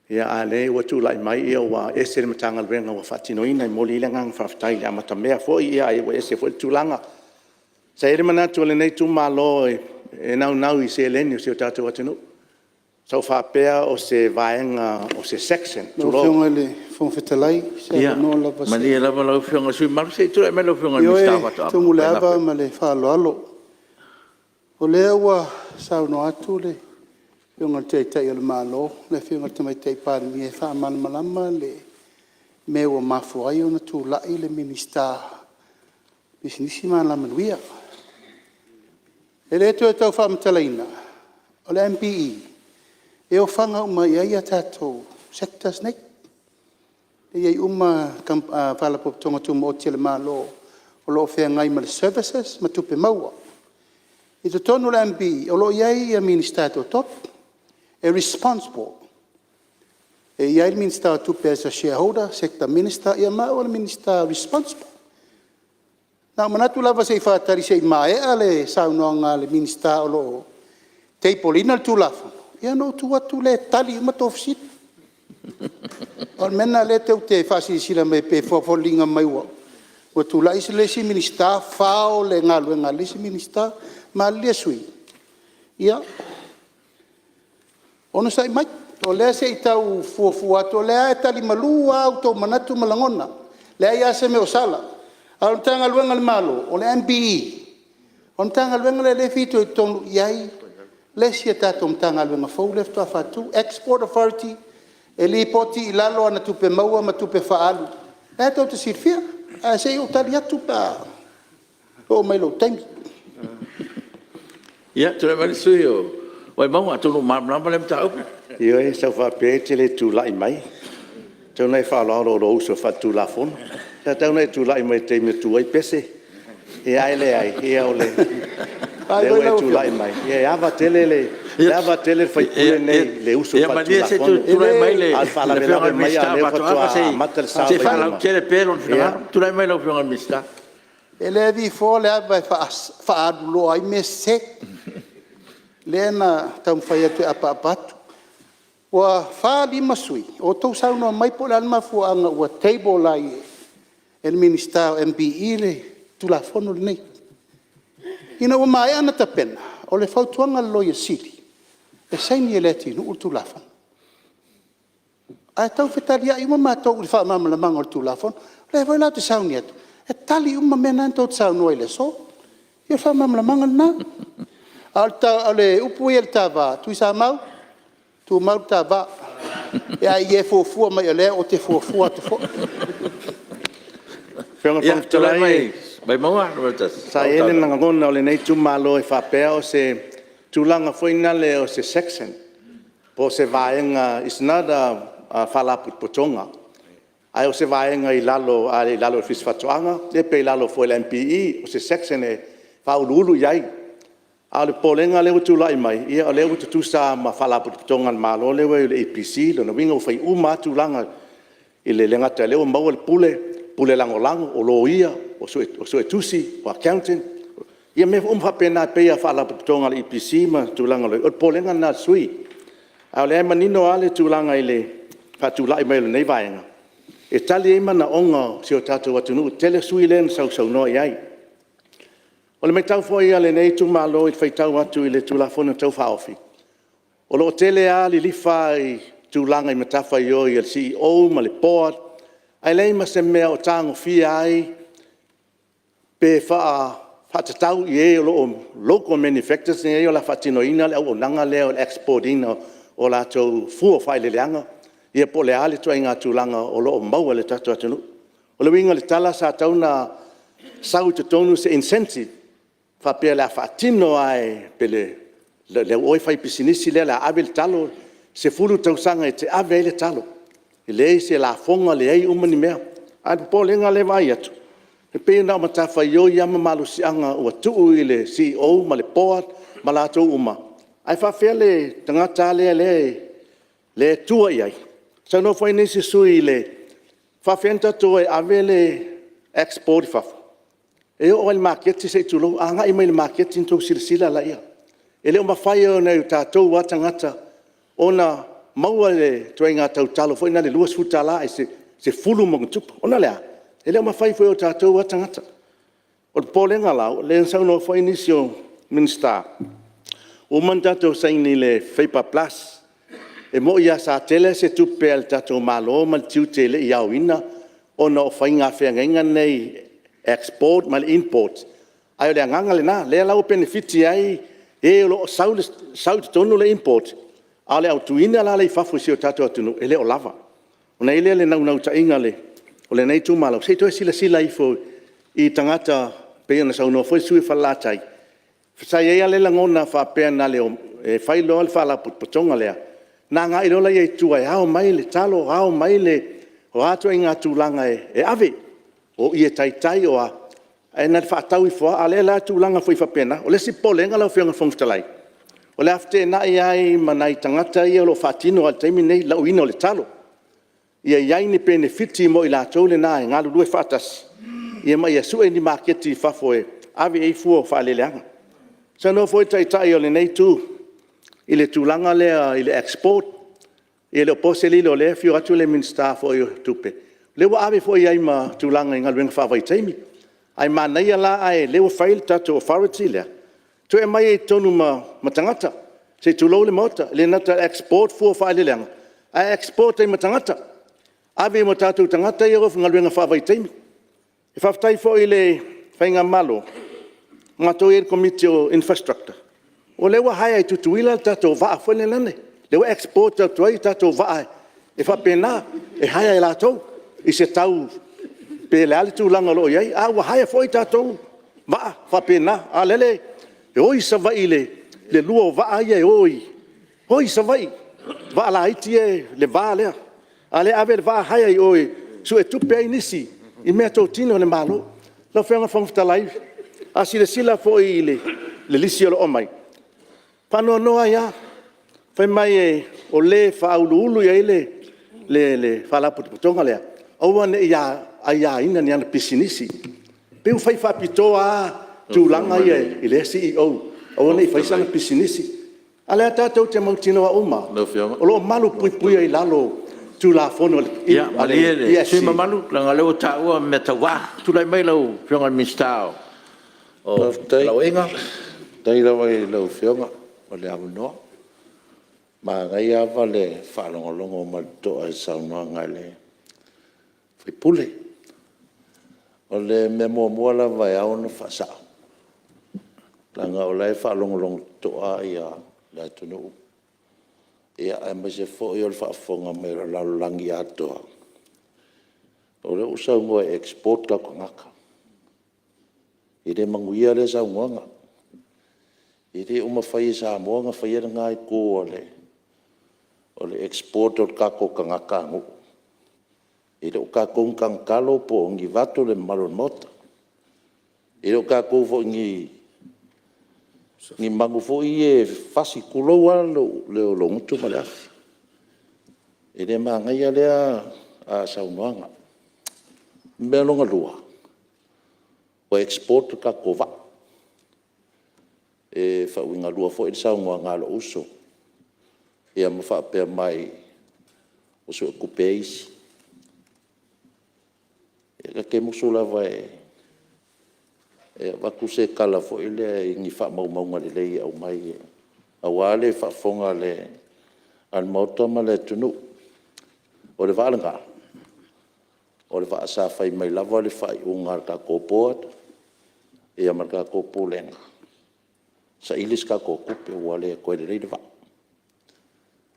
A o lea ua tulai mai ua ese le Matagaluega ua faatinoina. E momoli ai le agaga faafetai i le amatamea foi ae ua ese foi le tulaga. Sa i ai le manatu o lenei itumalo e naunau i seleni a si o tatou atunuu. Sa ou faapea o se vaega o se section Lau tulou. Afioga i le Fofoga Fetalai, o se avanoa lava se i… Ia malie lava lau Afioga i le sui usufono mamalu, se i tulai mai lau Afioga i le Minisita o Ioe, Faatoaga e tumu i ma le ava Faiga ma le faaaloalo. O lea ua saunoa atu le Afioga i le Taitai o le Malo, le Afioga i le Tamaitai Palemia e faamalamalama le mea ua mafua ai ona tulai le Minisita o Pisinisi ma Alamanuia. E le toe tau faamatalaina, o le MPE, e ofaga uma i ai tatou Sectors nei. E i ai uma Faalapotopotoga Tumaoti a le Malo o lo o feagai ma le Services ma Tupe Maua. I totonu o le MPE, o lo o i ai Minisita e toatolu e responsible. E i ai le Minisita o Tupe as a shareholder, Sector Minister, ia ma au o le Minisita responsible. Na ou manatu lava se i faatali se i maea le saunoaga a le Minisita o lo o table ina le Tulafono, ia ona ou tu atu lea e tali uma tou fesili. O le mea lena o lea tou te faasilasila mai pei e foliga mai ua tulai le isi Minisita fao le galuega a le isi Minisita. Malilie sui usufono, ia onosai mai, o lea se i tau fuafua atu, o lea lava e tali malu lava outou manatu ma lagona, e leai lava se mea o sala. A o le Matagaluega a le Malo, o le MPE, o le Matagaluega lea o lea e fitoitonu i ai le isi a tatou Matagaluega fou lea faatoa faatu, Export Authority, e lipoti i lalo ana tupe maua ma tupe faaalu, o lena tou te silafia. Ae se i ou tali atu pe a oo mai i lou taimi. Ia, tulai mai le sui usufono mo Vaimauga atonu ua malamalama lea mataupu. Ioe, sa ou faapea e te le tulai mai, e tatau ona e faaaloalo i lou uso faaletulafono. Sa tatau ona e tulai mai i le taimi e tu ai Pese, ae leai, o lea ua e tulai mai, ia e ava tele le sui usufono lenei i le uso Ia malie se i faaletulafono. tulai mai le A o le Afioga i faalavelave le mai a Minisita o o lea Faatoaga faatoa amata le sa se o i Vaimauga. faalautele pea lona finagalo. Tulai mai lau Afioga i le Minisita. E le vifoa le ava e faaaluloa ai mea sese. Lea na taumafai atu e apaapa atu. Ua 4, 5 sui usufono o outou saunoa mai po o le a le mafuaaga ua table ai e le Minisita o le MPE le Tulafono lenei. Ina ua maea ona tapena, o le fautuaga a le Loia Sili, e saini e Leatinuu le Tulafono. Ae tau fetaliai uma matou i le faamalamalamaga o le Tulafono. O lea foi la ou te sauni atu e tali uma mea na tou te saunoa ai i le aso. Ia o le faamalamalamaga lena. A o le upu ia i le ta va, Tuisamau, tumau le ta va. A ia e fuafua mai o lea ou te fuafua atu foi. Lau Afioga i le Fofoga Tulai Fetalai, mai Vaimauga 1. sa i ai le lagona o lenei itumalo e faapea o se tulaga foi lea o se section po o se vaega, it's not a Faalapotopotoga, a o se vaega i lalo o le Ofisa o Faatoaga pe i lalo foi o le MPE, o se section e faauluulu i ai. A o le popolega lea ua tulai mai, ia o lea ua tutusa lava ma Faalapotopotoga a le Malo lea ua i ai o le EPC, lona uiga ua fai uma lava tulaga, e le gata o lea ua maua le Pule, Pule Lagolago, o Loia, o Suetusi, o Accountant, ia mea uma faapena e pei lava o Faalapotopotoga a le EPC ma tulaga o lo o i ai. O le popolega lena o le sui usufono. A o lea e manino lava le tulaga i le faatulai mai o lenei vaega, e tali ai manaoga o si o tatou atunuu. E tele sui usufono lea na sausaunoa i ai. O le maitau foi a lenei itumalo i le faitau atu i le Tulafono Tau Faaofi, o lo o tele lava lilifa i tulaga i matafaioi a le CEO ma le Board, ae leai ma se mea o tagofia ai pe faatatau i e o lo o local manufacturers ia o le a faatinoina le auaunaga lea o le export ina o latou fua o faaeleeleaga ia po o le a le ituaiga tulaga o lo o maua e le tatou atunuu. O le uiga o le tala sa tatau ona sau i totonu se incentive faapea o le a faatino lava e le au faipisinisi lea o le a ave le talo, 10 tausaga e te ave ai le talo, e leai se lafoga, leai uma ni mea. A o le popolega lea e vaai atu, e pei na o matafaioi lava ma malosiaga ua tuu i le CEO ma le Board ma latou uma, ae faapefea le tagata lava lea e tua i ai? Saunoa foi nisi sui usufono e faapefea ona tatou o e ave le export i fafo? E oo lava i le maketi se i tulou, a agai mai i le maketi ona outou silasila laia. E le o mafai e nai o tatou lava tagata ona maua le ituaiga tautalo foi lea e $20 ae 10+, ona o le a? E le o mafai foi e o tatou lava tagata. O le popolega la, o lea na saunoa foi nisi o Minisita, ua uma ona tatou saini i le FABER PLUS, e moni lava sa tele se tupe a le tatou Malo ma le tiute e le i aoina ona o faiga feagaiga nei export ma le import, ae o le agaga lena, lea la ua penefiti ai e o lo o sau i totonu le import, a o le tuuina la lea i fafo i si o tatou atunuu, e le o lava. Ona i ai lea o le naunautaiga o lenei itumalo, se i toe silasila ifo i tagata pei ona saunoa foi le sui usufono o Falelatai, sa i ai lava le lagona faapea na o le fai loa le faalapotopotoga lea, ona agai loa lea i tua e ao mai le talo, ao mai o a ituaiga tulaga e ave, o ie taitai o a, ae na ona faatau ifo lava. A o lea la e tulaga foi faapena. O le isi popolega lau Afioga i le Fofoga Fetalai, o le a feteenai ai ma nai tagata ia o lo o faatino lava i le taimi lenei le lauina o le talo, ia i ai ni penefiti mo i latou na e galulue faatasi, ma ia sue ni maketi i fafo e ave i ai fua o faaeleeleaga. Saunoa foi le Taitai o lenei Itu i le tulaga lea i le export, ia e le o po se lilo o lea e afio atu le Minisita foi o Tupe, o lea ua ave foi i ai ma tulaga i galuega faavaitaimi. Ae manaia la o lea ua fai le tatou authority lea, toe aumai ai i totonu ma tagata, se i tulou le Maota. E le gata ina export fua o faaeleeleaga, ae export ai ma tagata, ave ai ma o tatou tagata ia e o i galuega faavaitaimi. E faafetai foi i le faigamalo, o matou e i ai i le Komiti o le Infrastructure, o lea ua hire e Tutuila le tatou vaa foi lele, lea ua export atu ai tatou vaa e faapena, e hire e latou i se tau pe o le a le tulaga o lo o i ai, a ua hire foi tatou vaa faapena. A o lele e o i Savaii i le lua o vaa ia e o i Savaii, vaa laiti ia i le va lea, a o lea e ave le vaa hire i o e suetupe ai nisi i meatotino a le Malo. Lau Afioga i le Fofoga Fetalai, a silasila foi i le lisi o lo o aumai, e faanoanoa ai lava, fai mai o le e faauluulu i ai le Faalapotopotoga lea, aua ne i aiaina i ana pisinisi. E pei ua fai faapitoa lava tulaga ia i lea CEO aua ne i faia sana pisinisi. A o lea tatou te mautinoa uma lava, o lo o malupuipuia i lalo o Tulafono a le EPC. Malie le sui usufono mamalu leaga o lea ua taua mea tau vaa. Tulai mai lau Afioga i le Minisita o Felauaiga. Faafetai lava i lau Afioga mo le avanoa. Manaia lava le faalogologo ma le totoa i le saunoaga a le sui usufono. O le mea muamua lava e ao ona faasao, leaga o la e faalogologo totoa le atunuu, aemaise foi o le faafofoga mai a le lalolagi atoa, o lea ua saunoa e export o tatou tagata. E le manuia lea saunoaga. E le o mafai e Samoa ona faia lena itu o le export o tatou tagatanuu. E le o tatou ni tagotalo po o ni vaeatu le mamalu o le Maota. E le o tatou foi ni ni manu foi ia e fasi, tulou lava lou gutu ma le afi. E le manaia lea saunoaga. O le mea lona lua, ua export le tatou vaa. E faauigalua foi le saunoaga a lou uso, ia ma faapea mai, ua suetupe e isi. Ia ta te musu lava e avatu se tala foi lea i ni faamaumauga lelei e aumai aua le faafofoga a le Maota ma le atunuu. O le vaa lena, o le vaa sa fai mai lava le faaiuga a le tatou Board ma le tatou Pulega, saili se tatou tupe ua le toe lelei le vaa.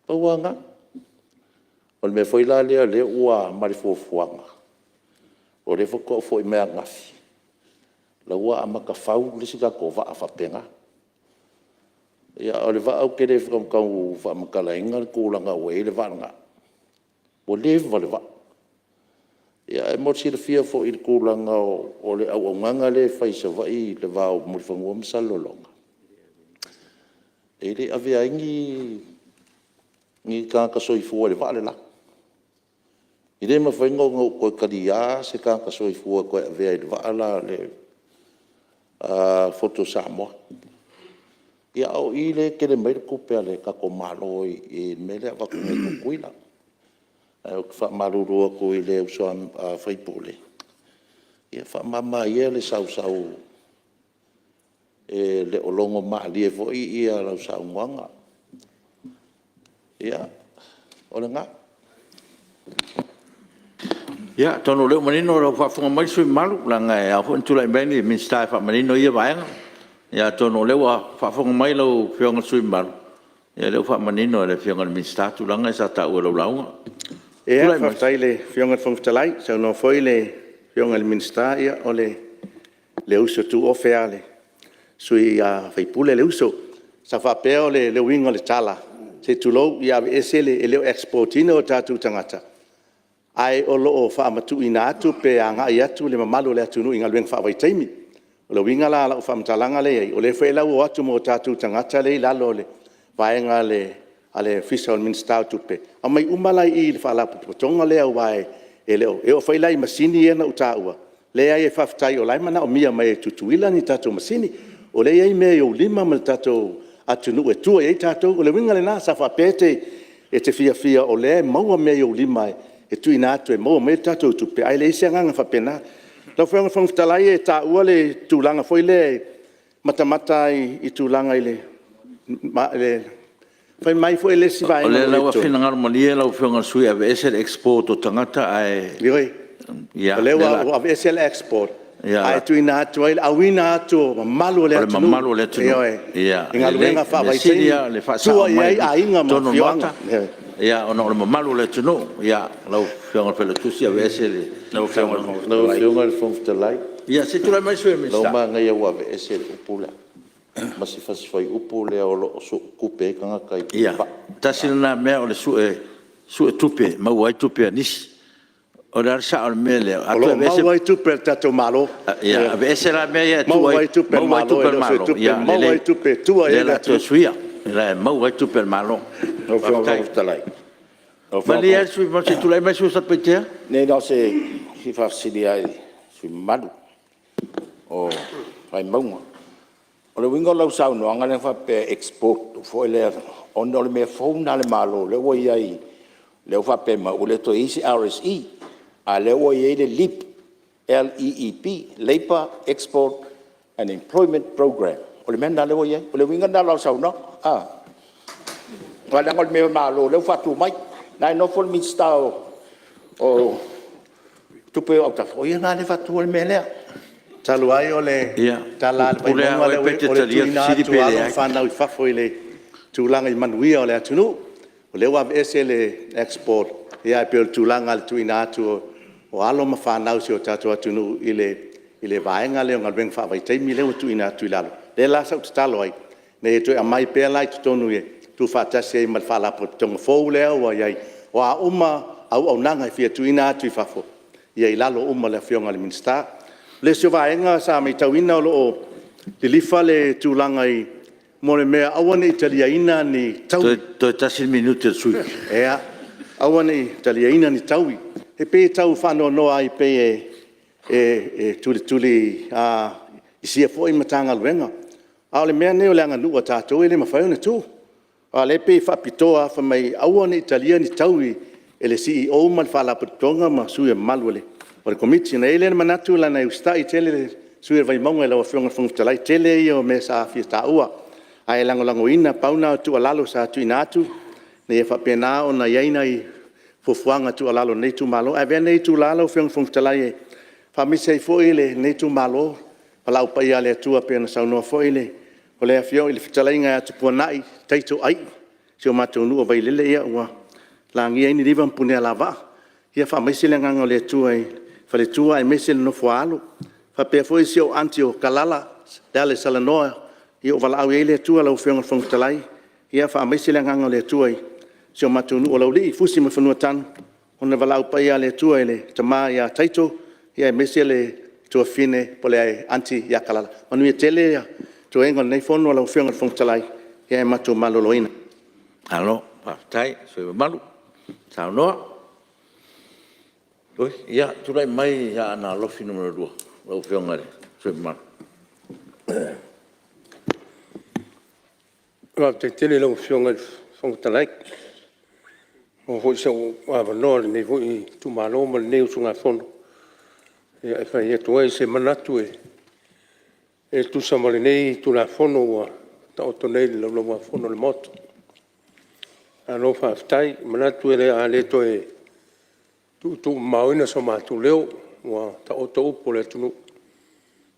Na pau lava lena. O le mea foi la lea ua ma le fuafuaga, o lea faatoa ou foi mai ananafi, o la ua amata fau le isi tatou vaa faapena. Ia o le vaa ou te le tau faamatalaina le tulaga ua i ai le vaa lena, ua leva le vaa. Ae mo le silafia foi i le tulaga o le auaunaga lea e fai i Savaii i le va o Mulifanua ma Salelologa, e le avea ai ni tagata soifua i le vaa le la. E le mafai ona ou toe talia se tagata soifua e toe avea i le vaa le la o le Fotu o Samoa. Ia a o i lea e tele mai ai le tupe a le tatou Malo i le mea lea e avatu nei i Tutuila. Ae ou te faamalulu atu i le uso a sui usufono, ia faamama ia le sausau, e le o logomalie foi lau saunoaga. Ia, o lena. Ia, atonu o lea ua manino ua faafofoga mai le sui usufono mamalu, leaga e ao foi ona tulai mai le Minisita e faamanino ia vaega. Ia atonu o lea ua faafofoga mai lau Afioga i le sui usufono mamalu, ia o lea ua faamanino e le Afioga i le Minisita tulaga ia sa taua i lau lauga. Tulai mai. Faafetai i le Afioga i le Fofoga Fetalai, saunoa foi le Afioga i le Minisita, ia o le uso tuofe lava o le sui usufono le uso. Sa faapea o le uiga o le tala, se i tulou, ia aveese le… e le o export ina o tatou tagata, ae o lo o faamatuuina atu pe agai atu le mamalu o le atunuu i galuega faavaitaimi. O le uiga la o lau faamatalaga lea i ai, o lea foi la ua o atu ma o tatou tagata lea e i lalo o le vaega a le Ofisa o le Minisita o Tupe, aumai uma la i i i le Faalapotopotoga lea aua e le o… E oo foi la i masini ia na ou taua, leai faafetai o la e manaomia mai e Tutuila ni tatou masini. O lea e i ai mea i ou lima ma le tatou atunuu e tua i ai tatou. O le uiga lena, sa faapea e te fiafia o lea e maua mea i ou lima e tuuina atu e maua mai ai tatou tupe, ae leai se agaga faapena. Lau Afioga i le Fofoga Fetalai e taua le tulaga foi lea e matamata ai i tulaga i le… fai mai foi le isi vaega o O lea la ua finagalo malie lau Afioga i le sui usufono e aveese le export o tagata ae… Ioe, o lea ua aveese le export ae tuuina atu ai le auina atu o mamalu o le atunuu. O le mamalu o le atunuu. Ioe, i galuega faavaitaimi e tua i ai aiga ma afioaga. Ia, ona o le mamalu o le atunuu. Lau Afioga i le Failautusi, aveese le… Lau Afioga i le Fofoga Fetalai, Ia se i tulai mai le Sui Minisita. O lea ua manaia ua aveese le upu lea, ma si fasi fuaiupu lea o lo o suetupe ai tagata i Ia, tasi lena mea o le suetupe e maua ai tupe a nisi. O le a le sao o le mea lea? O lo o maua ai tupe a le tatou Malo. Ia aveese la mea ia e tuu ai… Maua ai tupe a le Malo, e le o se tupe e maua ai tupe e tua i ai le atunuu. Lea o le a toe suia, e maua ai tupe a le Malo. Faafetai. Malie le sui usufono mamalu se i tulai mai le sui usufono mo Satupaitea. Leai na o se fia faafesili lava i le sui usufono mamalu o Vaimauga. O le uiga o lau saunoaga lea faapea e export foi lea ona o le mea fou lena a le Malo lea ua i ai lea ua faapea mai ua le toe i ai se RSE, a o lea ua i ai le LEAP, L E E P, Labour Export and Employment Programme. O le mea lena lea ua i ai. O le uiga lena o lau saunoaga a? Aua leaga o le mea a le Malo lea ua faatu mai, la e nofo le Minisita o Tupe i ou autafa, o ia lena lea e faatuina le mea lea. Talu ai o le tala a le Ia, e pule Vaimauga lava oe pe e te o le talia le tuuina fesili atu pe o alo leai. ma fanau i fafo i le tulaga i manuia o le atunuu. O lea ua aveese le export ae pei o le tulaga i le tuuina atu o alo ma fanau a si o tatou atunuu i le vaega lea o galuega faavaitaimi lea ua tuuina atu i lalo. O lea la sa ou tatalo ai ina ia toe aumai pea la i totonu e tuufaatasi ai ma le Faalapotopotoga fou lea ua i ai. O a uma auaunaga e fia tuuina atu i fafo, ia i lalo uma o le Afioga i le Minisita. O le isi o vaega sa matauina o lo o lilifa le tulaga i mo le mea aua ne i taliaina ni taui. Toe tasi le minute o le sui usufono. Ia aua ne i taliaina ni taui. E pei e tau faanoanoa ai pei e tulituli i sia foi Matagaluega. A o le mea lenei o le aganuu a tatou e le mafai ona tuu. A o lea e pei e faapitoa lava fai mai aua ne i talia ni taui e le CEO ma le Faalapotopotoga ma sui mamalu o le Komiti. Ona i ai lea o le manatu leaga e usitai tele le sui usufono o le Vaimauga i lau Afioga i le Fofoga Fetalai, tele ia o mea sa fia taua, ae lagolagoina. Pau lena o le tuualalo sa tuuina atu ina ia faapena ona i ai nai fuafuaga tuualalo a lenei itumalo. Ae avea lenei itula lau Afioga i le Fofoga Fetalai e faamaise ai foi lenei itumalo i valaau paia a le Atua pei ona saunoa foi le Afioga i le Fetalaiga ia Tupuanai Taito Ai, si o matou nuu o Vailele ua lagia ai Niniva ma Punialavaa, ia faamaise le agaga o le Atua i le faletua aemaise le nofo a alo. E faapea foi si ou aunty o Kalala Lealaisalanoa, ia ua valaau i ai le Atua lau Afioga i le Fofoga Fetalai, ia faamaise le agaga o le Atua i si o matou nuu o Laulii, Fusi ma Fanuatanu ona o le valaau paia a le Atua i le tama ia Taito aemaise le tuafafine po o le aunty ia Kalala. Manuia tele toega o lenei fono lau Afioga i le Fofoga Fetalai, ae matou maloloina. Malo faafetai i le sui usufono mamalu saunoa. Ia, tulai mai Aana Alofi 2 lau Afioga i le sui usufono mamalu. Faafetai tele i lau Afioga i le Fofoga Fetalai ua maua foi sou avanoa o lenei foi itumalo ma lenei usugafono e fai atu ai se manatu e tusa ma lenei Tulafono ua taoto nei i le Laulau-a-Fono a le Maota. Malo faafetai. E manatu o le a le toe tuutuumamaoina so matou leo ua taoto upu a le atunuu, o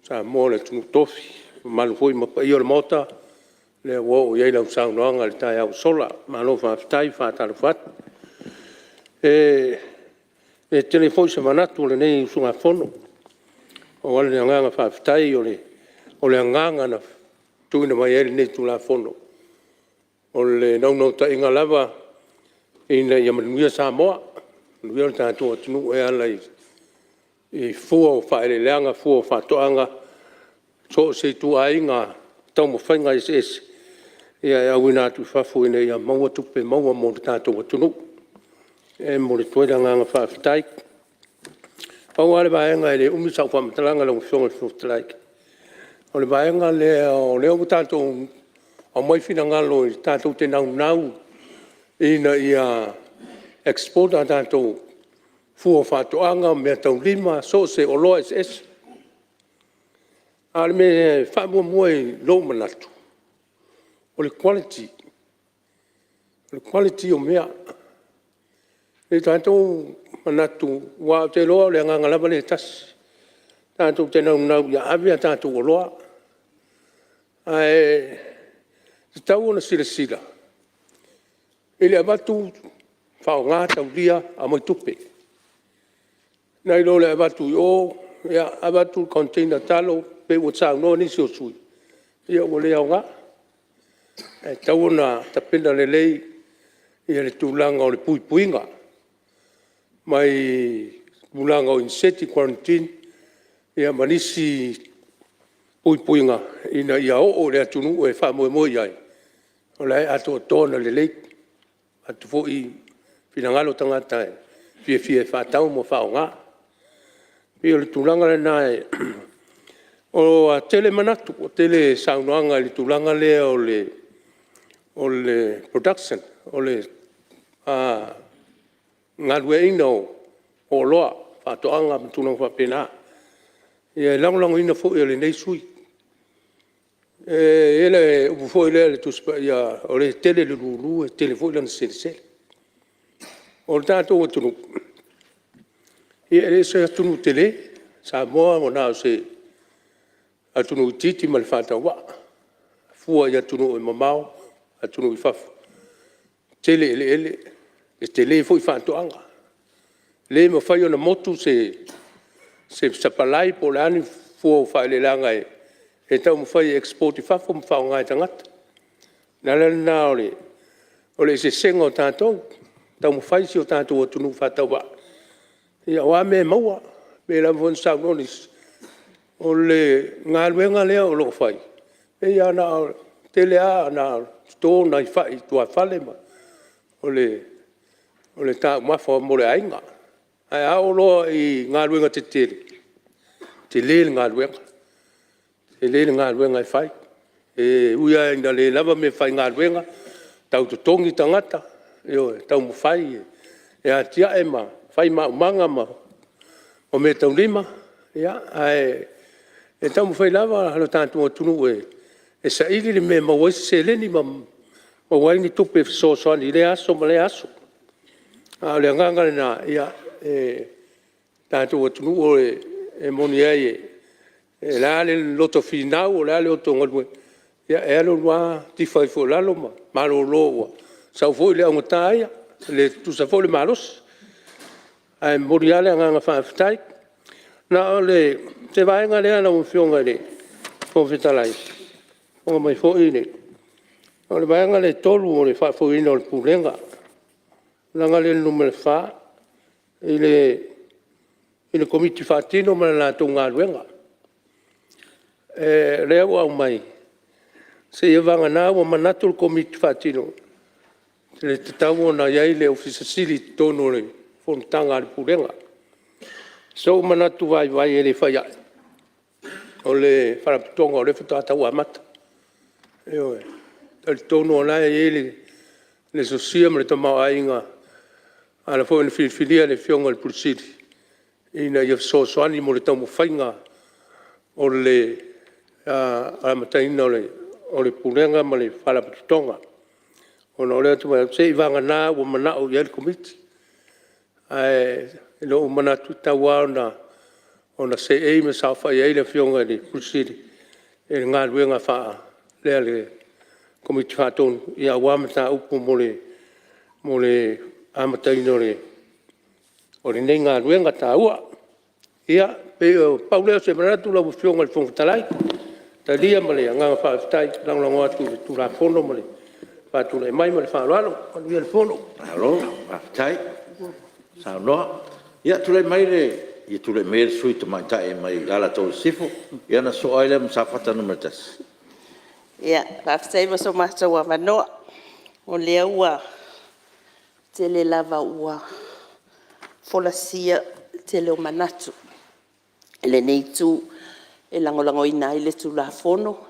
Samoa o le atunuu tofi, mamalu foi ma paia o le Maota, lea ua oo i ai lau saunoaga i le taeao ua sola. Malo faafetai. E faatalofa atu. E le tele foi se manatu o lenei usugafono, pau lava le agaga faafetai o le agaga na tuuina mai ai lenei Tulafono, o le naunautaiga lava ina ia manuia Samoa, manuia le tatou atunuu e ala i fua o faaeleeleaga, fua o faatoaga, so o se ituaiga taumafaiga eseese e auina atu i fafo ina ia maua tupe maua mo le tatou atunuu. O lea e momoli atu ai le agaga faafetai. Pau lava le vaega e le umi sau faamatalaga lau Afioga i le Fofoga Fetalai, o le vaega lea o lea ua tatou aumai finagalo tatou te naunau ina ia export a tatou fua o faatoaga, o meataulima so o se oloa eseese. A o le mea e faamuamua i lou manatu, o le quality, o le quality o mea. E tatou te manatu aua ou te iloa o le agaga lava lea e tasi, tatou te naunau ia ave a tatou oloa. Ae tatau ona silasila i le avatu faaaoga taulia aumai tupe, nai lo le avatu i o, avatu le container talo pei ona saunoa nisi o sui usufono, ia ua le aoga. Ae tatau ona tapena lelei le tulaga o le puipuiga mai tulaga o inisieti, guarantine ma nisi puipuiga ina ia oo i le atunuu e faamoemoe i ai, o la e atoatoa ona lelei, vaeatu foi finagalo tagata e fiafia e faatau ma faaaoga. E pei o le tulaga lena, ua tele manatu, ua tele saunoaga i le tulaga lea o le production, o le galueaiina o oloa, faatoaga ma tulaga faapena. Ia e lagolagoina foi e lenei sui usufono. E i ai le upu foi lea i le Tusi Paia, o le tele le lulu e tele foi lana selesele. O le tatou atunuu, ia e le o se atunuu tele Samoa ua na o se atunuu itiiti ma le faatauvaa e fua i atunuu e mamao, atunuu i fafo, e tele eleele, e tele foi faatoaga. E le mafai ona motu se sapalai po o a ni fua o faaeleeleaga e taumafai e export i fafo ma faaaoga e tagata. O le ala lena o le eseesega o tatou, taumafai si o tatou atunuu faatauvaa, ia o a mea e maua. E pei lava ona saunoa nisi, o le galuega lea o lo o fai, e pei lava na o Tele lava ina toto nai fai i tuafale ma o le taumafa mo le aiga. Ae a oo loa i galuega tetele, tele le galuega, tele le galuega e fai. E ui lava ina le lava meafaigaluega, tau totogi tagata, ioe, taumafai e atiae ma fai maumaga ma meataulima, ae taumafai lava lo tatou atunuu e saili le mea e maua ai se seleni ma maua ai ni tupe e fesoasoani i lea aso ma lea aso. A o le agaga lena, ia, le tatou atunuu e moni ai, o le a le loto finau o le a le loto galue, ia e alu alu lava tifa ifo i lalo ma malolo ua sau foi le augata ia, e le tutusa foi le malosi. Ae momoli lava le agaga faafetai. Na o se vaega lea lau Afioga i le Fofoga Fetalai, o faafofoga mai foi le… O le vaega lea e 3 o le faafoeina o le Pulega, tulaga lea i le numera 4 i le Komiti Faatino ma le latou galuega. O lea ua aumai, seiavagana ua manatu le Komiti Faatino e tatau ona i ai le Ofisa Sili i totonu o le fonotaga a le Pulega. O sou manatu vaivai e le fai ai, o le Faalapotopotoga o lea faatoa tau amata. Ioe. E talitonu o la e i ai le sosia ma le tamaoaiga na ala foi ona filifilia le Afioga i le Ofisa Sili ina ia fesoasoani mo le taumafaiga o le amataina o le Pulega ma le Faalapotopotoga. Ona o lea ou te vaai atu, seiavagana ua manao i ai le Komiti. Ae i lou manatu, e tatau lava ona seei ma saofai ai le Afioga i le Ofisa Sili i le galuega lea a le Komiti Faatonu aua mataupu mo le amataina o lenei galuega taua. Ia, pei na pau lea o se manatu lau Afioga i le Fofoga Fetalai, e talia ma le agaga faafetai e lagolago atu i le Tulafono ma le faatulai mai. Ma le faaaloalo. Manuia le fono. Malo faafetai saunoa. Ia tulai mai le sui usufono tamaitai mai Alataua Sisifo ia ona sosoo ai lea ma Safata 1. Ia, faafetai mo so matou avanoa. O lea ua tele lava ua folasia le tele o manatu e lenei itu e lagolagoina ai le Tulafono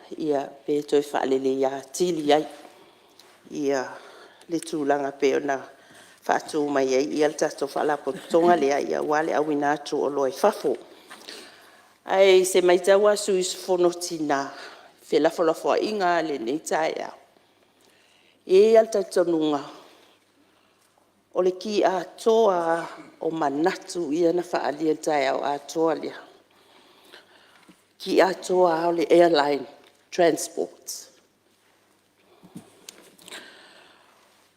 pe toe faaleleia atili ai le tulaga e pei ona faatu mai ai le tatou Faalapotopotoga lea aua le auina atu o oloa i fafo. Ae i se maitau a le sui usufono tina i felafolafoaiga lava i lenei taeao, e i ai lava le talitonuga o le ki atoa lava o manatu ia na faaalia i le taeao atoa lea, o le ki atoa lava o le airline transport.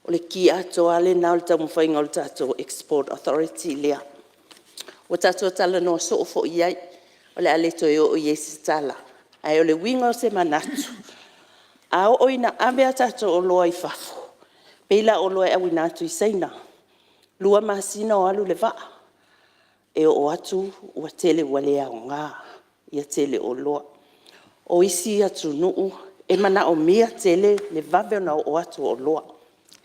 O le ki atoa lava lena o le taumafaiga o le tatou export authority lea. Ua tatou talanoa soo foi i ai, o le a le toe oo i ai se tala. Ae o le uiga o se manatu, a oo ina ave a tatou oloa i fafo, pei la o oloa e auina atu i Saina, 2 masina o alu le vaa, e oo atu ua tele ua le aoga le tele o oloa. O isi atunuu e manaomia tele le vave ona oo atu o oloa,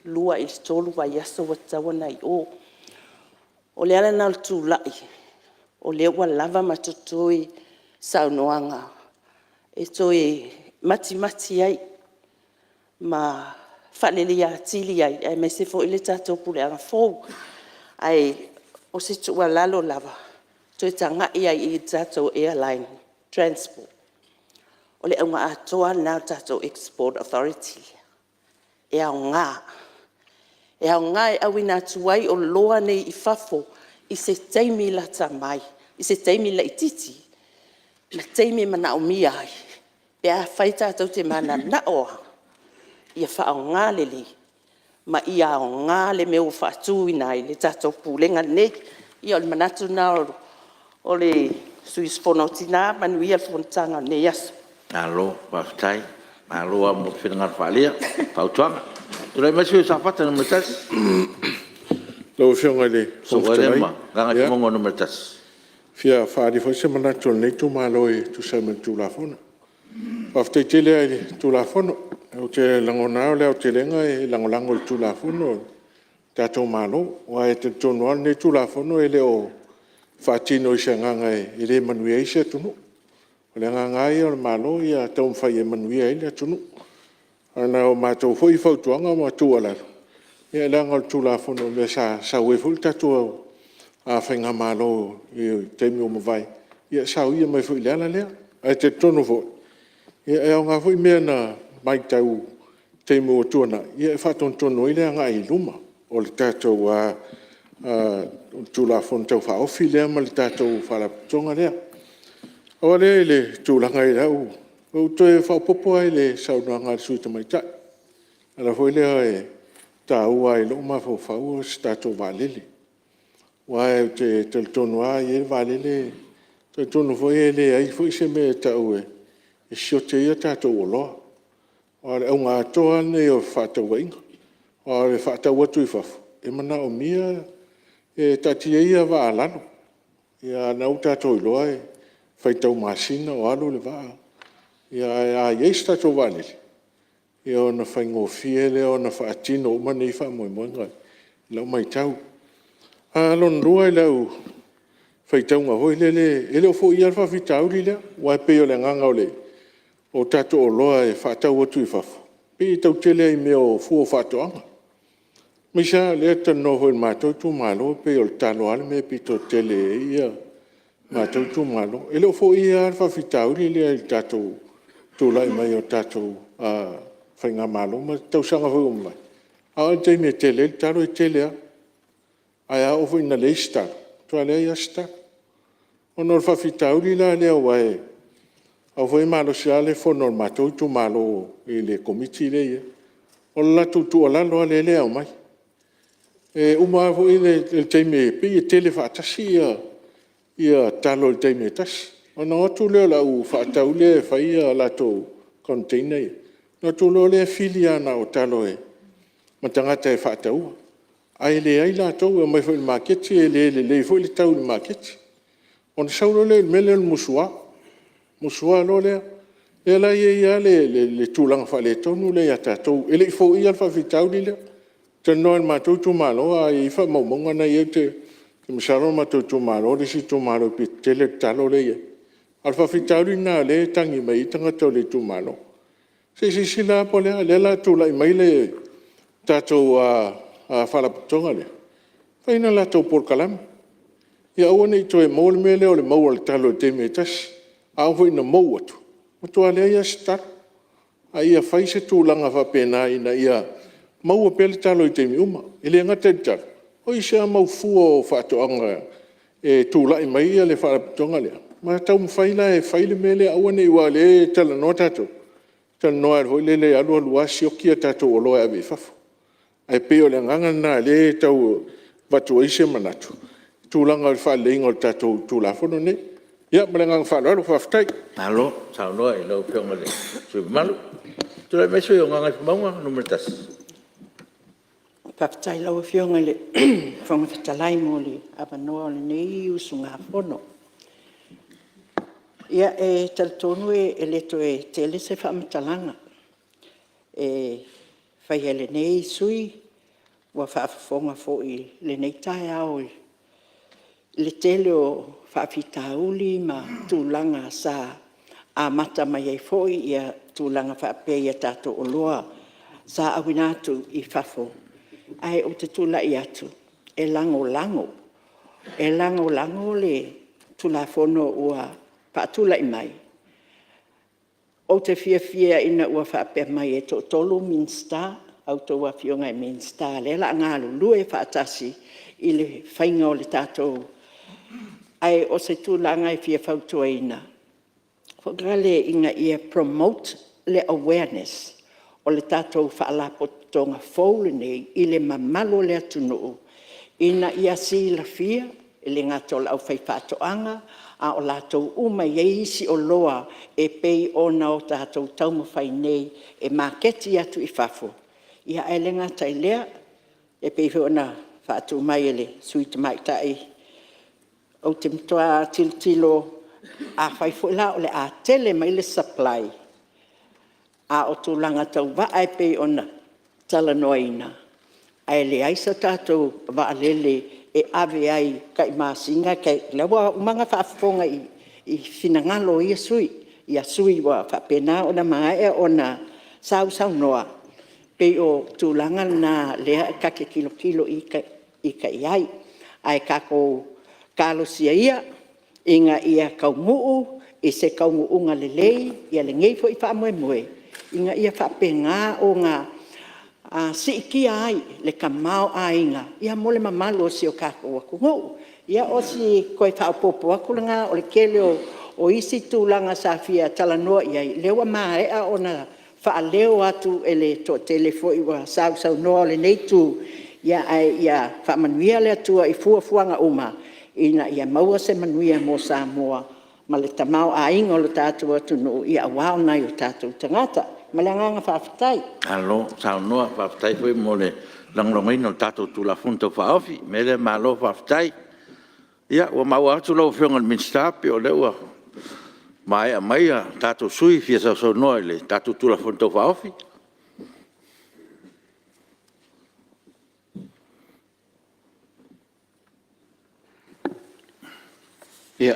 2 i le 3 vaiaso ua tatau ona i o. O le ala lena o le tulai o lea ua lava ma totoe saunoaga e toe matimati ai ma faaleleia atili ai aemaise foi le tatou puleaga fou. Ae o se tuualalo lava, toe tagai lava i i le tatou airline transport. O le auga atoa lava lena o le tatou export authority e aoga. E aoga e auina atu ai oloa nei i fafo i se taimi lata mai i se taimi laitiiti ma taimi e manaomia ai pe afai tatou te mananao lava ia faaaoga lelei ma ia aoga le mea ua faatuina ai le tatou Pulega lenei. Ia o le manatu lena o le sui usufono o Tina. Manuia le fonotaga o lenei aso. Malo faafetai, malo lava mo finagalo faaalia ma fautuaga. Tulai mai le sui usufono mo Safata 1. Lau Afioga i le Sosoo Fofoga ai lea Fetalai, ma Gagaifomauga 1. e fia faaali foi se manatu o lenei itumalo e tusa ai ma le Tulafono. Faafetai tele lava i le Tulafono. Ou te lagona lava o le aotelega e lagolago i le Tulafono a le tatou Malo. Aua e talitonu lava o lenei Tulafono e le o faatino i se agaga e le manuia ai se atunuu. O le agaga lava ia o le Malo ia taumafai ia manuia ai le atunuu. Ae na o matou foi fautuaga ma tuualalo, ia leaga o le Tulafono o le mea sa sau ai foi le tatou faigamalo i taimi ua mavae, ia sa uia mai foi i le ala lea. Ae talitonu foi, e aoga foi mea na matau i taimi ua tuanai e faatonutonu ai le agai i luma o le tatou Tulafono Tau Faaofi lea ma le tatou Faalapotopotoga lea. Na pau lava lea i le tulaga i lau... Ua ou toe faaopoopo lava i le saunoaga a le sui usufono tamaitai, o le ala foi lea e taua ai i lou mafaufau o se tatou vaalele. Aua ou te talitonu lava a i ai le vaalele, e talitonu foi e leai foi se mea e tau e sioki ai a tatou oloa. Aua o le auga atoa lava lenei o fefaatauaiga. Aua o le faatau atu i fafo, e manaomia e taatia ia vaa a lalo, a o lena ua tatou iloa e faitau masina o alu le vaa. Ae a i ai se tatou vaalele, ona faigofie lea ona faatino uma nei faamoemoega i lau matau. Lona lua i lau faitauga foi lele, e le o foia lava le faafitauli lea, aua e pei o le agaga o tatou oloa e faatau atu i fafo, e pei e tau tele lava i mea o fua o faatoaga. Aemaise lava o lea ou te talanoa foi i le matou itumalo, e pei o le talo lava le mea e pito tele i ai le matou itumalo. E le o foia lava le faafitauli lea i le tatou tulai mai o le tatou faigamalo ma tausaga foi ua mavae. A oo i le taimi e tele ai le talo e tele lava, ae a oo foi ina leai se talo, e matua leai lava se talo. Ona o le faafitauli la lea aua o au foi e malosi lava le fono a le matou itumalo i le Komiti lea e i ai. O le latou tuualalo lava lea e aumai, e uma lava foi le taimi e pei e tele faatasi talo i le taimi e tasi, ona o atu lea o le au faatau lea e fai a latou container ia, ona o atu loa lea fili lava na o talo ma tagata e faataua, ae leai latou. E omai foi i le maketi e le lelei foi le tau i le maketi. Ona sau loa lea i le mea lea o le musua, musua loa lea. O lea la e i ai lava le tulaga faaletonu lea ia tatou, e le i foia le faafitauli lea. Talanoa i le matou itumalo a i ai faamaumauga na e i ai, ou te masalo o le matou itumalo le isi itumalo e pito tele le talo lea e i ai. A o le faafitauli lena o lea e tagi mai ai tagata o le itumalo. Se i silasila lava po o le a, o lea o le a tulai mai le tatou Faalapotopotoga lea, fai ni a latou polokalame, ia aua ne i toe maua le mea lea o le maua o le talo i le taimi e tasi. A oo foi ina mou atu, ua matua leai lava se talo. A ia fai se tulaga faapena ina ia maua pea le talo i taimi uma. E le gata i le talo, o isi lava mau fua o faatoaga e tulai mai le Faalapotopotoga lea ma taumafai la e fai le mea lea, aua ne i… aua o lea e talanoa tatou, talanoa lava foi lele e alu alu lava sioki a tatou oloa e ave i fafo. Ae pei o le agaga lena o lea e tau avatu ai se manatu i le tulaga o le faaleleiga o le tatou Tulafono lenei. Ia ma le agaga faaaloalo faafetai. Malo saunoa i lau Afioga i le sui usufono mamalu. Tulai mai le sui usufono mo Gagaifomauga 1. Faafetai i lau Afioga i le Fofoga Fetalai mo le avanoa o lenei usugafono. Ia, e talitonu e le toe tele se faamatalaga e faia e lenei sui usufono, ua faafofoga foi i lenei taeao i le tele o faafitauli ma tulaga sa amata mai ai foi tulaga faapea i a tatou oloa sa auina atu i fafo. Ae ou te tulai atu e lagolago, e lagolago le Tulafono ua faatulai mai. Ou te fiafia ina ua faapea mai e toatolu Minisita, a outou Afioga i Minisita o lea o le a galulue faatasi i le faiga o le tatou… Ae o se tulaga e fia fautuaina foi lele ina ia promote le awareness o le tatou Faalapotopotoga fou lenei i le mamalu o le atunuu ina ia silafia, e le gata o le aufaifaatoaga, a o latou uma e i ai isi oloa e pei ona tatou taumafai nei e maketi atu i fafo. Ae le gata i lea, e pei foi ona faatu mai e le Sui Tamaitai, ou te matua tilotilo afai foi la o le a tele mai le supply A o tulaga tau vaa e pei ona talanoaina, ae leai se tatou vaalele e ave ai tai masina tai… O lea ua uma ona faafofoga i finagalo o ia sui usufono, sui usufono ua faapena ona maea ona sausaunoa, e pei o tulaga na lea ta te tilotilo ita i ai. Ae tatou talosia ia ina ia taunuu i se taunuuga lelei lenei foi faamoemoe ina ia faapena ona siitia ai le tamaoaiga mo le mamalu o si o tatou atunuu. Ia o si toe faaopoopo atu lena, o le tele o isi tulaga sa fia talanoa i ai, o lea ua maea ona faaleo atu e le toatele foi ua sausaunoa o lenei itu, ae ia faamanuia le Atua i fuafuaga uma ina ia maua se manuia mo Samoa ma le tamaoaiga o le tatou atunuu aua nai o tatou tagata. Ma le agaga faafetai. Malo saunoa, faafetai foi mo le lagolagoina o le tatou Tulafono Tau Faaofi. O le mea lea malo faafetai. Ia ua maua atu lau Afioga i le Minisita pei o lea ua maea mai tatou sui usufono e fia sausaunoa i le tatou Tulafono Tau Faaofi.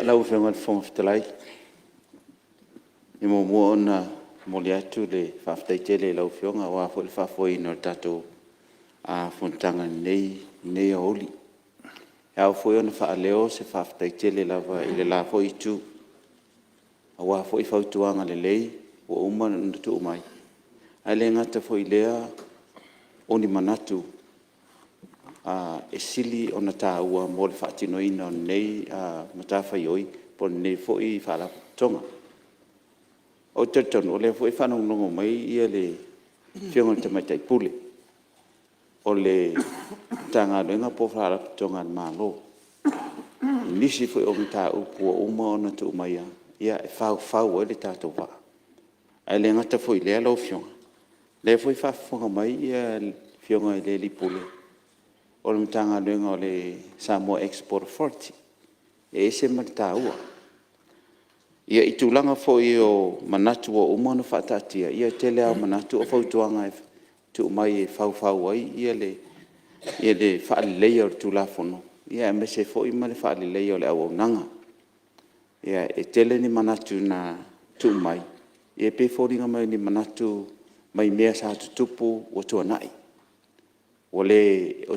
Lau Afioga i le Fofoga Fetalai, e muamua ona momoli atu le faafetai tele i lau Afioga aua foi le faafoeina o le tatou fonotaga i lenei aoauli. E ao foi ona faaleo se faafetai tele lava i le la foi itu, aua foi fautuaga lelei ua uma ona tuu mai, ae le gata foi i lea o ni manatu e sili ona taua mo le faatinoina o lenei matafaioi po o lenei foi Faalapotopotoga. Ou te talitonu o lea foi e faalogologo mai le Afioga i le Tamaitai Pule o le Matagaluega po o Faalapotopotoga a le Malo i nisi foi o mataupu ua uma ona tuu mai e faufau ai le tatou vaa. Ae le gata foi i lea lau Afioga, o lea foi e faafofoga mai le Afioga i le alii Pule o le Matagaluega o le Samoa Export Authority, e ese ma le taua. Ia i tulaga foi o manatu ua uma ona faataatia, ia o le tele lava o manatu o fautuaga e tuu mai e faufau ai le faaleleia o le Tulafono, aemaise foi ma le faaleleia o le auaunaga. E tele ni manatu na tuu mai, ia e pei e foliga mai o ni manatu mai mea sa tutupu ua tuanai, ua le o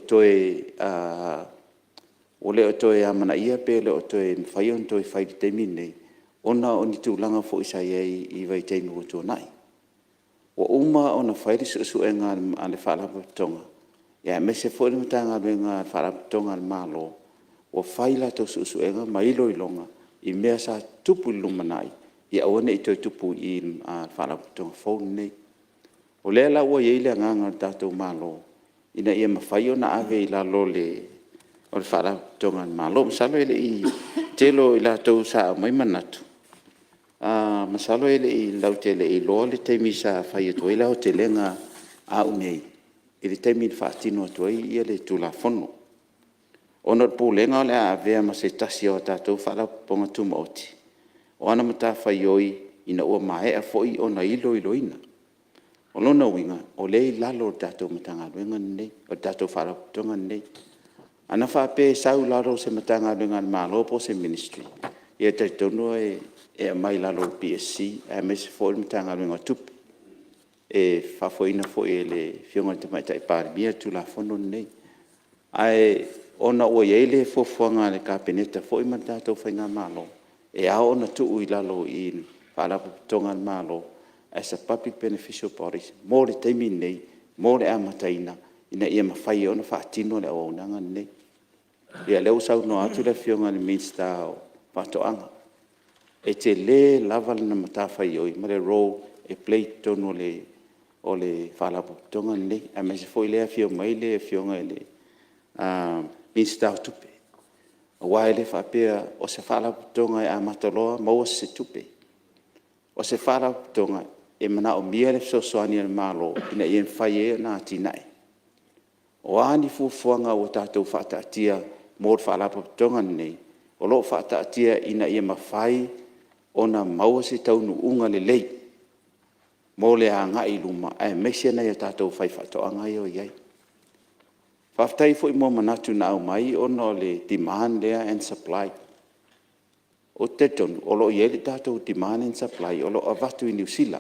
toe amanaia pe le o toe mafai ona toe fai i le taimi lenei ona o ni tulaga foi sa i ai i vaitaimi ua tuanai. Ua uma ona fai le suesuega a le Faalapotopotoga aemaise foi le Matagaluega a Faalapotopotoga a le Malo, ua fai latou suesuega ma iloiloga i mea sa tutupu i le lumanai ia aua ne i toe tupu i i le Faalapotopotoga fou lenei. O lea la ua i ai le agaga o le tatou Malo ina ia mafai ona ave i lalo o le Faalapotopotoga a le Malo. Masalo e le i tele o i latou sa aumai manatu, masalo latou te le i iloa le taimi sa fai atu ai le aotelega a au nei i le taimi na faatino atu ai le Tulafono. Ona o le Pulega o le a avea ma se tasi o tatou Faalapotopotoga Tumaoti, o ana matafaioi ina ua maea foi ona iloiloina. O lona uiga o lea e i lalo o le tatou Matagaluega lenei, o le tatou Faalapotopotoga lenei. Ana faapea e sau i lalo o se Matagaluega a le Malo po o se Ministry, ia e talitonu e aumai i lalo o le PSC aemaise foi o le Matagaluega o Tupe, e faafoeina foi e le Afioga i le Tamaitai Palemia le Tulafono lenei. Ae ona ua i ai le fuafuaga a le Kapeneta foi ma le tatou Faigamalo, e ao ona tuu i lalo i i i le Faalapotopotoga a le Malo as a Public Beneficial Bodies mo le taimi lenei, mo le amataina ina ia mafai ai ona faatino le auaunaga lenei. Ia o lea ua saunoa atu le Afioga i le Minisita o Faatoaga, e tele lava lana matafaioi ma le role e play i totonu o le Faalapotopotoga lenei, aemaise foi o lea e afio mai le Afioga i le Minisita o Tupe, aua e le faapea o se Faalapotopotoga e amata loa maua se tupe. O se Faalapotopotoga e manaomia le fesoasoani a le Malo ina ia mafai ai ona atinae. O a ni fuafuaga ua tatou faataatia mo le Faalapotopotoga lenei, o lo o faataatia ina ia mafai ona maua se taunuuga lelei mo le agai i luma aemaise nai o tatou faifaatoaga ia e i ai. Faafetai foi mo manatu na aumai ona o le demand lea and supply. Ou te talitonu o lo o i ai le tatou demand and supply o lo o avatu i Niu Sila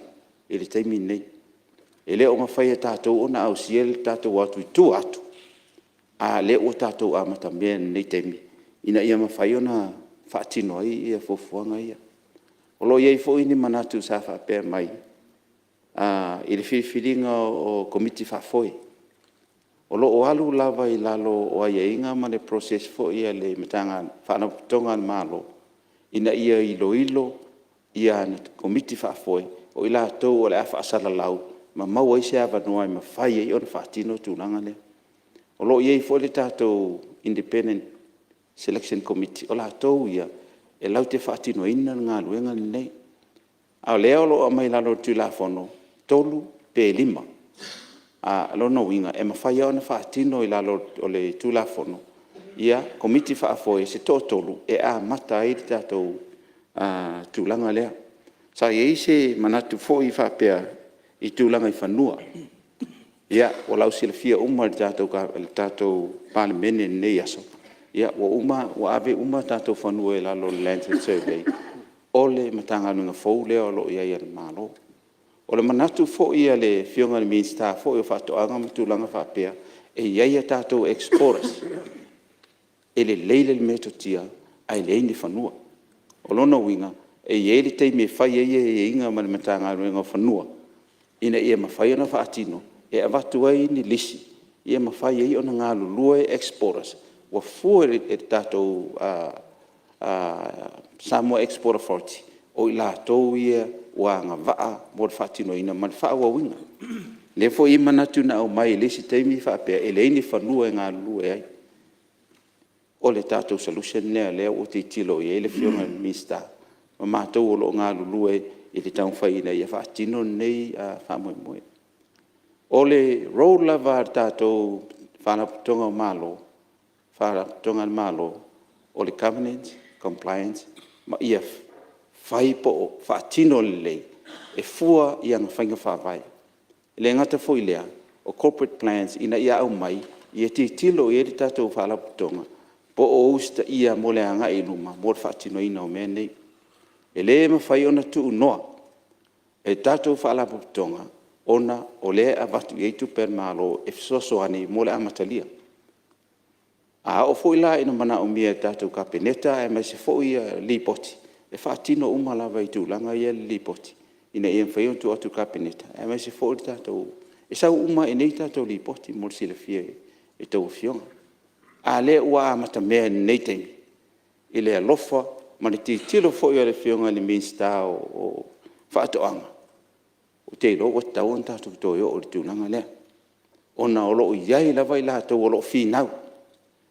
i le taimi lenei. E le o mafai e tatou ona ausia le tatou o atu i tua atu, a o lea ua tatou amatamea i lenei taimi ina ia mafai ona faatino ai fuafuaga ia. O lo o i ai foi ni manatu sa faapea mai i le filifiliga o Komiti Faafoe. O lo o alu lava i lalo o aiaiga ma le process foi a le Faalapotopotoga a le Malo ina ia iloilo ana Komiti Faafoe o i latou o le a faasalalau ma maua ai se avanoa e mafai ai ona faatino le tulaga lea. O lo o i ai foi le tatou Independent Selection Committee, o latou ia e latou te faatinoina le galuega lenei. A o lea o lo o aumai i lalo o le Tulafono, 3 pe 5. O lona uiga e mafai lava ona faatino i lalo o le Tulafono Komiti Faafoe se toatolu e amata ai le tatou tulaga lea. Sa i ai se manatu foi faapea i tulaga i fanua. Ia, ua lausilafia uma e le tatou Palemene i lenei aso, ua uma ua ave uma tatou fanua i lalo o le Lands Survey, o le Matagaluega fou lea o lo o i ai a le Malo. O le manatu foi a le Afioga i le Minisita foi o Faatoaga ma tulaga faapea, e i ai a tatou exporters, e lelei le metotia ae leai ni fanua. O lona uiga, e i ai le taimi e fai ai aiaiga ma le Matagaluega o Fanua ina ia mafai ona faatino e avatu ai ni lisi e mafai ai ona galulue exporters ua fua e le tatou Samoa Export Authority o i latou ia ua agavaa mo le faatinoina ma le faaauauina. O lea foi e i ai manatu na aumai i le isi taimi faapea e leai ni fanua e galulue ai. O le tatou solution lea o lea ua tilotilo i ai le Afioga i le Minisita ma matou o lo o galulue i le taumafai ina ia faatino lenei faamoemoe. O le role lava a le tatou Faalapotopotoga a le Malo, o le governance, compliance ma ia fai po o faatino lelei e fua i ana faiga faavae. E le gata foi i lea, o corporate plans ina ia aumai ia tilotilo i ai le tatou Faalapotopotoga po o usitaia mo le agai i luma mo le faatinoina o mea nei. E le mafai ona tuunoa e tatou Faalapotopotoga ona o lea e avatu i ai tupe a le Malo e fesoasoani mo le amatalia. A oo foi la ina manaomia e le tatou Kapeneta aemaise foi Lipoti, e faatino uma lava i tulaga ia le Lipoti ina ia mafai ona tuu atu i le Kapeneta aemaise foi le tatou... E sau uma lava i inei tatou Lipoti mo le silafia e a outou Afioga. A o lea ua amatamea i lenei taimi i le alofa ma le tilotilo foi a le Afioga i le Minisita o Faatoaga, ou te iloa ua tatau ona tatou toe oo i le tulaga lea, ona o lo o i ai lava i latou o lo o finau,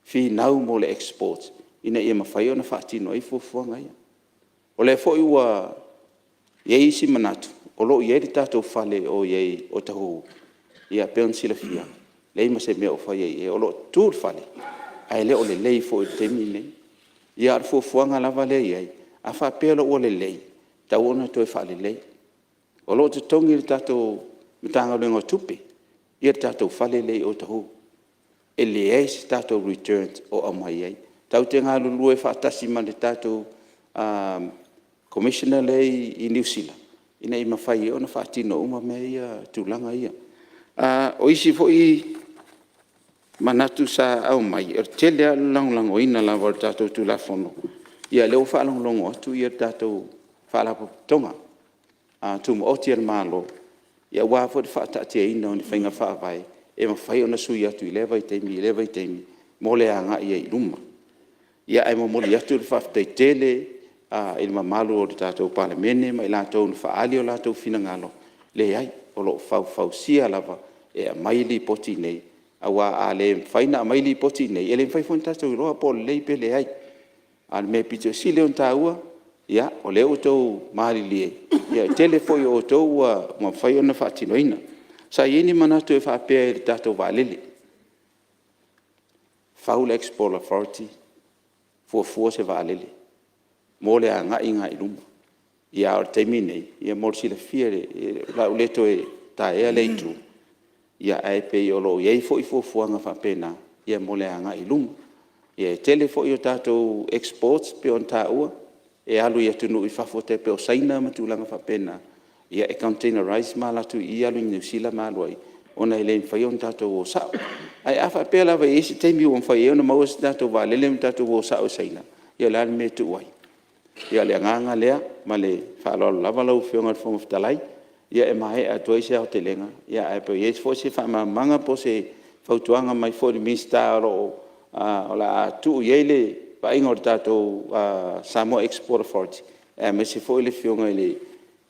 finau mo le export ina ia mafai ona faatino ai fuafuaga ia. O lea foi ua i ai isi manatu, o lo o i ai le tatou fale o i ai i Otahuhu, e pei ona silafia, e leai ma se mea o faia i ai. O lo o tu le fale, ae le o lelei foi i le taimi lenei. Ia a o le fuafuaga lava lea e i ai, a faapea loa ua lelei, e tatau ona toe faalelei. O lo o totogi e le tatou Matagaluega o Tupe le tatou fale lea i Otahuhu. E leai se tatou return o aumai ai. Tatou te galulue faatasi ma le tatou Commissioner lea e i Niu Sila ina ia mafai ai ona faatino uma mea ia, tulaga ia. O isi foi manatu sa aumai, o le tele lava o le lagolagoina lava o le tatou Tulafono. Ia o lea ua faalogologo atu le tatou Faalapotopotoga Tumaoti a le Malo, aua foi le faataatiaina o ni faiga faavae e mafai ona sui atu i lea vaitaimi i lea vaitaimi mo le agai ai i luma. Ae momoli atu le faafetai tele i le mamalu o le tatou Palemene ma i latou na faaali o latou finagalo. Leai, o lo o faufausia lava e aumai Lipoti nei, aua a le mafai ona aumai Lipoti nei, e le mafai foi ona tatou iloa po o lelei pe leai. A o le mea aupito sili ona taua, o lea ua outou malilie, e tele foi o outou ua mafai ona faatinoina. Sa i ai ni manatu e faapea i le tatou vaalele, fau le Export Authority, fuafua se vaalele mo le agaiga i luma. Ia a o le taimi lenei mo le silafia o le a ou le toe taea lea itu, ae pei o lo o i ai foi fuafuaga faapena mo le agai i luma. E tele foi a tatou exports pei ona taua e alu i atunuu i fafo e tai pei o Saina ma tulaga faapena, e containerize ma alu atu i i alu i Niu Sila ma alu ai, ona e le mafai ona tatou o sao. Ae a faapea lava e i ai se taimi ua mafai ai ona maua se tatou vaalele ma tatou o sao i Saina, ia o le a le mea e tuua ai? Ia o le agaga lea ma le faaaloalo lava lau Afioga i le Fofoga Fetalai. Ia e maea atu ai se aotelega, ae pe i ai foi se faamalamalamaga po o se fautuaga mai foi i le Minisita o le a tuu i ai le vaaiga o le tatou Samoa Export Authority, aemaise foi le Afioga i le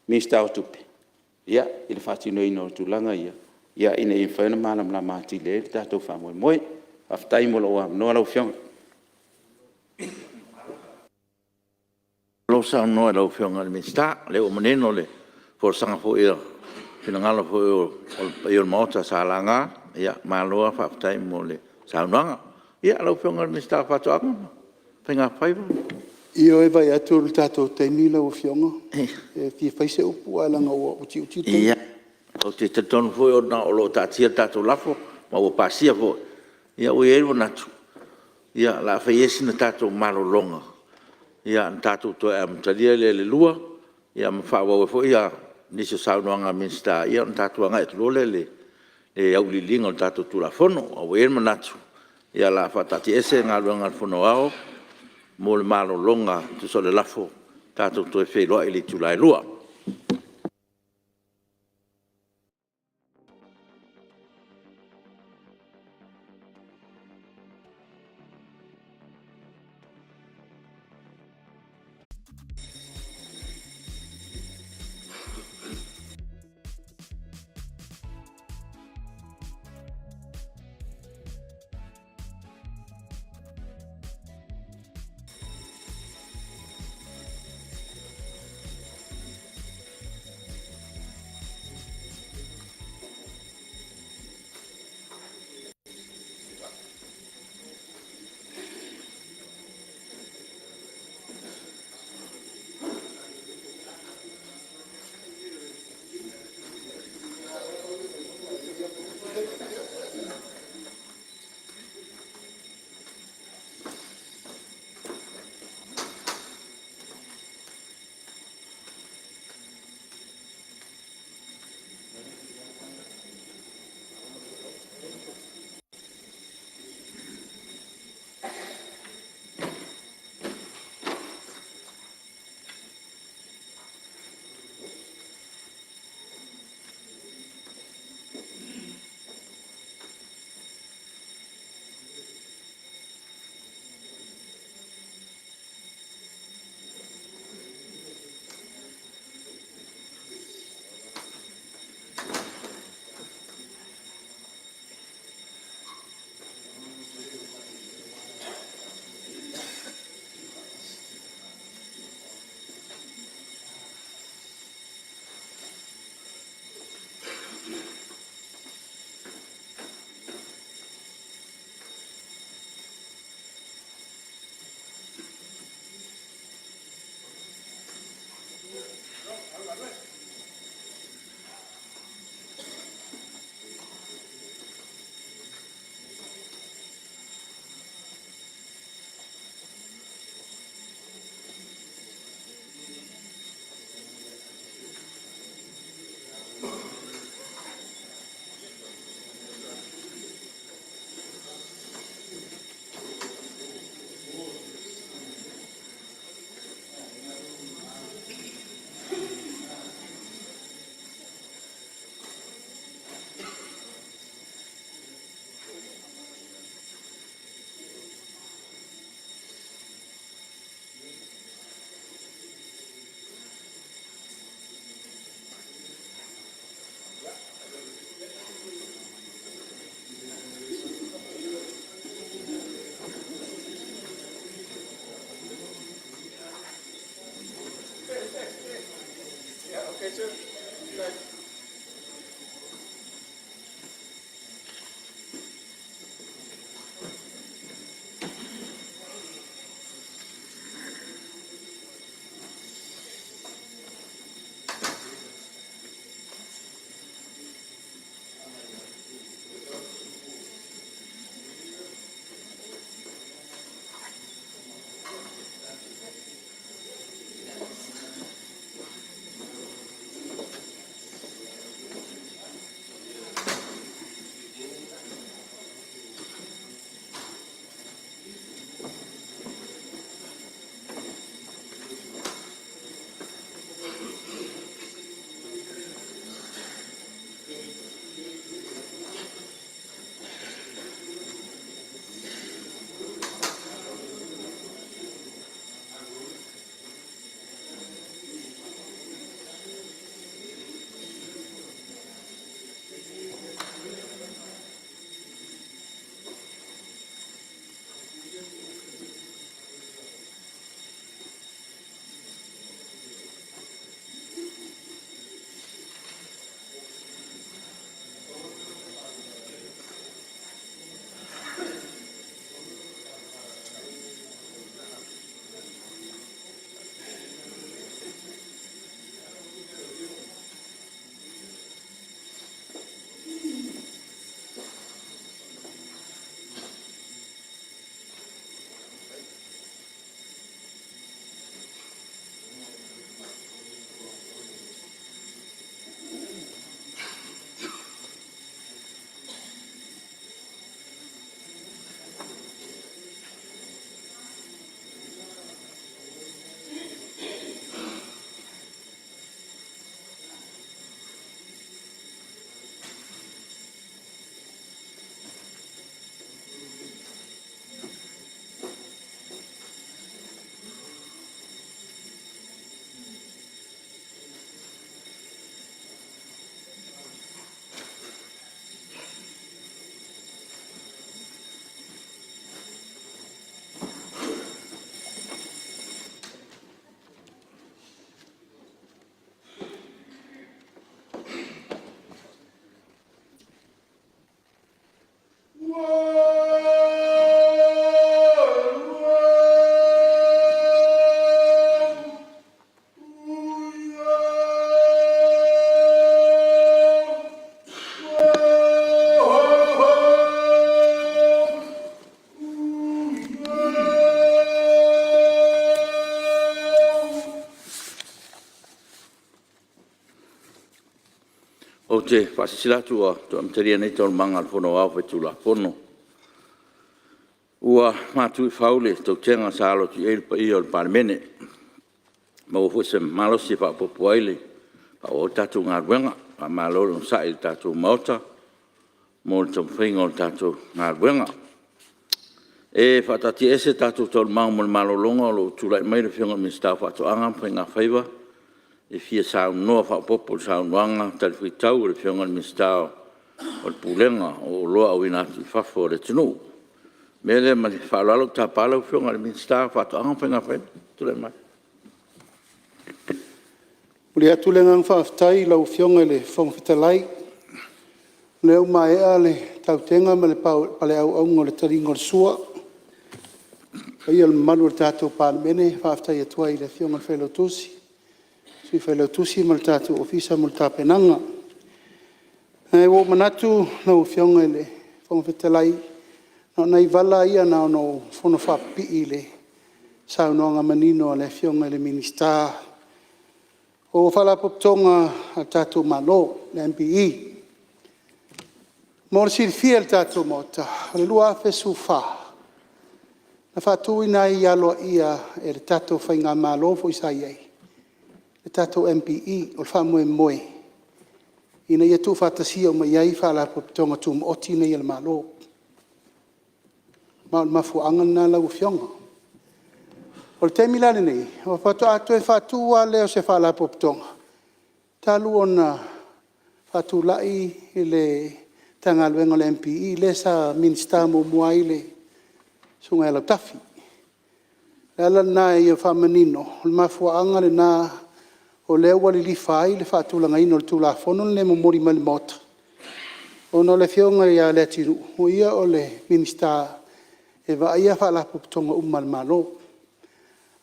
Minisita o Tupe i le faatinoina o tulaga ia, ina ia mafai ona malamalama atili ai le tatou faamoemoe. Faafetai mo lou avanoa lau Afioga. Malo saunoa i lau Afioga i le Minisita, o lea ua manino le folasaga foi i finagalo foi o le paia o le Maota sa laga. Malo lava faafetai mo le saunoaga. Ia lau Afioga i le Minisita o Faatoaga ma Faiga Faiva. Ioe, e vaai atu i le tatou taimi lau Afioga, e fia fai se upu ae leaga ua utiuti le taimi. Ia, ou te talitonu foi ona o lo o taatia le tatou lafo ma ua pasia foi. Ia ua i ai le manatu o le a fai ia sina tatou malologa ona tatou toe amatalia lea i le 2:00 ma faaauau ai foi nisi o saunoaga a Minisita ona tatou agai atu loa lea i le auiliiliga o le tatou Tulafono. Ae ua i ai le manatu o le a faataatiaese Galuega a le Fono Aoao mo le malologa e tusa o le lafo tatou te toe feiloai i le itula e 2:00. Ou te faasilasila atu ua toe amatalia nei Taualumaga a le Fono Aoao Faitulafono. Ua matu i fau le tautega sa alo atu i ai le paia o le Palemene, ua maua foi se malosi e faaopoopo ai le faaauau ai le tatou galuega. Faamalo le onosai i le tatou Maota mo le taumafaiga o le tatou galuega. E faataatiaese tatou Taualumaga mo le malologa o lo o tulai mai le Afioga i le Minisita o Faatoaga ma Faiga Faiva e fia saunoa faaopoopo i le Saunoaga Talifuatau a le Afioga i le Minisita o le Pulega o Oloa Auina atu i Fafo a le atunuu. O le mea lea ma le faaaloalo ou te tapa lau Afioga i le Minisita o Faatoaga ma Faiga Faiva. Tulai mai. E momoli atu le agaga faafetai i lau Afioga i le Fofoga Fetalai, o lea ua maea le tautega ma le paleauauina o le taliga o le sua i le paia ma le mamalu o le tatou Palemene. E faafetai atu ai i le Afioga i le Failautusi, Sui Failautusi ma le tatou Ofisa mo le tapenaga. Ae ua ou manatu lau Afioga i le Fofoga Fetalai, na o nai vala lava ia na ona ou fonofaapipii i le saunoaga manino a le Afioga i le Minisita o Faalapotopotoga a le tatou Malo le MPE. Mo le silafia e le tatou Maota, o le 2014 na faatuina ai aloaia e le tatou faigamalo foi sa i ai le tatou MPE. O le faamoemoe, ina ia tuufaatasia uma i ai Faalapotopotoga Tumaoti nei a le Malo. Ma o le mafuaaga lena lau Afioga. O le taimi la lenei, faatoa toe faatu lava lea o se Faalapotopotoga talu ona faatulai le Matagaluega o le MPE lea sa Minisita muamua ai le Susuga ia Lautafi. O le ala lena ina ia faamanino, o le mafuaaga lena o lea ua lilifa ai le faatulagaina o le Tulafono lenei e momoli mai le Maota, ona o le Afioga ia Leatinuu, o ia o le Minisita e vaaia Faalapotopotoga uma a le Malo.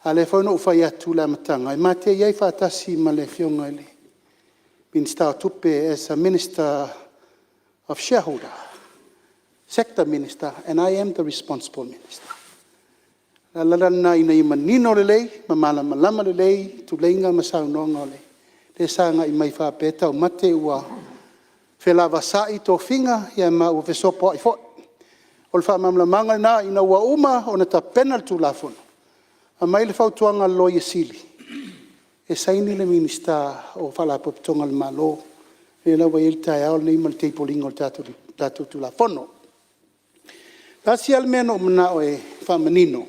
A o lea foi na ou fai atu i le amataga, e ma te i ai faatasi ma le Afioga i le Minisita o Tupe as a Minister of Shareholder, Sector Minister and I am the responsible Minister. O le ala la lena ina ia manino lelei ma malamalama lelei tuleiga ma saunoaga lea sa agai mai faapea e taumate ua felavasai tofiga ma ua fesopoai foi. O le faamalamalamaga lena ina ua uma ona tapena le Tulafono, aumai le fautuaga a le Loia Sili, e saini le Minisita o Faalapotopotoga a le Malo, lea la ua i ai le taeao lenei ma le table ina o le tatou Tulafono. Tasi lava le mea na ou manao e faamanino,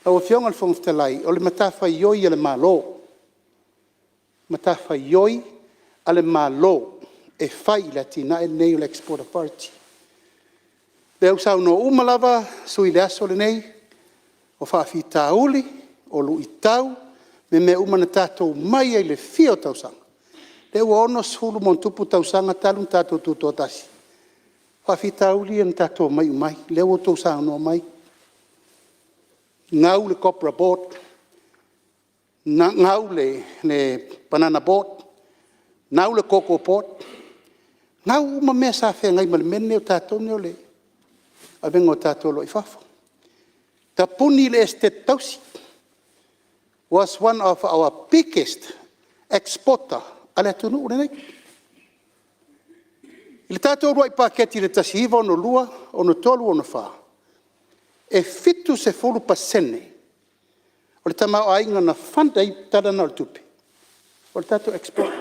lau Afioga i le Fofoga Fetalai, o le matafaioi a le Malo, matafaioi a le Malo e fai i le atinae lenei o le Export Authority. O lea ua saunoa uma lava sui usufono i le aso lenei, o faafitauli, o luitau, ma mea uma na tatou omai ai i le fia o tausaga, lea ua 60+ tausaga talu ona tatou tutoatasi, o faafitauli ia na tatou omai uma ai, lea ua outou saunoa mai, gau le copra board, gau le banana board, gau le Cocoa Board, gau uma mea sa feagai ma le mea lenei o tatou nei o le avega o tatou oloa i fafo. Tapuni le Esetete Tausi, was one of our biggest exporter a le atunuu lenei. I le tatou uluai paketi i le 1962, 1963, 1964, e 70% o le tamaoaiga na fund ai le Tala lena o le Tupe, o le tatou export.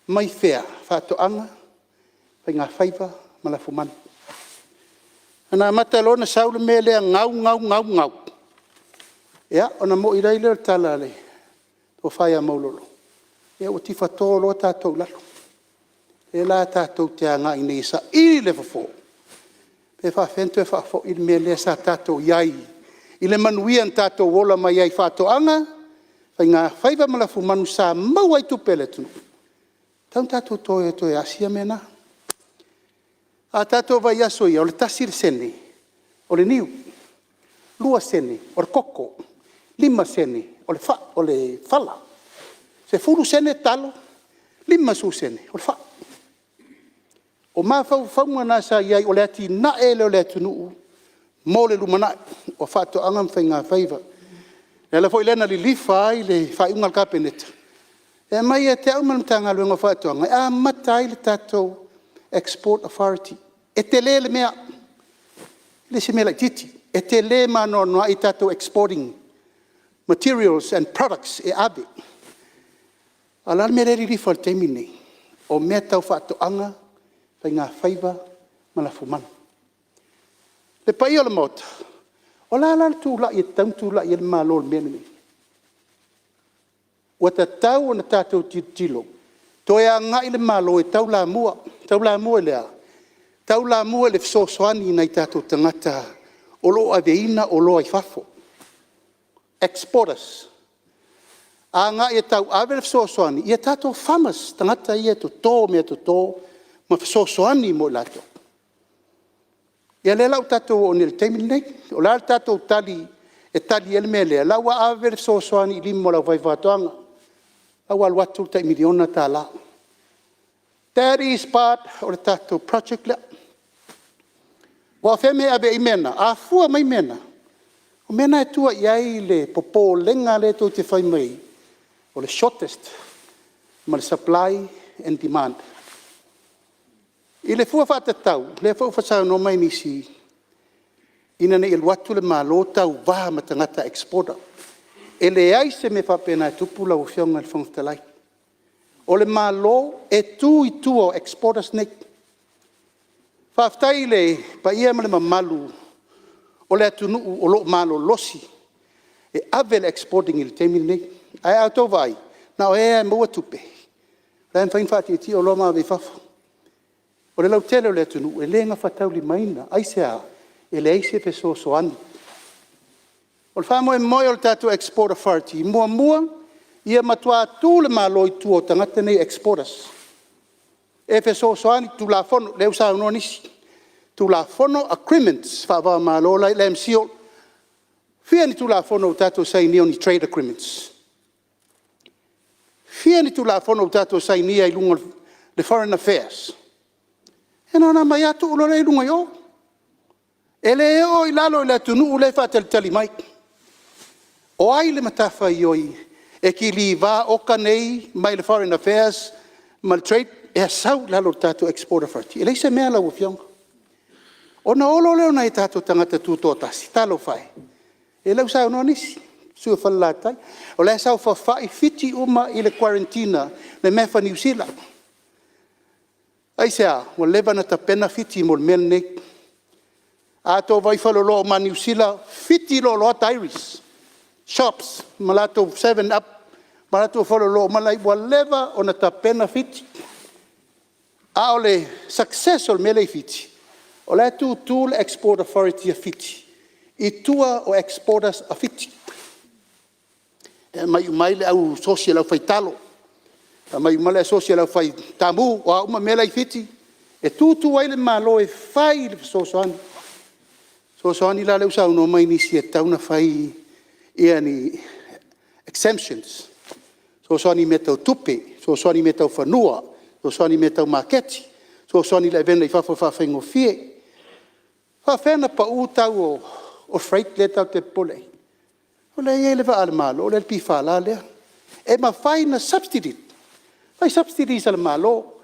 Mai fea? Faatoaga, faigafaiva ma lafumanu. Na amata loa ona sau le mea lea gau, gau, gau, ia ona moi ai lea o le tala a le tofa ia Maulolo, ia ua tifato loa tatou i lalo. O lea la tatou te agai nei e saili le fofo, pe faapefea ona toe faafoi le mea lea sa tatou i ai i le manuia na tatou ola mai ai i faatoaga, faigafaiva ma lafumanu sa maua ai tupe a le atunuu. E tatau ona tatou o e toe asia mea na. A tatou vaai i aso ia, o le 1 sene o le niu, 2 sene o le koko, 5 sene o le fala, 10sene talo, 50sene o le fai. O mafaufauga na sa i ai o le atinae lea o le atunuu mo le lumanai, o faatoaga ma faigafaiva. O le ala foi lea na lilifa ai le faaiuga a le Kapeneta E aumai ia te au ma le Matagaluega o Faatoaga e amata ai le tatou Export Authority. E tele le mea, e le o se mea laitiiti. E tele ma anoanoai tatou exporting materials and products e ave. A o le a le mea lea e lilifa i le taimi lenei? O mea tau faatoaga, faigafaiva ma lafumanu. Le paia o le Maota, o le a la le tulai e tatau ona tulai ai le Malo i le mea lenei? Ua tatau ona tatou tilotilo, toe agai le Malo e taulamua. Taulamua i le a? Taulamua i le fesoasoani i nai o tatou tagata o lo o aveina oloa i fafo, exporters. Agai e tauave le fesoasoani i a tatou farmers, tagata ia e toto meatoto ma fesoasoani mo i latou. Ia lea la ua tatou oo nei i le taimi lenei. O le a le tatou tali e tali ai le mea lea? O la ua ave le fesoasoani i lima o le aufaifaatoaga, la ua alu atu le tai $1 miliona. That is part o le tatou project lea. Aua o fea le mea e ave i ai mea na? A fua mai mea na, o mea na e tua i ai le popolega lea tou te fai mai ai, o le shortage ma le supply and demand. I le fua faatatau, o lea foi ua saunoa mai nisi ina ne i alu atu le Malo tauva ma tagata exporter. E leai se mea faapena e tupu lau Afioga i le Fofoga Fetalai. O le Malo e tu i tua o exporters nei. Faafetai i le paia ma le mamalu o le atunuu o lo o malolosi e ave le exporting i le taimi lenei. Ae a outou vaai, na o e lava e maua tupe, la e mafai ona faatietie oloa ma ave i fafo. O le lautele o le atunuu e le gafataulimaina. Aisea? E leai se fesoasoani. O le faamoemoe o le tatou Export Authority, muamua, ia matua tu le Malo i tua o tagata nei exporters, e fesoasoani i Tulafono, lea ua saunoa nisi, Tulafono agreements faava o Malo la e i le MCIL. E fia ni Tulafono ua tatou sainia o ni trade agreements? E fia ni Tulafono ua tatou sainia i luga o le Foreign Affairs? Ia na ona aumai lava tuu loa lea i luga i o. E le oo i lalo i le atunuu lea e faatalitali mai. O ai le matafaioi e kiliva oka nei mai le Foreign Affairs ma le Trade e sau i lalo o le tatou Export Authority? E leai se mea lau Afioga. Ona o loa lea o nai o tatou tagata tutoatasi, talofa e, ia o lea ua saunoa nisi, le sui usufono o Falelatai, o la e saofafai Fiti uma i le Guarantee ina le MAF a Niu Sila. Aisea? Ua leva ona tapena Fiti mo le mea lenei. A outou vaai i faleoloa uma a Niu Sila, fiti loaloa diaries, shops ma latou 7UP ma latou faleoloa uma la e i ai, ua leva ona tapena Fiti. A o le success o le mea lea i Fiti, o la e tutu le Export Authority a Fiti i tua o exporters a Fiti. E aumai uma ai le au asosi a le aufai talo, aumai uma le asosi a le aufai taamu, o a uma mea la e i Fiti, e tutu ai le Malo e fai le fesoasoani. O le fesoasoani la lea ua saunoa mai nisi e tatau ona fai ni exemptions, fesoasoani i mea tau tupe, fesoasoani i mea tau fanua, fesoasoani i mea tau maketi, fesoasoani i le avega i fafo e faafaigofie. E faapefea ona pau tau o freight lea tatou te popole ai? O lea e i ai le vaa a le Malo lea le PFL lea, e mafai ona subsidy, fai subsidies a le Malo,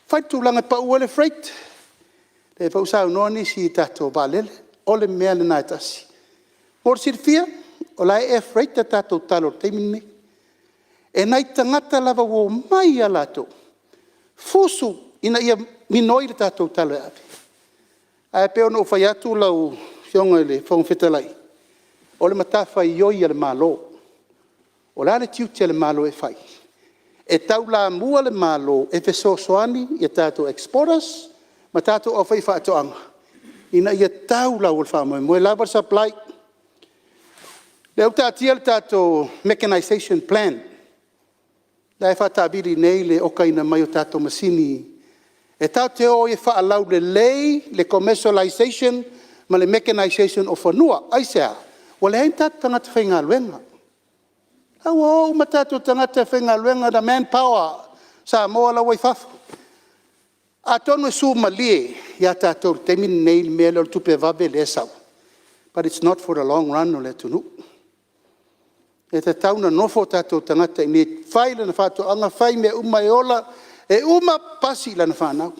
fai le tulaga e pau ai le freight. O lea foi ua saunoa nisi i le tatou vaalele, o le mea lena e tasi. Mo le silafia, o la e air freight a tatou talo i le taimi lenei. E nai tagata lava ua omai lava latou fusu ina ia minoi le tatou talo e ave. Ae pei ona ou fai atu lau Afioga i le Fofoga Fetalai, o le matafaioi a le Malo. O le a le tiute o le Malo e fai? E taulamua le Malo e fesoasoani i a tatou exporters ma tatou aufaifaatoaga ina ia tau lau o le faamoemoe, lava le supply. O lea ua taatia le tatou mechanization plan, la e faataavili nei le okaina mai o tatou masini e tatou te o ai e faalaulelei le commercialization ma le mechanization o fanua. Aisea? Ua leai ni tatou tagata faigaluega. O la ua o uma tatou tagata faigaluega, the manpower a Samoa la e ua i fafo. Atonu e sumalie ia tatou i le taimi lenei le mea lea o le tupe vave lea e sau, but its not for the long run o le atunuu. E tatau ona nofo o tatou tagata i inei e fai lana faatoaga, fai mea uma e ola, e uma pasi i lana fanau.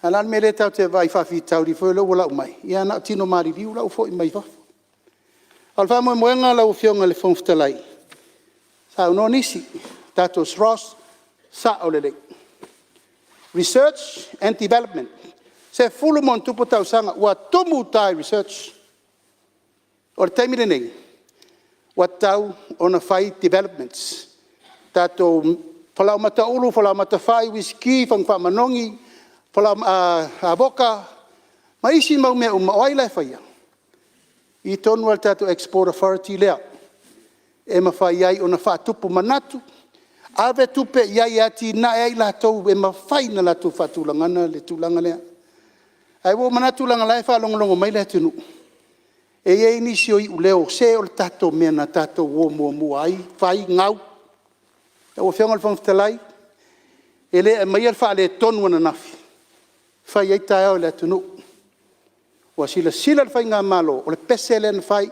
Ae o le a le mea lea tatou te vaai i faafitauli foi lea ua lau mai, ia na o tino maliliu la ua foi mai fafo. A o le faamoemoega lau Afioga i le Fofoga Fetalai, saunoa nisi, tatou SROS, sao lelei, research and development, 10+ tausaga ua tumu uta i research. O le taimi lenei, ua tatau ona fai developments, tatou falaoamata ulu, falaoamata fai, uisiki, fagu faamanogi, avoka ma isi mau mea uma. O ai la e faia? O i tonu lava i le tatou Export Authority lea e mafai ai ona faatupu manatu, ave tupe i ai e atiae ai latou e mafai ona latou faatulagaga le tulaga lea. Ae ua ou manatu leaga o la e faalogologo mai le atunuu, e i ai nisi o iuleo, se o le tatou mea na tatou o muamua ai fai gau. Lau Afioga i le Fofoga Fetalai, e le aumaia le faaletonu ananafi fai ai taeao i le atunuu. Ua silasila le faigamalo, o le pese lea na fai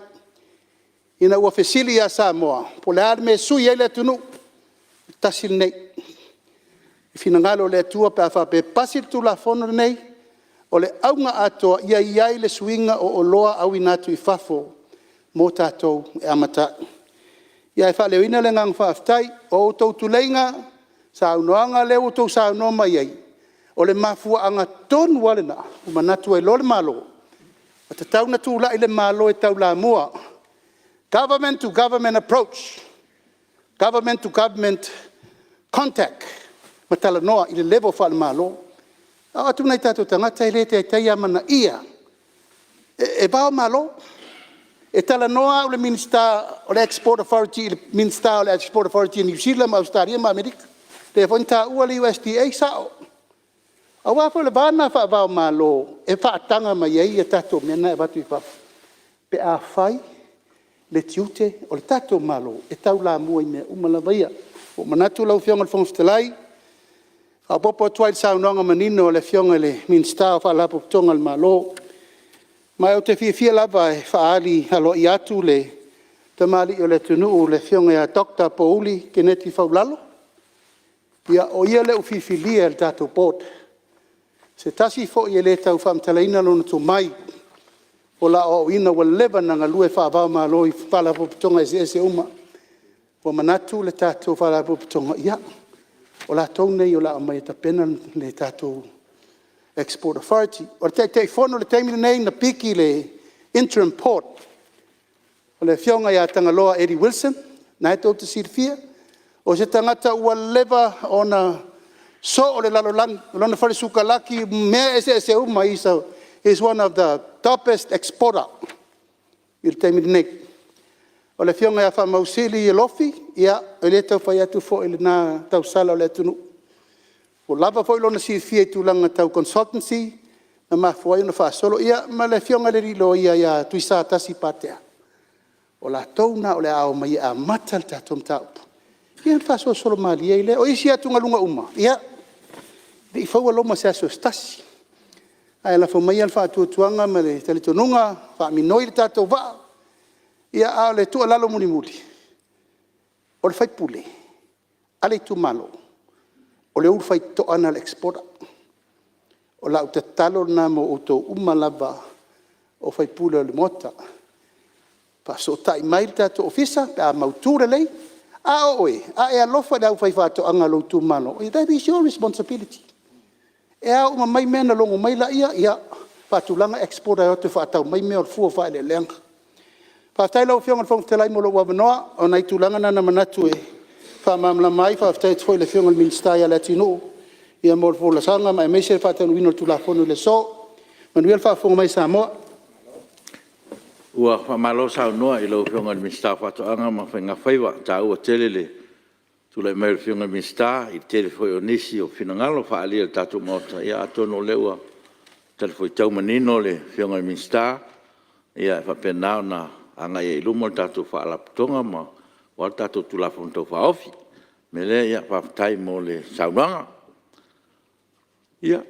ina ua fesili ia Samoa po o le a le mea e sui ai le atunuu, tasi lenei. Finagalo o le Atua pe a faapea e pasi le Tulafono lenei, o le auga atoa, ia i ai le suiga o oloa auina atu i fafo mo tatou e amata ai. Ia, ae faaleoina le agaga faafetai. O outou tuleiga, saunoaga lea ua outou saunoa mai ai, o le mafuaaga tonu lava lena ua manatu ai loa le Malo, ua tatau ona tulai le Malo e taulamua, government to government approach, government to government contact ma talanoa i le level faale-Malo. A o atu nai o tatou tagata e le taitai amanaia, e vao malo. E talanoa au i le Minisita o le Export Authority i le Minisita o le Export Authority a Niu Sila ma Ausetalia ma Amerika, lea foi na taua le USDA, e sao. Aua foi o le va lena faava o Malo e faataga mai ai tatou mea na e avatu i fafo pe afai le tiute o le tatou Malo e taulamua i mea uma lava ia. Ua ou manatu lau Afioga i le Fofoga Fetalai, e faaopoopo atu ai i le saunoaga manino a le Afioga i le Minisita o Faalapotopotoga a le Malo. Ma ou te fiafia lava e faaali aloaia atu le tamalii o le atunuu le Afioga ia Dr. Pouli Keneti Faulalo, o ia lea ua filifilia e le tatou board, o se tasi foi e le tau faamatalaina lona tomai o le aoaoina ua leva ona galue faava o Malo i Faalapotopotoga eseese uma. Ua manatu le tatou Faalapotopotoga, ia, o latou nei o le a aumai e tapena le tatou Export Authority. O le Taitaifono i le taimi lenei na piki i le interim port, o le Afioga ia Tagaloa Eddie Wilson, lena tou te silafia, o se tagata ua leva ona soo le lalolagi, o lona fale sukalaki ma mea eseese uma, he is one of the toughest exporter i le taimi lenei. O le Afioga ia Faamausili Alofi, ia, e le tau fai atu foi i lena tausala o le atunuu, ua lava foi lona silafia i tulaga tau consultancy na mafua ai ona faasolo. Ia ma le Afioga i le alii Loia ia Tuisa Tasi Patea, o latou na o le a omai e amata le tatou mataupu, ia ona faasolosolo malie ai lea. O isi atugaluga uma, ia, e le i fauina Roma i se aso se tasi. Ae lafo maia le faatuatuaga ma le talitonuga, faaminoi le tatou vaa, a o le tuualalo mulimuli, o le sui usufono a le itumalo, o le ulufaitoa lena a le exporter. O lau tatalo lena mo outou uma lava o sui usufono o le Maota, faafesootai mai le tatou ofisa pe a mautu lelei. A o oe, a e alofa i le aufaifaatoaga a lou itumalo, that is your responsibility. E ao uma mai mea ona logo mai lea, ia faatulaga exporter e o atu e faatau mai mea o le fua o faaeleeleaga. Faafetai lau Afioga i le Fofoga Fetalai mo lou avanoa. O nai tulaga na manatu e faamalamalama ai. Faafetai atu foi i le Afioga i le Minisita ia Leatinuu mo le folasaga aemaise le faataunuuina o le Tulafono i le aso. Manuia le faafofoga mai a Samoa. Ua faamalo saunoa i lau Afioga i le Minisita o Faatoaga ma Faiga Faiva. E taua tele le tulai mai o le Afioga i le Minisita i le tele foi o nisi o finagalo faaalia i le tatou Maota. Ia atonu o lea ua talifuaitau manino le Afioga i le Minisita e faapena ona agai ai i luma le tatou Faalapotopotoga aua le tatou Tulafono Tau Faaofi. O le mea lea, faafetai mo le saunoaga. Ia, ou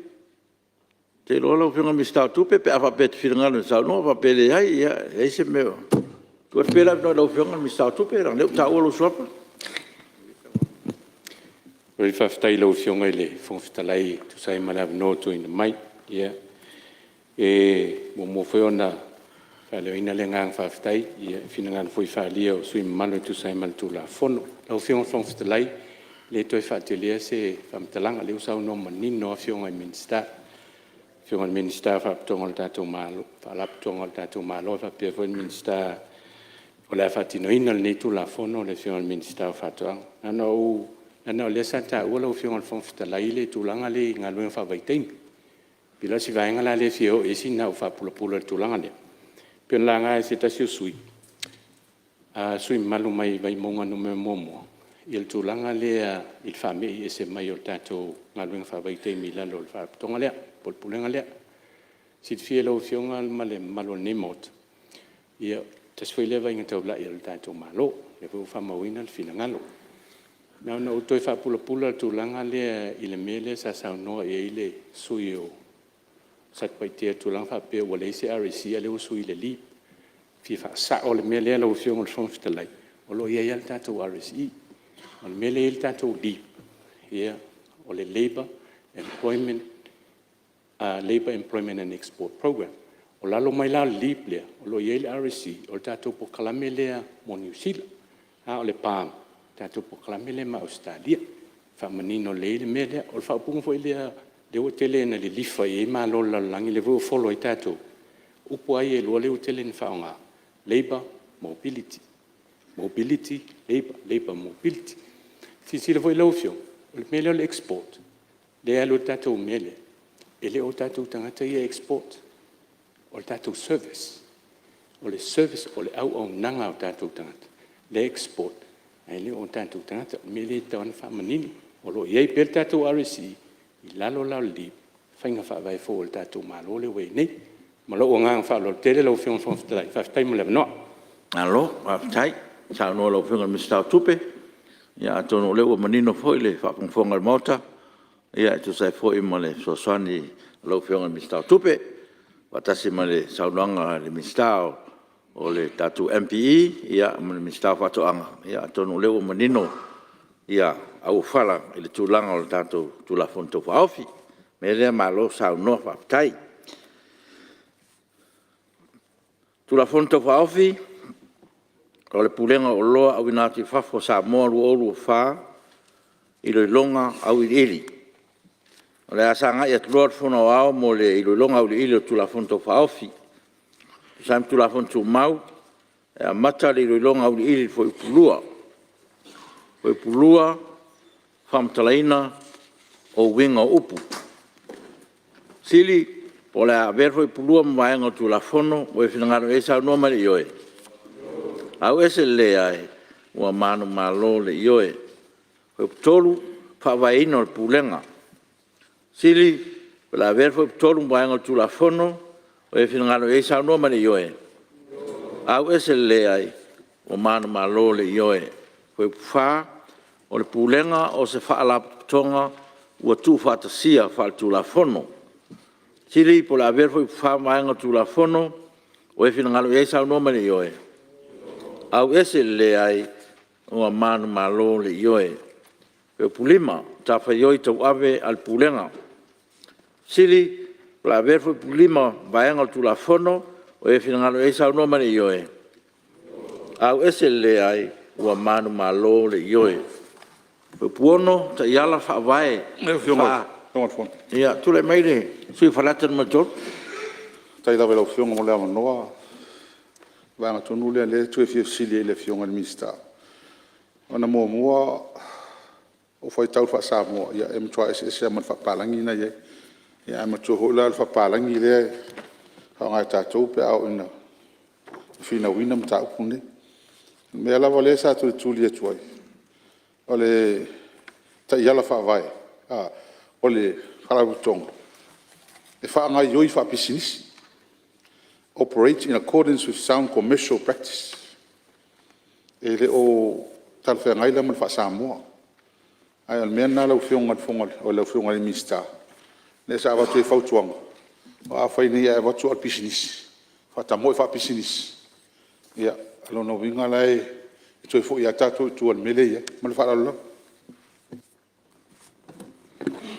te iloa lau Afioga i le Minisita o Tupe pe a faapea e te finagalo e saunoa, a faapea e leai, ia e leai se mea o Tuu atu pea le avanoa i lau Afioga i le Minisita o Tupe leaga o lea ua taua lou suafa. Faafetai i lau Afioga i le Fofoga Fetalai e tusa ai ma le avanoa ua tuuina mai. E muamua foi ona faaleoina le agaga faafetai i finagalo foi faaalia o sui usufono mamalu e tusa ai ma le Tulafono. Lau Afioga i le Fofoga Fetalai, e le toe faateleina se faamatalaga o lea ua saunoa manino lava Afioga i Minisita, le Afioga i le Minisita o Faalapotopotoga a le tatou Malo faapea foi le Minisita o le a faatinoina lenei Tulafono, le Afioga i le Minisita o Faatoaga. Leaga o lea sa taua lau Afioga i le Fofoga Fetalai le tulaga lea i galuega faavaitaimi. E pei la o si vaega lea e fia oo i ai sina au faapulapula i le tulaga lea, pei ona laga e se tasi o sui usufono, sui usufono mamalu mai Vaimauga 1 le tulaga lea i le faamei ese mai o le tatou galuega faavaitaimi i lalo o le Faalapotopotoga lea po o le Pulega lea. E silafia e lau Afioga ma le mamalu o lenei Maota, ia tasi foi lea vaaiga taulai a le tatou Malo, lea foi ua faamauina le finagalo. Na ona ou toe faapulapula i le tulaga lea i le mea lea sa saunoa i ai le sui usufono mo Satupaitea i le tulaga faapea ua leai se RSE a o lea ua sui i le LEAP. E fia faasao le mea lea lau Afioga i le Fofoga Fetalai, o lo o i ai lava le tatou RSE. O le mea lea e i ai le tatou LEAP, o le Labour Employment and Export Program. O lalo mai la o le LEAP lea o lo o i ai le RSE, o le tatou polokalame lea mo Niu Sila, a o le PAM, o le tatou polokalame lea ma Ausetalia. E faamanino lelei ai le mea lea. O le faaupuga foi lea lea ua tele ina lilifa i ai malo o le lalolagi lea foi ua follow ai tatou, o upu lava ia e lua lea ua tele ina faaaoga, labour mobility, mobility labour, labour mobility. Silasila foi lau Afioga, o le mea lea o le export lea e alu ai le tatou mea lea, e le o tatou tagata ia e export, o le tatou service. O le service o le auaunaga a o tatou tagata lea e export ae le o tatou tagata. O le mea lea e tatau ona faamanino. O lo o i ai pea le tatou RSE i lalo la o le LEAP, faiga faavae fou a le tatou Malo lea ua i ai nei. Ma lou agaga faaaloalo tele lau Afioga i le Fofoga Fetalai, faafetai mo le avanoa. Malo faafetai saunoa i lau Afioga i le Minisita o Tupe. Ia atonu o lea ua manino foi le faafogafoga a le Maota e tusa ai foi ma le fesoasoani a lau Afioga i le Minisita o Tupe faatasi ma le saunoaga a le Minisita o le tatou MPE ma le Minisita o Faatoaga. Ia atonu o lea ua manino auofala i le tulaga o le tatou Tulafono Tau Faaofi. O le mea lea malo saunoa faafetai. Tulafono Tau Faaofi o le Pulega o Oloa Auina atu i Fafo a Samoa 2024, Iloiloga Auiliili. O le a sagai atu loa le Fono Aoao mo le iloiloga auiliili o le Tulafono Tau Faaofi. E tusa ai ma Tulafono Tumau, e amata le iloiloga auiliili i le Fuaiupu 2. Fuaiupu 2: Faamatalaina o uiga o upu. Po o le a avea le Fuaiupu 2 ma vaega o le Tulafono ua e finagalo i ai, saunoa mai i le ioe. Lau Afioga i le Fuaiupu 3: Faavaeina o le Pulega. 1. O le a avea le Fuaiupu 3 ma vaega o le Tulafono ua e finagalo i ai, saunoa mai i le ioe. Aveese le Leai. Ua manumalo le Ioe. Fuaiupu 4: O le Pulega o se Faalapotopotoga ua Tuufaatasia Faale-Tulafono. 1. Po o le a avea le Fuaiupu 4 ma vaega o le Tulafono ua e finagalo i ai, saunoa mai i le Ioe. Aveese le Leai. Ua manumalo le Ioe. Fuaiupu 5: Matafaioi Tauave a le Pulega. 1. O le a avea le Fuaiupu 5 ma vaega o le Tulafono ua e finagalo i ai, saunoa mai i le Ioe. Aveese le Leai. Ua manumalo le Ioe. Fuaiupu 6: Taiala Faavae. Ia tulai mai le sui usufono mo Faleata 3. Faafetai lava i lau Afioga mo le avanoa. O le vaega tonu lea o lea e toe fia fesili ai i le Afioga i le Minisita, ona muamua ou faitau faa-Samoa e matua eseese lava ma le faapapalagi na e i ai. Ae manatua foi la o le faapapalagi lea e faaaoga e tatou pe a oo ina finauina mataupu nei. O le mea lava lea sa tulituli atu ai, o le taiala faavae o le Faalapotopotoga e faagaoioi faapisinisi, operate in accordance with sound commercial practice. E le o talafeagai la ma le faa-Samoa. Ae o le mea lena lau Afioga i le Minisita, lea sa avatu ai fautuaga, aua afai nei ae avatu a o le pisinisi, faatamoe faapisinisi, ia O lona uiga la e toe foi lava tatou i tua i le mea lea e i ai. Ma le faaaloalo lava.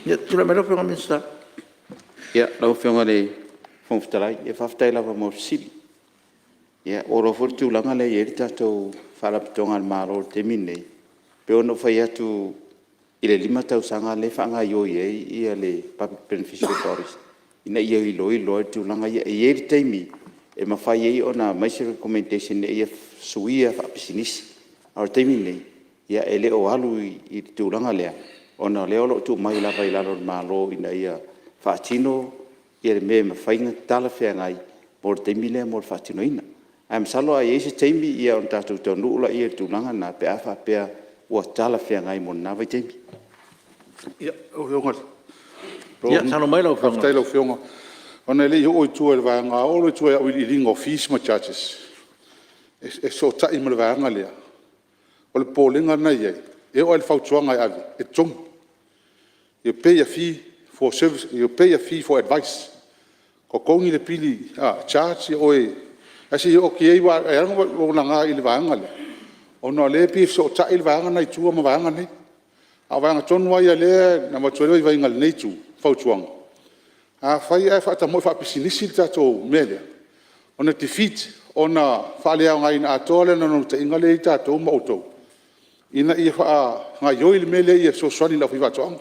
Ia, tulai mai lau Afioga i le Minisita. Lau Afioga i le Fofoga Fetalai, faafetai lava mo le fesili. Ua ou iloa foi le tulaga lea e i ai le tatou Faalapotopotoga a le Malo i le taimi lenei. E pei ona ou fai atu i le 5 tausaga lea e faagaoioi ai le public beneficial bodies ina ia iloilo ai tulaga ia. E i ai le taimi e mafai ai ona aumai se recommendation ina ia suia faapisinisi. A o le taimi lenei, e le o alu i le tulaga lea, ona o lea o lo o tuu mai lava i lalo o le Malo ina ia faatino le mea e mafai ona talafeagai mo le taimi lea mo le faatinoina. Ae masalo a i ai se taimi ona tatou taunuu lea i le tulaga lena pe a faapea ua talafeagai mo lena vaitaimi. Faafetai i lau Afioga. Ona e le i oo i tua i le vaega… A oo loa i tua i auiliiliga o fees ma charges, e fesootai ma le vaega lea. O le popolega lena e i ai, e oo lava i le fautuaga e ave e totogi. You pay a fee for service, you pay a fee for advice. Totogi le pili, charge oe… Ae se i oo atu i ai aua e ala ona ou laga i le vaega lea, ona o lea e pei e fesootai le vaega lena i tua ma vaega nei. A o vaega tonu lava ia o lea e avatu ai le vaivaiga a lenei itu i fautuaga, afai ae faatamoe faapisinisi le tatou mea lea, ona defeat, ona faaleaogaina atoa lea o le naunautaiga lea e i ai tatou ma outou ina ia faagaoioi le mea lea ia fesoasoani i le aufaifaatoaga.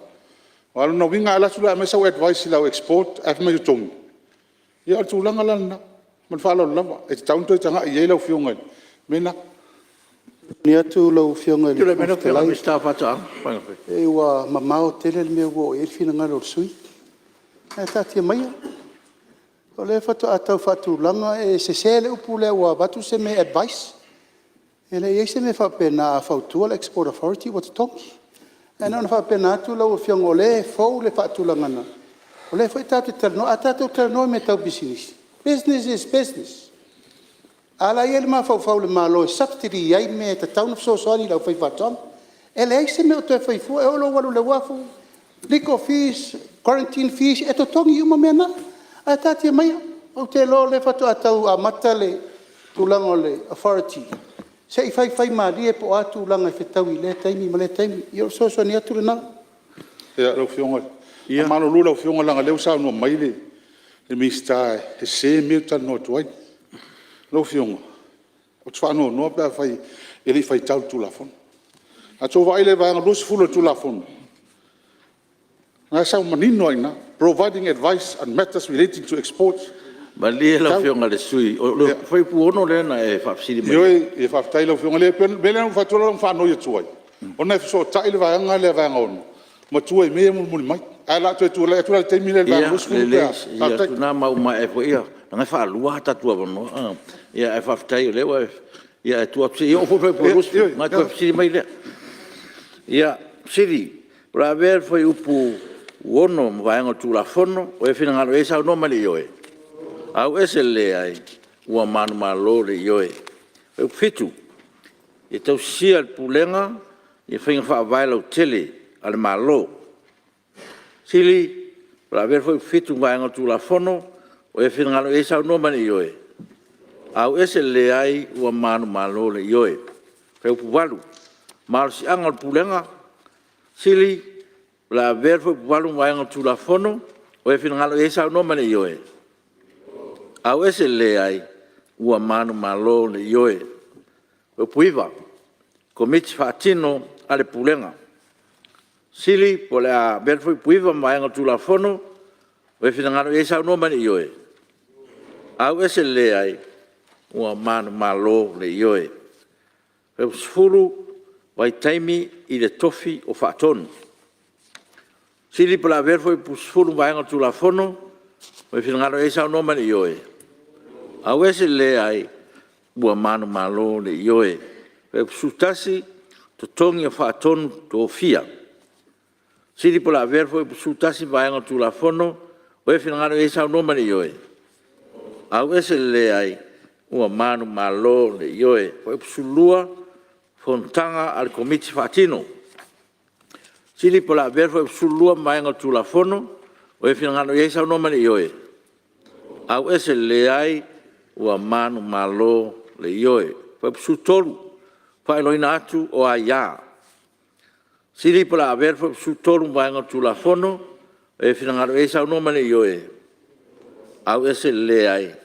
Aua o lona uiga a alu atu la e aumai sau advice i lau export ae fai mai e totogi, ia o le tulaga la lena. Ma le faaaloalo lava, e tatau ona toe tagai i ai lau Afioga i le mea lena. E faafesili atu lau Afioga i le Fofoga Fetalai, pei ua mamao tele le mea ua oo i ai le finagalo o le sui usufono. Ae taatia maia, o lea faatoa tau faatulaga, e sese le upu lea ua avatu se mea e advice. E leai se mea faapena a fautua le Export Authority ua totogi. Ae na ona faapena atu lau Afioga o lea e fou le faatulagaga, o lea foi tatou te talanoa. A tatou talanoa i mea tau pisinisi, business is business. A la e i ai le mafaufau o le Malo e subsidy ai mea e tatau ona fesoasoani i le aufaifaatoaga. E leai se mea o toe fai fua, e oo loa ua alu i le uafu, legal fees, quarantine fees, e totogi uma mea na. Ae taatia maia, ou te iloa o lea faatoa tau amata le tulaga o le authority, se i fai fai malie po o a tulaga e fetaui i lea taimi ma lea taimi. Ia o le fesoasoani atu lena. Lau Afioga, e faamalulu i lau Afioga leaga o lea ua saunoa mai le Minisita e sese mea ia ou te talanoa atu ai. Lau Afioga, ou te faanoanoa pe afai e le i faitau i le Tulafono. A outou vaai la i le Vaega 20 o le Tulafono, o lena e sau manino lava i ina, providing advice on matters relating to exports. Malie lau Afioga i le sui usufono, o le fuaiupu 6 lea na e faafesili mai ai? Ioe, faafetai i lau Afioga. O le mea lea na ou fai atu ai lau faanoi atu ai, ona e fesootai le vaega lea vaega 6 ma tua i mea ia e mulimuli mai. Ae o le a toe tulai atu la i le taimi lea i le vaega 20 pe a… Ia lelei, o lena ua maea ai foi ia… leaga e faalua a tatou avanoa. Ae faafetai o lea ua e… ae tuu atu se i oo foi i le fuaiupu 20 ona e toe fesili mai lea. Fesili O le a avea le fuaiupu 6 ma vaega o le Tulafono. O ai e finagalo i ai saunoa mai i le ioe. Ioe. Auese le leai. Ua manumalo le Ioe. Fuaiupu 7: Ia tausisia e le Pulega faiga faavae lautele a le Malo. Fesili O le a avea le fuaiupu 7 ma vaega o le Tulafono. O ai e finagalo i ai saunoa mai i le ioe. Auese le leai. Ua manumalo le Ioe. Fuaiupu 8: Malosiaga o le Pulega. Fesili O le a avea le fuaiupu 8 ma vaega o le Tulafono. O ai e finagalo i ai saunoa mai i le ioe. Auese le leai. Ua manumalo le Ioe. Fuaiupu 9: Komiti Faatino a le Pulega. Fesili Po o le a avea le fuaiupu 9 ma vaega o le Tulafono. O ai e finagalo i ai saunoa mai i le ioe. Auese le leai. Ua manumalo le Ioe. Fuaiupu 10: Vaitaimi i le Tofi o Faatonu. Fesili Po o le a avea le fuaiupu 10 ma vaega o le Tulafono. O ai e finagalo i ai saunoa mai i le ioe. Auese le leai. Ua manumalo le Ioe. Fuaiupu 11: Totogi o Faatonu Tofia. Fesili Po o le a avea le fuaiupu 11 ma vaega o le Tulafono. O ai e finagalo i ai saunoa mai i le ioe. Auese le leai. Ua manumalo le Ioe. Fuaiupu 12: Fonotaga a le Komiti Faatino. Fesili Po o le a avea le Fuaiupu 12 ma vaega o le Tulafono. O ai e finagalo i ai saunoa mai i le ioe. Auese le leai. Ua manumalo le Ioe. Fuaiupu 13, Faailoaina atu o Aia. E po o le a avea le Fuaiupu 13 ma vaega o le Tulafono. O e finagalo i ai saunoa mai i le ioe. AUESE le LEAI.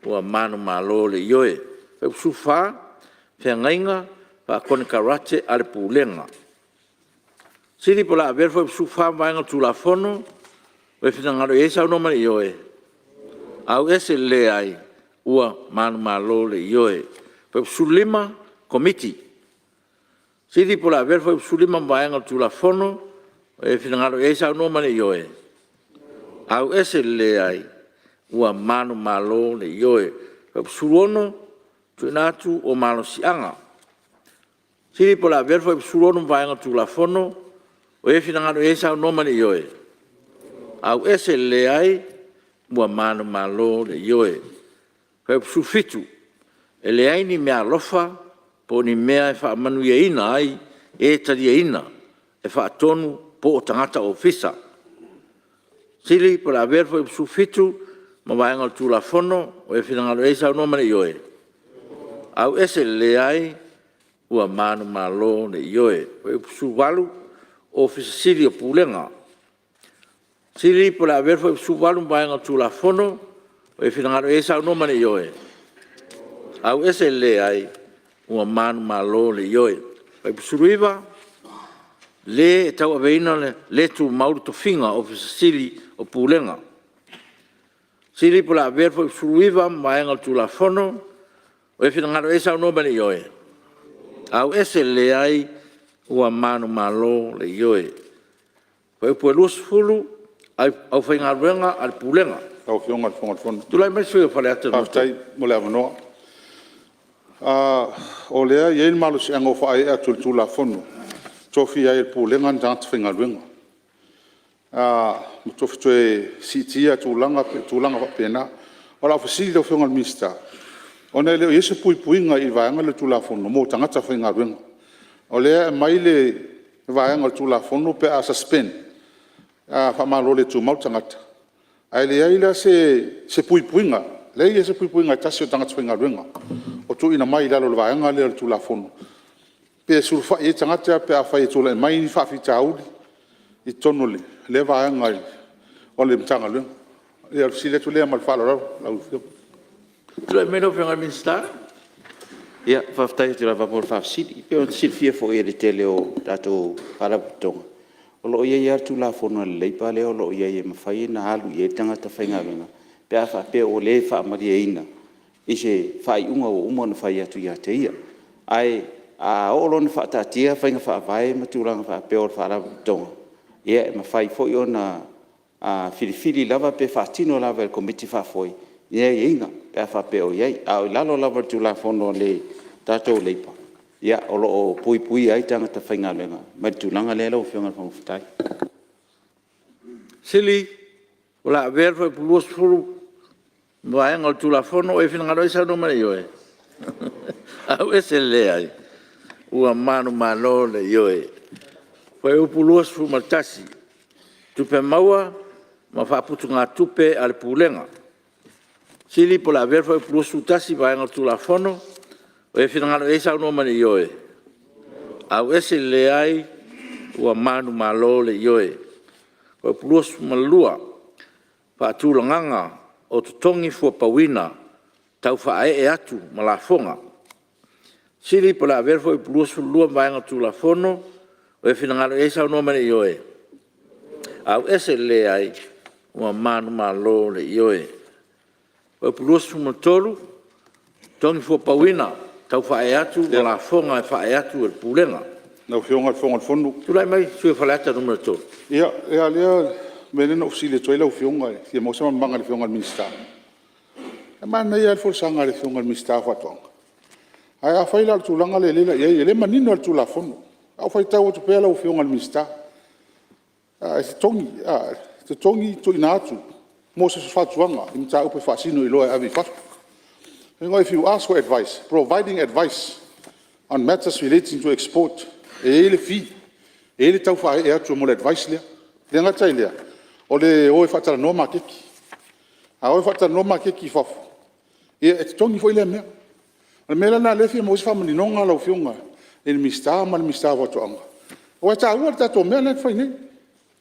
Ua manumalo le Ioe. Fuaiupu 14, Feagaiga Faa-Konekarate a le Pulega. 1. Po o le a avea le Fuaiupu 14 ma vaega o le Tulafono. O e finagalo i ai saunoa mai i le Ioe. AUESE le LEAI. Ua manumalo le Ioe. Fuaiupu 15, Komiti. 1. Po o le a avea le Fuaiupu 15 ma vaega o le Tulafono. O e finagalo i ai saunoa mai i le Ioe. AUESE le LEAI. Ua manumalo le Ioe. Fuaiupu 16, Tuuina atu o Malosiaga. 1. Po o le a avea le Fuaiupu 16 ma vaega o le Tulafono. O e finagalo i ai saunoa mai i le Ioe. AUESE le LEAI. Ua manumalo le Ioe. Fuaiupu 17, E leai ni meaalofa po o ni mea e faamanuiaina ai e taliaina, e faatonu po o tagata ofisa. 1. Po o le a avea le Fuaiupu 17 ma vaega o le Tulafono. O e finagalo i ai saunoa mai i le Ioe. AUESE le LEAI. Ua manumalo le Ioe. Fuaiupu 18, Ofisa Sili o Pulega. 1. Po o le a avea le Fuaiupu 18 ma vaega o le Tulafono. O e finagalo i ai saunoa mai i le Ioe. AUESE le LEAI. Ua manumalo le Ioe. Fuaiupu 19, Le e tauaveina le tumau le tofiga Ofisa Sili o Pulega. 1. Po o le a avea le Fuaiupu 19 ma vaega o le Tulafono. O e finagalo i ai saunoa mai i le Ioe. AUESE le LEAI. Ua manumalo le Ioe. Fuaiupu 20, Aufaigaluega a le Pulega. Lau Afioga i le Fofoga o le Fono. Tulai mai le sui usufono mo Faleata 3. Faafetai mo le avanoa. O lea e i ai le malosiaga ua faaee atu i le Tulafono e tofia ai e le Pulega ni tagata faigaluega ma toe siitia tulaga po o tulaga faapena. O lau fesili i lau Afioga i le Minisita, ona e le o i ai se puipuiga i le vaega lea o le Tulafono mo tagata faigaluega. O lea e aumai le vaega o le Tulafono pe a suspend, faamalo le tumau le tagata, ae leai la se puipuiga, leai se puipuiga e tasi o tagata faigaluega o tuuina mai i lalo o le vaega lea o le Tulafono pe sulufai i ai tagata pe afai e tulai mai ni faafitauli i totonu o lea vaega o le Matagaluega. O le fesili atu lea ma le faaaloalo lau Afioga. Tulai mai lau Afioga i le Minisita. Faafetai atu lava mo le faafesili. E pei ona silafia foi e le tele o tatou Faalapotopotoga, o lo o i ai lava le Tulafono a le Leipa lea o lo o i ai e mafai ona alu i ai le tagata faigaluega pe a faapea ua le faamalieina i se faaiuga ua uma ona fai atu ia te ia. Ae a oo loa ina faataatia faiga faavae ma tulaga faapea o le Faalapotopotoga, ia e mafai foi ona filifili lava pe faatino lava e le Komiti Faafoe ia aiaiga pe a faapea o i ai. A o lalo lava o le Tulafono a le tatou Leipa, o lo o puipuia ai tagata faigaluega mai le tulaga lea lau Afioga i le Fofoga Fetalai. O le a avea le Fuaiupu 20 ma vaega o le Tulafono. O e finagalo ai saunoa mai i le Ioe. AUESE le LEAI. Ua manumalo le Ioe. Fuaiupu 21, Tupe Maua ma Faaputugatupe a le Pulega. 1. Po o le a avea le Fuaiupu 21 ma vaega o le Tulafono. O e finagalo i ai saunoa mai i le Ioe. AUESE le LEAI. Ua manumalo le Ioe. Fuaiupu 22, Faatulagaga o Totogi Fuapauina tau Faaee atu ma Lafoga. 1. Po o le a avea le Fuaiupu 22 ma vaega o le Tulafono. O e finagalo i ai saunoa mai i le Ioe. AUESE le LEAI. Ua manumalo le Ioe. Fuaiupu 23, Totogi Fuapauina tau Faaee atu ma Lafoga e Faaee atu e le Pulega. Lau Afioga i le Fofoga o le Fono. Tulai mai le sui usufono mo Faleata 3. Ia, o le mea lea na ou fesili atu ai lau Afioga e fia maua se malamalamaaga i le Afioga i le Minisita. E manaia lava le folasaga a le Afioga i le Minisita o Faatoaga. Ae afai la o le tulaga lea o lo o i ai, o lea e manino lava i le Tulafono, a o faitau atu pea lau Afioga i le Minisita, e totogi tuuina atu mo se fautuaga i mataupu e faasino i loa e ave i fafo. If you ask for advice, providing advice on matters relating to export, e i ai le fee, e i ai le tau faaee atu mo le advice lea. E le gata i lea, o le o e faatalanoa maketi. A o e faatalanoa maketi i fafo, ia e totogi foi lea mea. O le mea la lena lea e fia maua ai se faamaninoga lau Afioga i le Minisita ma le Minisita o Faatoaga aua e taua le tatou mea lea e fai nei.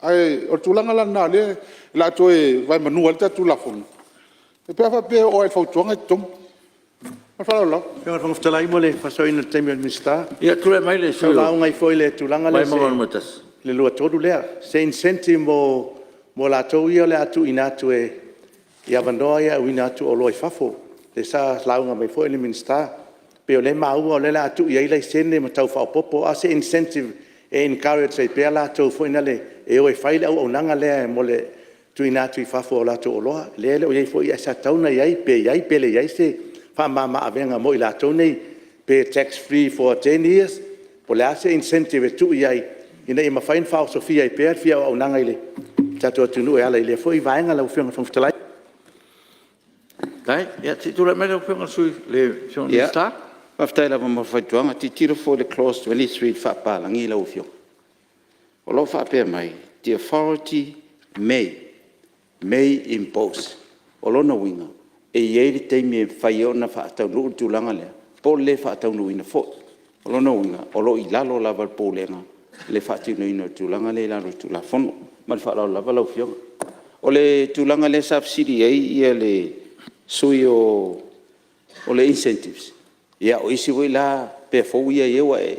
Ae o le tulaga la lena o lea o le a toe vaemanua ai le tatou Tulafono pe a faapea e oo lava i le fautuaga e totogi. Ma le faaaloalo lava. Lau Afioga i le Fofoga Fetalai mo le faasaoina o le taimi o le Minisita. Ia tulai mai le sui Sa ou usufono lauga ai foi i le tulaga lea mo Vaimauga 1. i le 23 lea, se incentive mo latou ia o le a tuuina atu i avanoa ia e auina atu o oloa i fafo, lea sa lauga mai foi le Minisita. E pei o lea e maua o lea o le a tuu i ai laisene ma tau faaopoopo, a o se incentive e encourage ai pea latou foi lea e o e fai le auaunaga lea mo le tuuina atu i fafo o latou oloa. Lea e le o i ai foi ae sa tatau ona i ai, pe i ai pe leai se faamama-avega mo i latou nei, pe tax free for 10 years, po o le a se incentive e tuu i ai ina ia mafai ona faaosofia ai pea le fia auaunaga i le tatou atunuu e ala i lea foi vaega lau Afioga i le Fofoga Fetalai. Faafetai. Ia se i tulai mai lau Afioga i le Minisita. Faafetai lava mo le fautuaga. Tilotilo foi i le Clause 23 i le faapapalagi lau Afioga. O lo o faapea mai, the Authority may impose. O lona uiga, e i ai le taimi e mafai ai ona faataunuu le tulaga lea po o le le faataunuuina foi. O lona uiga, o lo o i lalo lava o le Pulega le faatinoina o le tulaga lea i lalo o le Tulafono. Ma le faaaloalo lava lau Afioga. O le tulaga lea sa fesili ai le sui usufono o le incentives, ia o isi foi la mea fou ia ua e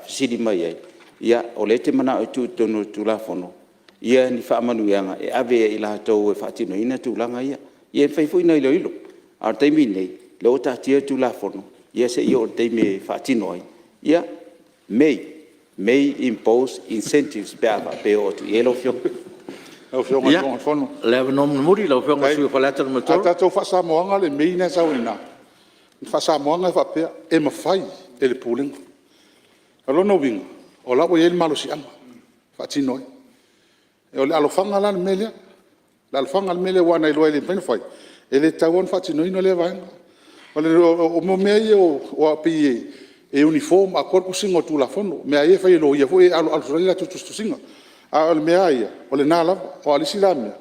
fesili mai ai, ia o lea e te manao e tuu i totonu o le Tulafono ni faamanuiaga e ave ia i latou e faatinoina tulaga ia. Ia e mafai foi ona iloilo, a o le taimi lenei, o lea ua taatia le Tulafono, ia se i oo i le taimi e faatino ai, ia, may impose incentives pe a faapea e oo atu i ai lau Afioga. Lau Afioga i le Fofoga Fetalai… Ia, o le avanoa mulimuli lau Afioga i le sui usufono mo Faleata 3. A tatou faa-Samoaina le may lena e sau i ina, o le faa-Samoaina e faapea, e mafai e le Pulega. O lona uiga, o la e ua i ai le malosiaga e faatino ai. O le alofaga la le mea lea. O le alofaga le mea lea aua ana iloa e le mafai ona fai, e le tatau lava ona faatinoina lea vaega. O mea ia e pei e uniform atoa le tusiga o le Tulafono. O mea lava ia e fai e loia foi e aloalo solo ai a latou tusitusiga. A o le mea lava ia, o lena lava. Aua o le isi la mea,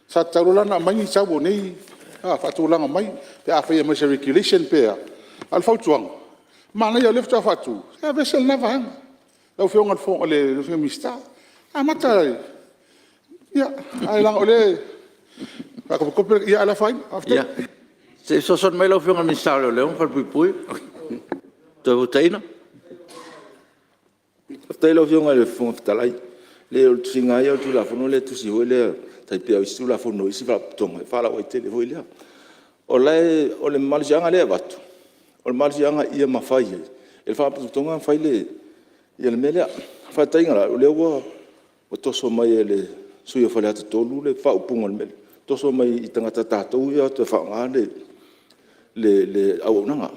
sa tatau loa la ona aumai ni tau o nei faatulaga mai pe afai e aumai se Regulation pe a. A o le fautuaga, manaia o lea faatoa faatu, se aveese lena vaega. Lau Afioga i le Minisita, amata ia, ae leaga o lea e faatopetope le… ae le afaina. Faafetai. Ia, se i fesoasoani mai lau Afioga i le Minisita o Leoleo ma Falepuipui. Toefuataiga. Faafetai i lau Afioga i le Fofoga Fetalai. Leai o le tusiga lava ia o le Tulafono lea e tusi foi lea tai pei o isi Tulafono a isi Faalapotopotoga e faalauaitele foi lea. O le malosiaga lea e avatu, o le malosiaga ia mafai ai e le Faalapotopotoga ona fai le mea lea. Faataitaiga la, o lea ua toso mai e le sui usufono o Faleata 3 le faaupuga o le mea lea, toso mai i tagata tatou ia e o atu e faaaoga le auaunaga.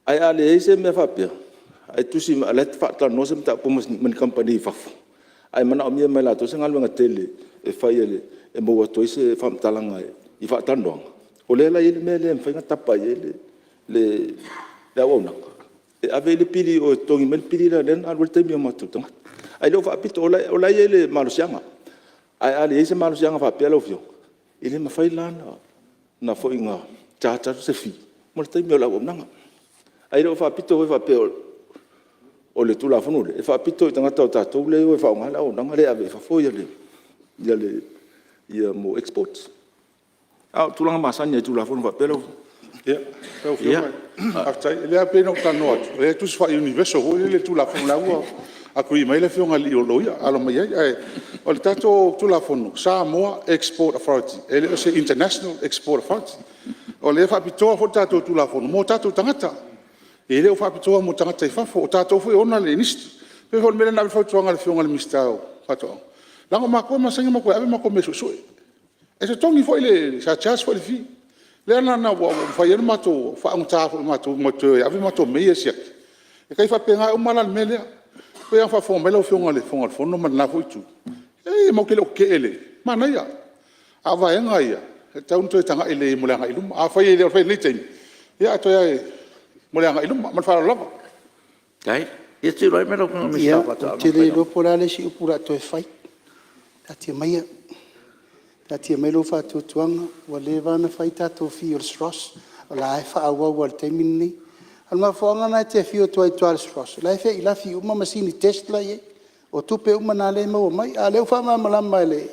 Ae a leai se mea faapea ae tusi mai o la e faatalanoa se mataupu ma ni kamupani i fafo, ae manaomia mai e latou se galuega tele e fai e maua atu ai se faamatalaga i faatalanoaga, o lea la e i ai le mea lea e mafai ona tapa i ai le auaunaga, e ave ai le pili i o e totogi mai le pili lea na alu ai le taimi o matou tagata. Ae le o faapito, o la e i ai le malosiaga. Ae a leai se malosiaga faapea lau Afioga, e le mafai la ona charge atu se fee mo le taimi o le auaunaga. Ae le o faapito foi faapea o le Tulafono lea e faapito i tagata o tatou lea e o e faaaoga le auaunaga lea e ave ai i fafo exports. A o tulaga masani lava i Tulafono faapea lau Afioga. Lau Afioga faafetai. O lea e pei ona ou talanoa atu, o lea e tusi faa-universal foi lele le Tulafono, o la ua agree mai le afioga i le loia, alo mai ai. Ae o le tatou Tulafono, Samoa Export Authority, e le o se International Export Authority. O lea e faapitoa foi le tatou Tulafono mo tatou tagata, e le o faapitoa mo tagata i fafo. O tatou foi e ona le lisi. E pei foi o le mea lea na ave ai le fautuaga i le Afioga i le Minisita o Faatoaga, leaga o matou e masani ona matou o e ave matou mea e suesue. E totogi foi le… sa charge foi le fee. Lea la ua mafai ai ona matou faafaigata foi i matou matou te o e ave matou mea ia e siaki. E tai faapena uma la le mea lea. Pei ona faafofoga mai lau Afioga i le Fofoga o le Fono ma lena foi itu, leai matou te le o tetee i le… manaia. A o vaega ia e tatau ona toe tagai lelei i ai mo le agai i luma. Afai e le o faia i lenei taimi, ia ae toe mo le agai i luma. Ma le faaaloalo lava. Ia, ou te le iloa po o le a le isi upu o le a toe fai. Taatia maia lou faatuatuaga ua leva ona fai tatou fee o le SROS. O la e faaauau lava i le taimi lenei. O le mafuaaga lena e te afio atu ai i tua i le SROS o la e feilafi uma masini test la e i ai. O tupe uma na o lea e maua mai. A o lea ua faamalamalama e le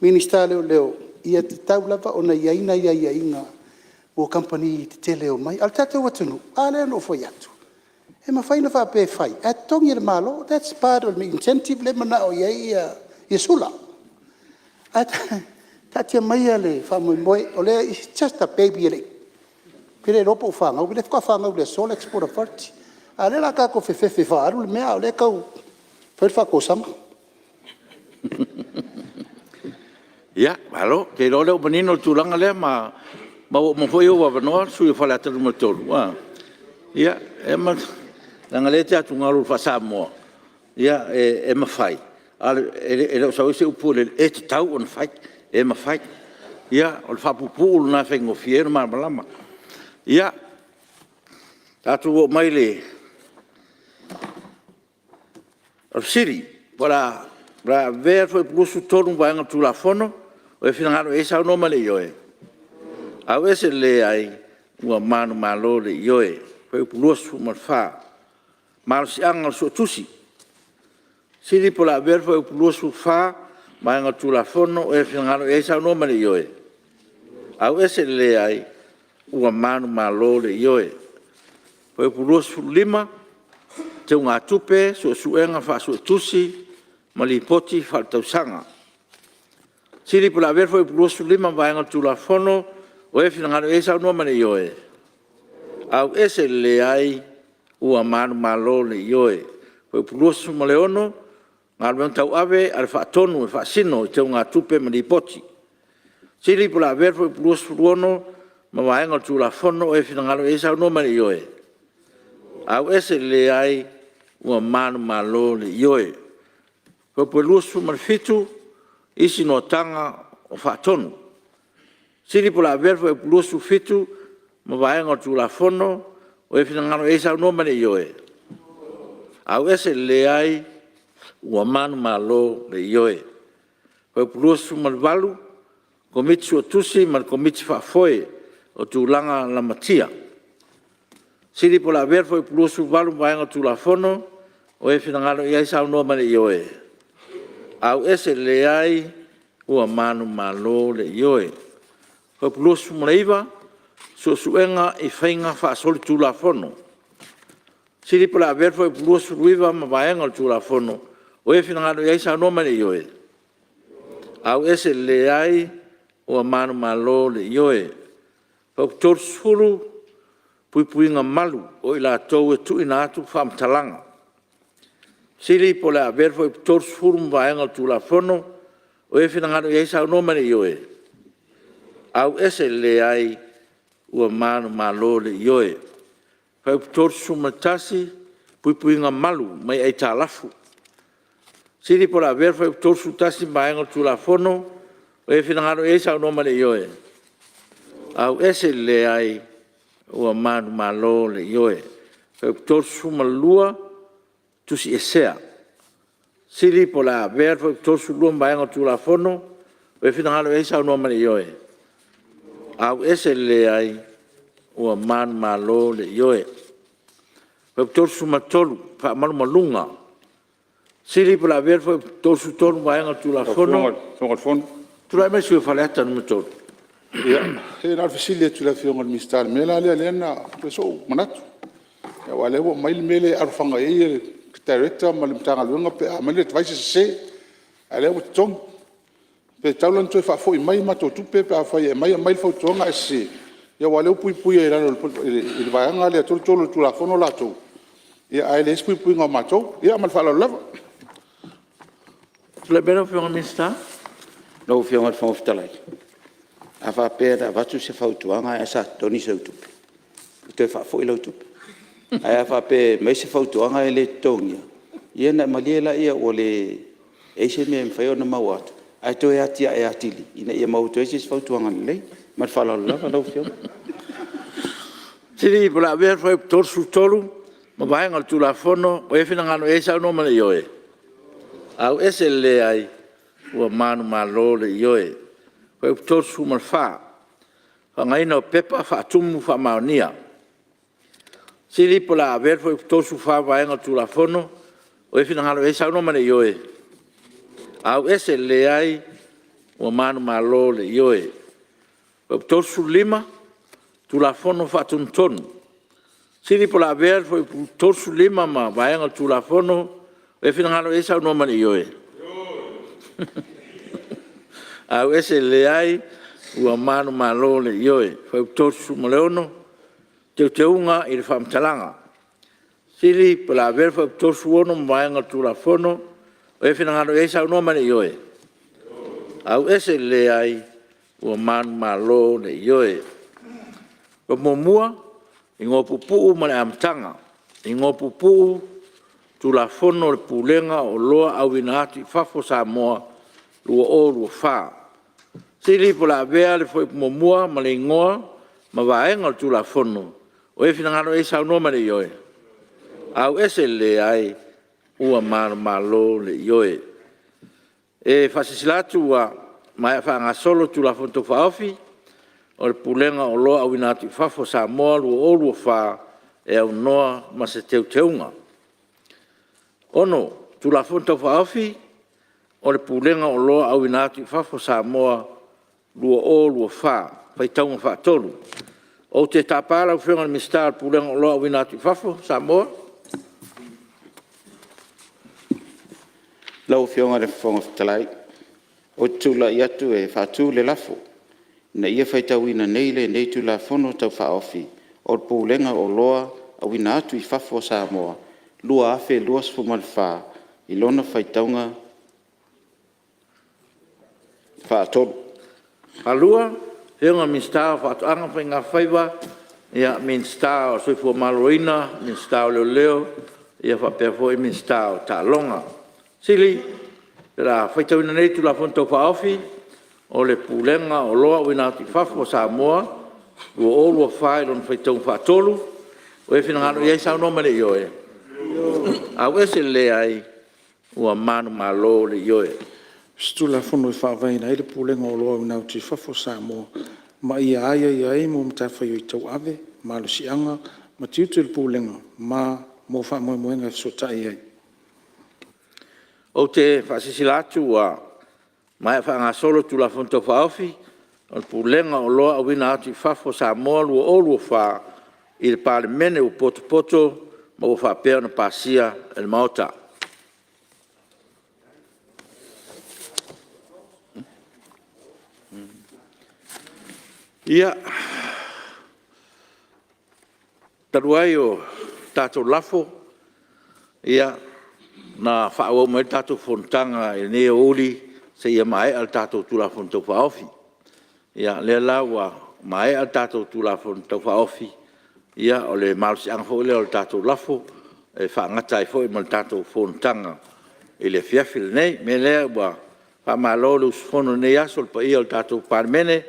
Minisita o Leoleo, ia e tatau lava ona i ai ni aiaiga mo kamupani tetele e omai. A o le tatou atunuu, a lea na ou fai atu, e mafai ona faapea e fai ae totogi e le Malo, thats part of the incentive lea e manao i ai Sula. Ae taatia maia le faamoemoe, o lea its just a baby e le iloa po o ua fanau, o lea faatoa fanau i le aso le Export Authority. A o lea o le a tatou fefefe e faaalu le mea a o lea e tau fai le faatosama. Ia, malo. Ou te iloa o lea ua manino le tulaga lea ma ua uma foi ou avanoa le sui usufono mo Faleata 3. Ia, leaga o lea e te atugalu i le faa-Samoa, ia e mafai, ae le o sau ai se upu foi lele, e tatau ona fai, e mafai. Ia, o le faapuupuu lena e faigofie ai ona malamalama. Ia, tatou oo mai i le… O le fesili, po o le a avea le Fuaiupu 23 ma vaega o le Tulafono. O le a finagalo i ai saunoa mai le ioe. Lau Afioga i le Fofoga Fetalai. Fuaiupu 24, Malosiaga o le Suetusi. Fesili po o le a avea le Fuaiupu 24 ma vaega o le Tulafono. O e finagalo i ai saunoa mai le ioe. Aveese le leai. Ua manumalo le ioe. Fuaiupu 25, Teugatupe, Suesuega Faa-Suetusi ma Lipoti Faaletausaga. Fesili po o le a avea le Fuaiupu 25 ma vaega o le Tulafono. O e finagalo i ai saunoa mai le ioe. Aveese le leai. Ua manumalo le ioe. Fuaiupu 26, Galuega Tauave a le Faatonu e faasino i Teugatupe ma Lipoti. Fesili po o le a avea le Fuaiupu 26 ma Vaega o le Tulafono. O e finagalo i ai saunoa mai le ioe. Aveese le leai. Ua manumalo le ioe. Fuaiupu 27, Isi Noataga o Faatonu. Fesili po o le a avea le Fuaiupu 27 ma Vaega o le Tulafono. O e finagalo i ai saunoa mai le ioe. Aveese le leai. Ua manumalo le ioe. Fuaiupu 28, Komiti Suetusi ma le Komiti Faafoe o Tulaga Lamatia. Fesili po o le a avea le Fuaiupu 28 ma Vaega o le Tulafono. O e finagalo i ai saunoa mai le ioe. Aveese le leai. Ua manumalo le ioe. Fuaiupu 29, Suesuega i Faiga Faasolitulafono. Fesili po o le a avea le Fuaiupu 29 ma Vaega o le Tulafono. O e finagalo i ai saunoa mai le ioe. Aveese le leai. Ua manumalo le ioe. Fuaiupu 30, Puipuiga malu o i latou e Tuuina atu Faamatalaga. Fesili po o le a avea le Fuaiupu 30 ma Vaega o le Tulafono. O e finagalo i ai saunoa mai le ioe. Aveese le leai. Ua manumalo le ioe. Fuaiupu 31, Puipuiga malu mai aitalafu. Fesili po o le a avea le Fuaiupu 31 ma Vaega o le Tulafono. O e finagalo i ai saunoa mai le ioe. Aveese le leai. Ua manumalo le ioe. Fuaiupu 32, Tusiesea. Fesili po o le a avea le Fuaiupu 32 ma Vaega o le Tulafono. O e finagalo i ai saunoa mai le ioe. Aveese le leai. Ua manumalo le ioe. Fuaiupu 33, Faamalumaluga. Fesili po o le a avea le Fuaiupu 33 ma Vaega o le Tulafono. Tulai mai le sui usufono mo Faleata 3. Ia, na o le fesili atu i le Afioga i le Minisita i le mea la lea na avatu ai so'u manatu, aua o lea ua aumai le mea lea e alofaga i ai le Director ma le Matagaluega pe a aumai le advice e sese, a o lea ua totogi. Pe tatau la ona toe faafoi mai a matou tupe pe afai e aumai le fautuaga ae sese, aua o lea ua puipuia i lalo o le Vaega lea 33 o le Tulafono latou, ae leai se puipuiga o matou. Ia ma le faaaloalo lava. Tulai mai lau Afioga i le Minisita. Lau Afioga i le Fofoga Fetalai, a faapea na avatu se fautuaga ae sa totogi sau tupe, e toe faafoi lau tupe. Ae a faapea e aumai se fautuaga ae le totogia, ia ona e malie lea ua leai se mea e mafai ona maua atu, ae toe atiae atili ina ia maua atu ai se isi fautuaga lelei. Ma le faaaloalo lava lau Afioga. Fesili po o le a avea le Fuaiupu 33 ma Vaega o le Tulafono. O e finagalo i ai saunoa mai le ioe. Aveese le leai. Ua manumalo le ioe. Fuaiupu 34. Faaaogaina o Pepa Faatumu Faamaonia. E po o le a avea le Fuaiupu 34 ma vaega o le Tulafono. O ai e finagalo i ai saunoa mai i le ioe. Ua manumalo le Ioe. Fuaiupu 35, Tulafono Faatonutonu. E fesili po o le a avea le Fuaiupu 35 ma vaega o le Tulafono. O ai e finagalo i ai saunoa mai i le ioe. Ua manumalo le Ioe. Fuaiupu 36, Teuteuga i le Faamatalaga. E fesili po o le a avea le Fuaiupu 36 ma vaega o le Tulafono. O ai e finagalo i ai saunoa mai i le ioe. Aveese. Ua manumalo le Ioe. 1. Igoa Puupuu ma le Amataga. Igoa Puupuu: Tulafono o le Pulega o Oloa Auina atu i Fafo a Samoa 2024. Fesili po o le a avea le Fuaiupu 1 ma le igoa ma vaega o le Tulafono. O ai e finagalo i ai saunoa mai i le Ioe. Aveese. Ua manumalo le Ioe. E faasilasila atu ua maea faagasolo le Tulafono Tau Faaofi o le Pulega o Oloa Auina atu i Fafo a Samoa 2024 e aunoa ma se Teuteuga. 6. Tulafono Tau Faaofi o le Pulega o Oloa Auina atu i Fafo a Samoa 2024, Faitauga Faatolu. Ou te tapa lau Afioga i le Minisita o le Pulega o Oloa Auina atu i Fafo a Samoa. Lau Afioga i le Fofoga Fetalai, ou te tulai atu e faatu le lafo, Ina ia faitauina nei lenei Tulafono Tau Faaofi o le Pulega o Oloa Auina atu i Fafo a Samoa 2024 i lona faitauga faatolu. Afioga i le Minisita o Faatoaga ma Faiga Faiva, Minisita o le Soifua Maloloina, Minisita o Leoleo faapea foi le Minisita o Taaloga. O le a faitauina nei le Tulafono Tau Faaofi o le Pulega o Oloa Auina atu i Fafo a Samoa 2024 i lona faitauga faatolu. Ua e finagalo i ai saunoa mai i le Ioe. Aveese. Ua manumalo le Ioe. O se Tulafono e Faavaeina ai le Pulega o Oloa Auina atu i Fafo a Samoa ma ia aiaia ai mo matafaioi tauave, malosiaga ma tiute o le Pulega ma mo faamoemoega e fesootai i ai. Ou te faasilasila atu ua maea faagasolo le Tulafono Tau Faaofi o le Pulega o Oloa Auina atu i Fafo a Samoa 2024 i le Palemene ua potopoto ma ua faapea ona pasia e le Maota. Ia, talu ai o le tatou lafo, na faaauau mai ai le tatou fonotaga i lenei aoauli seia maea le tatou Tulafono Tau Faaofi. Ia lea la ua maea le tatou Tulafono Tau Faaofi, o le malosiaga foi lea o le tatou lafo e faagata ai foi ma le tatou fonotaga i le afiafi lenei. O le mea lea ua faamalo le usufono i lenei aso i le paia o le tatou Palemene.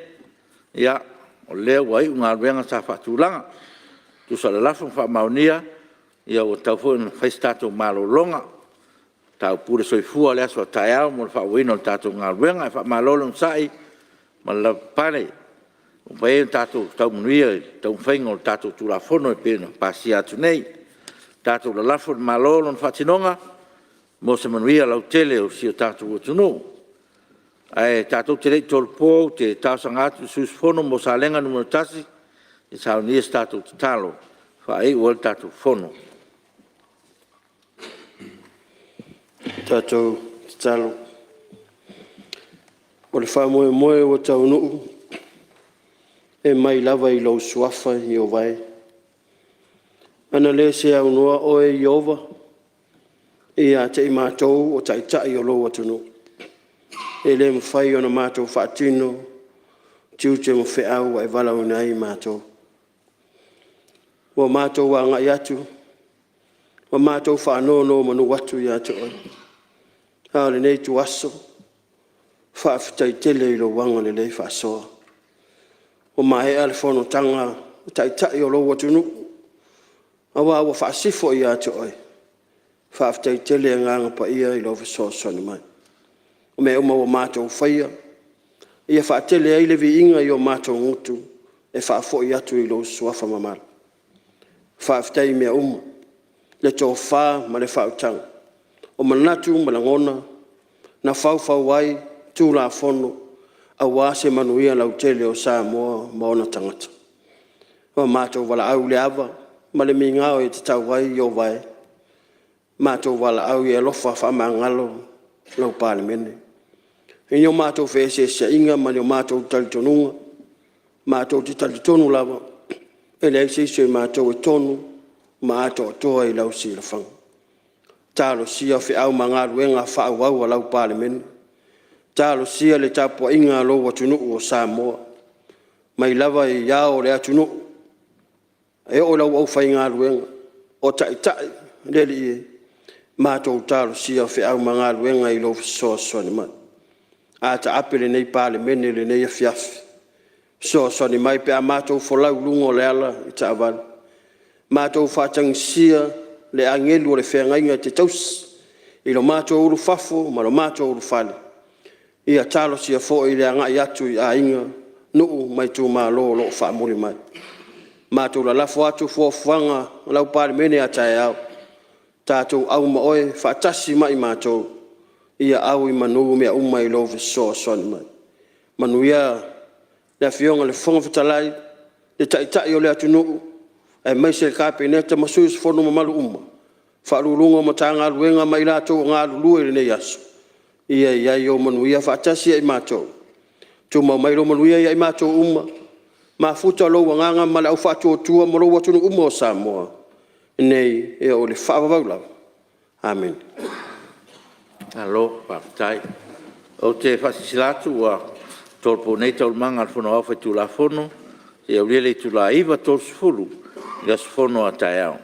O lea ua iu galuega sa faatulaga e tusa o le lafo na faamaonia, ua tatau foi ona fai se tatou malologa. Taupule soifua i le aso a taeao mo le faaauauina o le tatou galuega. Ae faamalo le onosai ma le lavapapale ua mafai ai ona tatou tau manuia i le taumafaiga o le tatou Tulafono e pei ona pasia atu nei. Tatou lalafo i le Malo lona faatinoga mo se manuia lautele o si o tatou atunuu. Ae tatou te le i tolopo ou te talosaga atu i le sui usufono mo Salega 1 e saunia se tatou tatalo e faaiu ai le tatou Fono. Tatalo. O le faamoemoe ua taunuu e mai lava i lou Suafa Ieova e. Ana le se aunoa oe Ieova ia te i matou o Taitai o lou atunuu, e le mafai ona matou faatino tiute ma feau ua e valaauina ai i matou. Ua matou agai atu ma matou faanonomanu atu ia te Oe, a o lenei ituaso, faafetai tele i lou agalelei faasoa. Ua maea le fonotaga a Taitai o lou atunuu aua ua faasifo ia te Oe, faafetai tele Agaga Paia i lou fesoasoani mai. O mea uma ua matou faia ia faatele ai le viiga i o matou gutu. e faafoi atu i lou Suafa mamalu. Faafetai i mea uma, le tofa ma le faautaga, o manatu ma lagona na faufau ai Tulafono aua se manuia lautele o Samoa ma ona tagata. Ua matou valaau i le ava ma le migao e tatau ai o vae, matou valaau ia e alofa faamagalo lau Palemene. I o matou feeseeseaiga ma ni o matou talitonuga, matou te talitonu lava e leai se isi o matou e tonu ma atoatoa i lau silafaga. Talosia feau ma galuega faaauau a lau Palemene, talosia le tapuaiga a lou atunuu o Samoa mai lava i ao o le atunuu e oo i lau aufaigaluega, o Taitai le Alii e, matou talosia feau ma galuega i lou fesoasoani mai. A taape lenei Palemene i lenei afiafi, fesoasoani mai pe a matou folau i luga o le ala i taavale, matou faatagisia le agelu o le feagaiga e te tausi i lo matou ulufafo ma lo matou ulufale. Ia talosia foi le agai atu i aiga, nuu ma Itumalo o lo o faamuli mai. Matou lalafo atu fuafuaga a lau Palemene a taeao, tatou au ma oe faatasi ma i matou, ia au i manu mea uma i lou fesoasoani mai. Manuia le Afioga i le Fofoga Fetalai, le Taitai o le atunuu aemaise le Kapeneta ma sui usufono mamalu uma, Ofisa Sili o Pulega o Matagaluega ma i latou o galulue i lenei aso, ia i ai ou manuia faatasi ma i matou. Tumau mai lou manuia ia i matou uma, mafuta lou agaga ma le au faatuatua ma lou atunuu uma o Samoa nei e oo i le faavavau lava. Amene. Malo faafetai. Ou te faasilasila atu ua tolopo nei Taualumaga a le Fono Aoao Faitulafono seia aulia le itula e 9:30 i le aso Fono a taeao.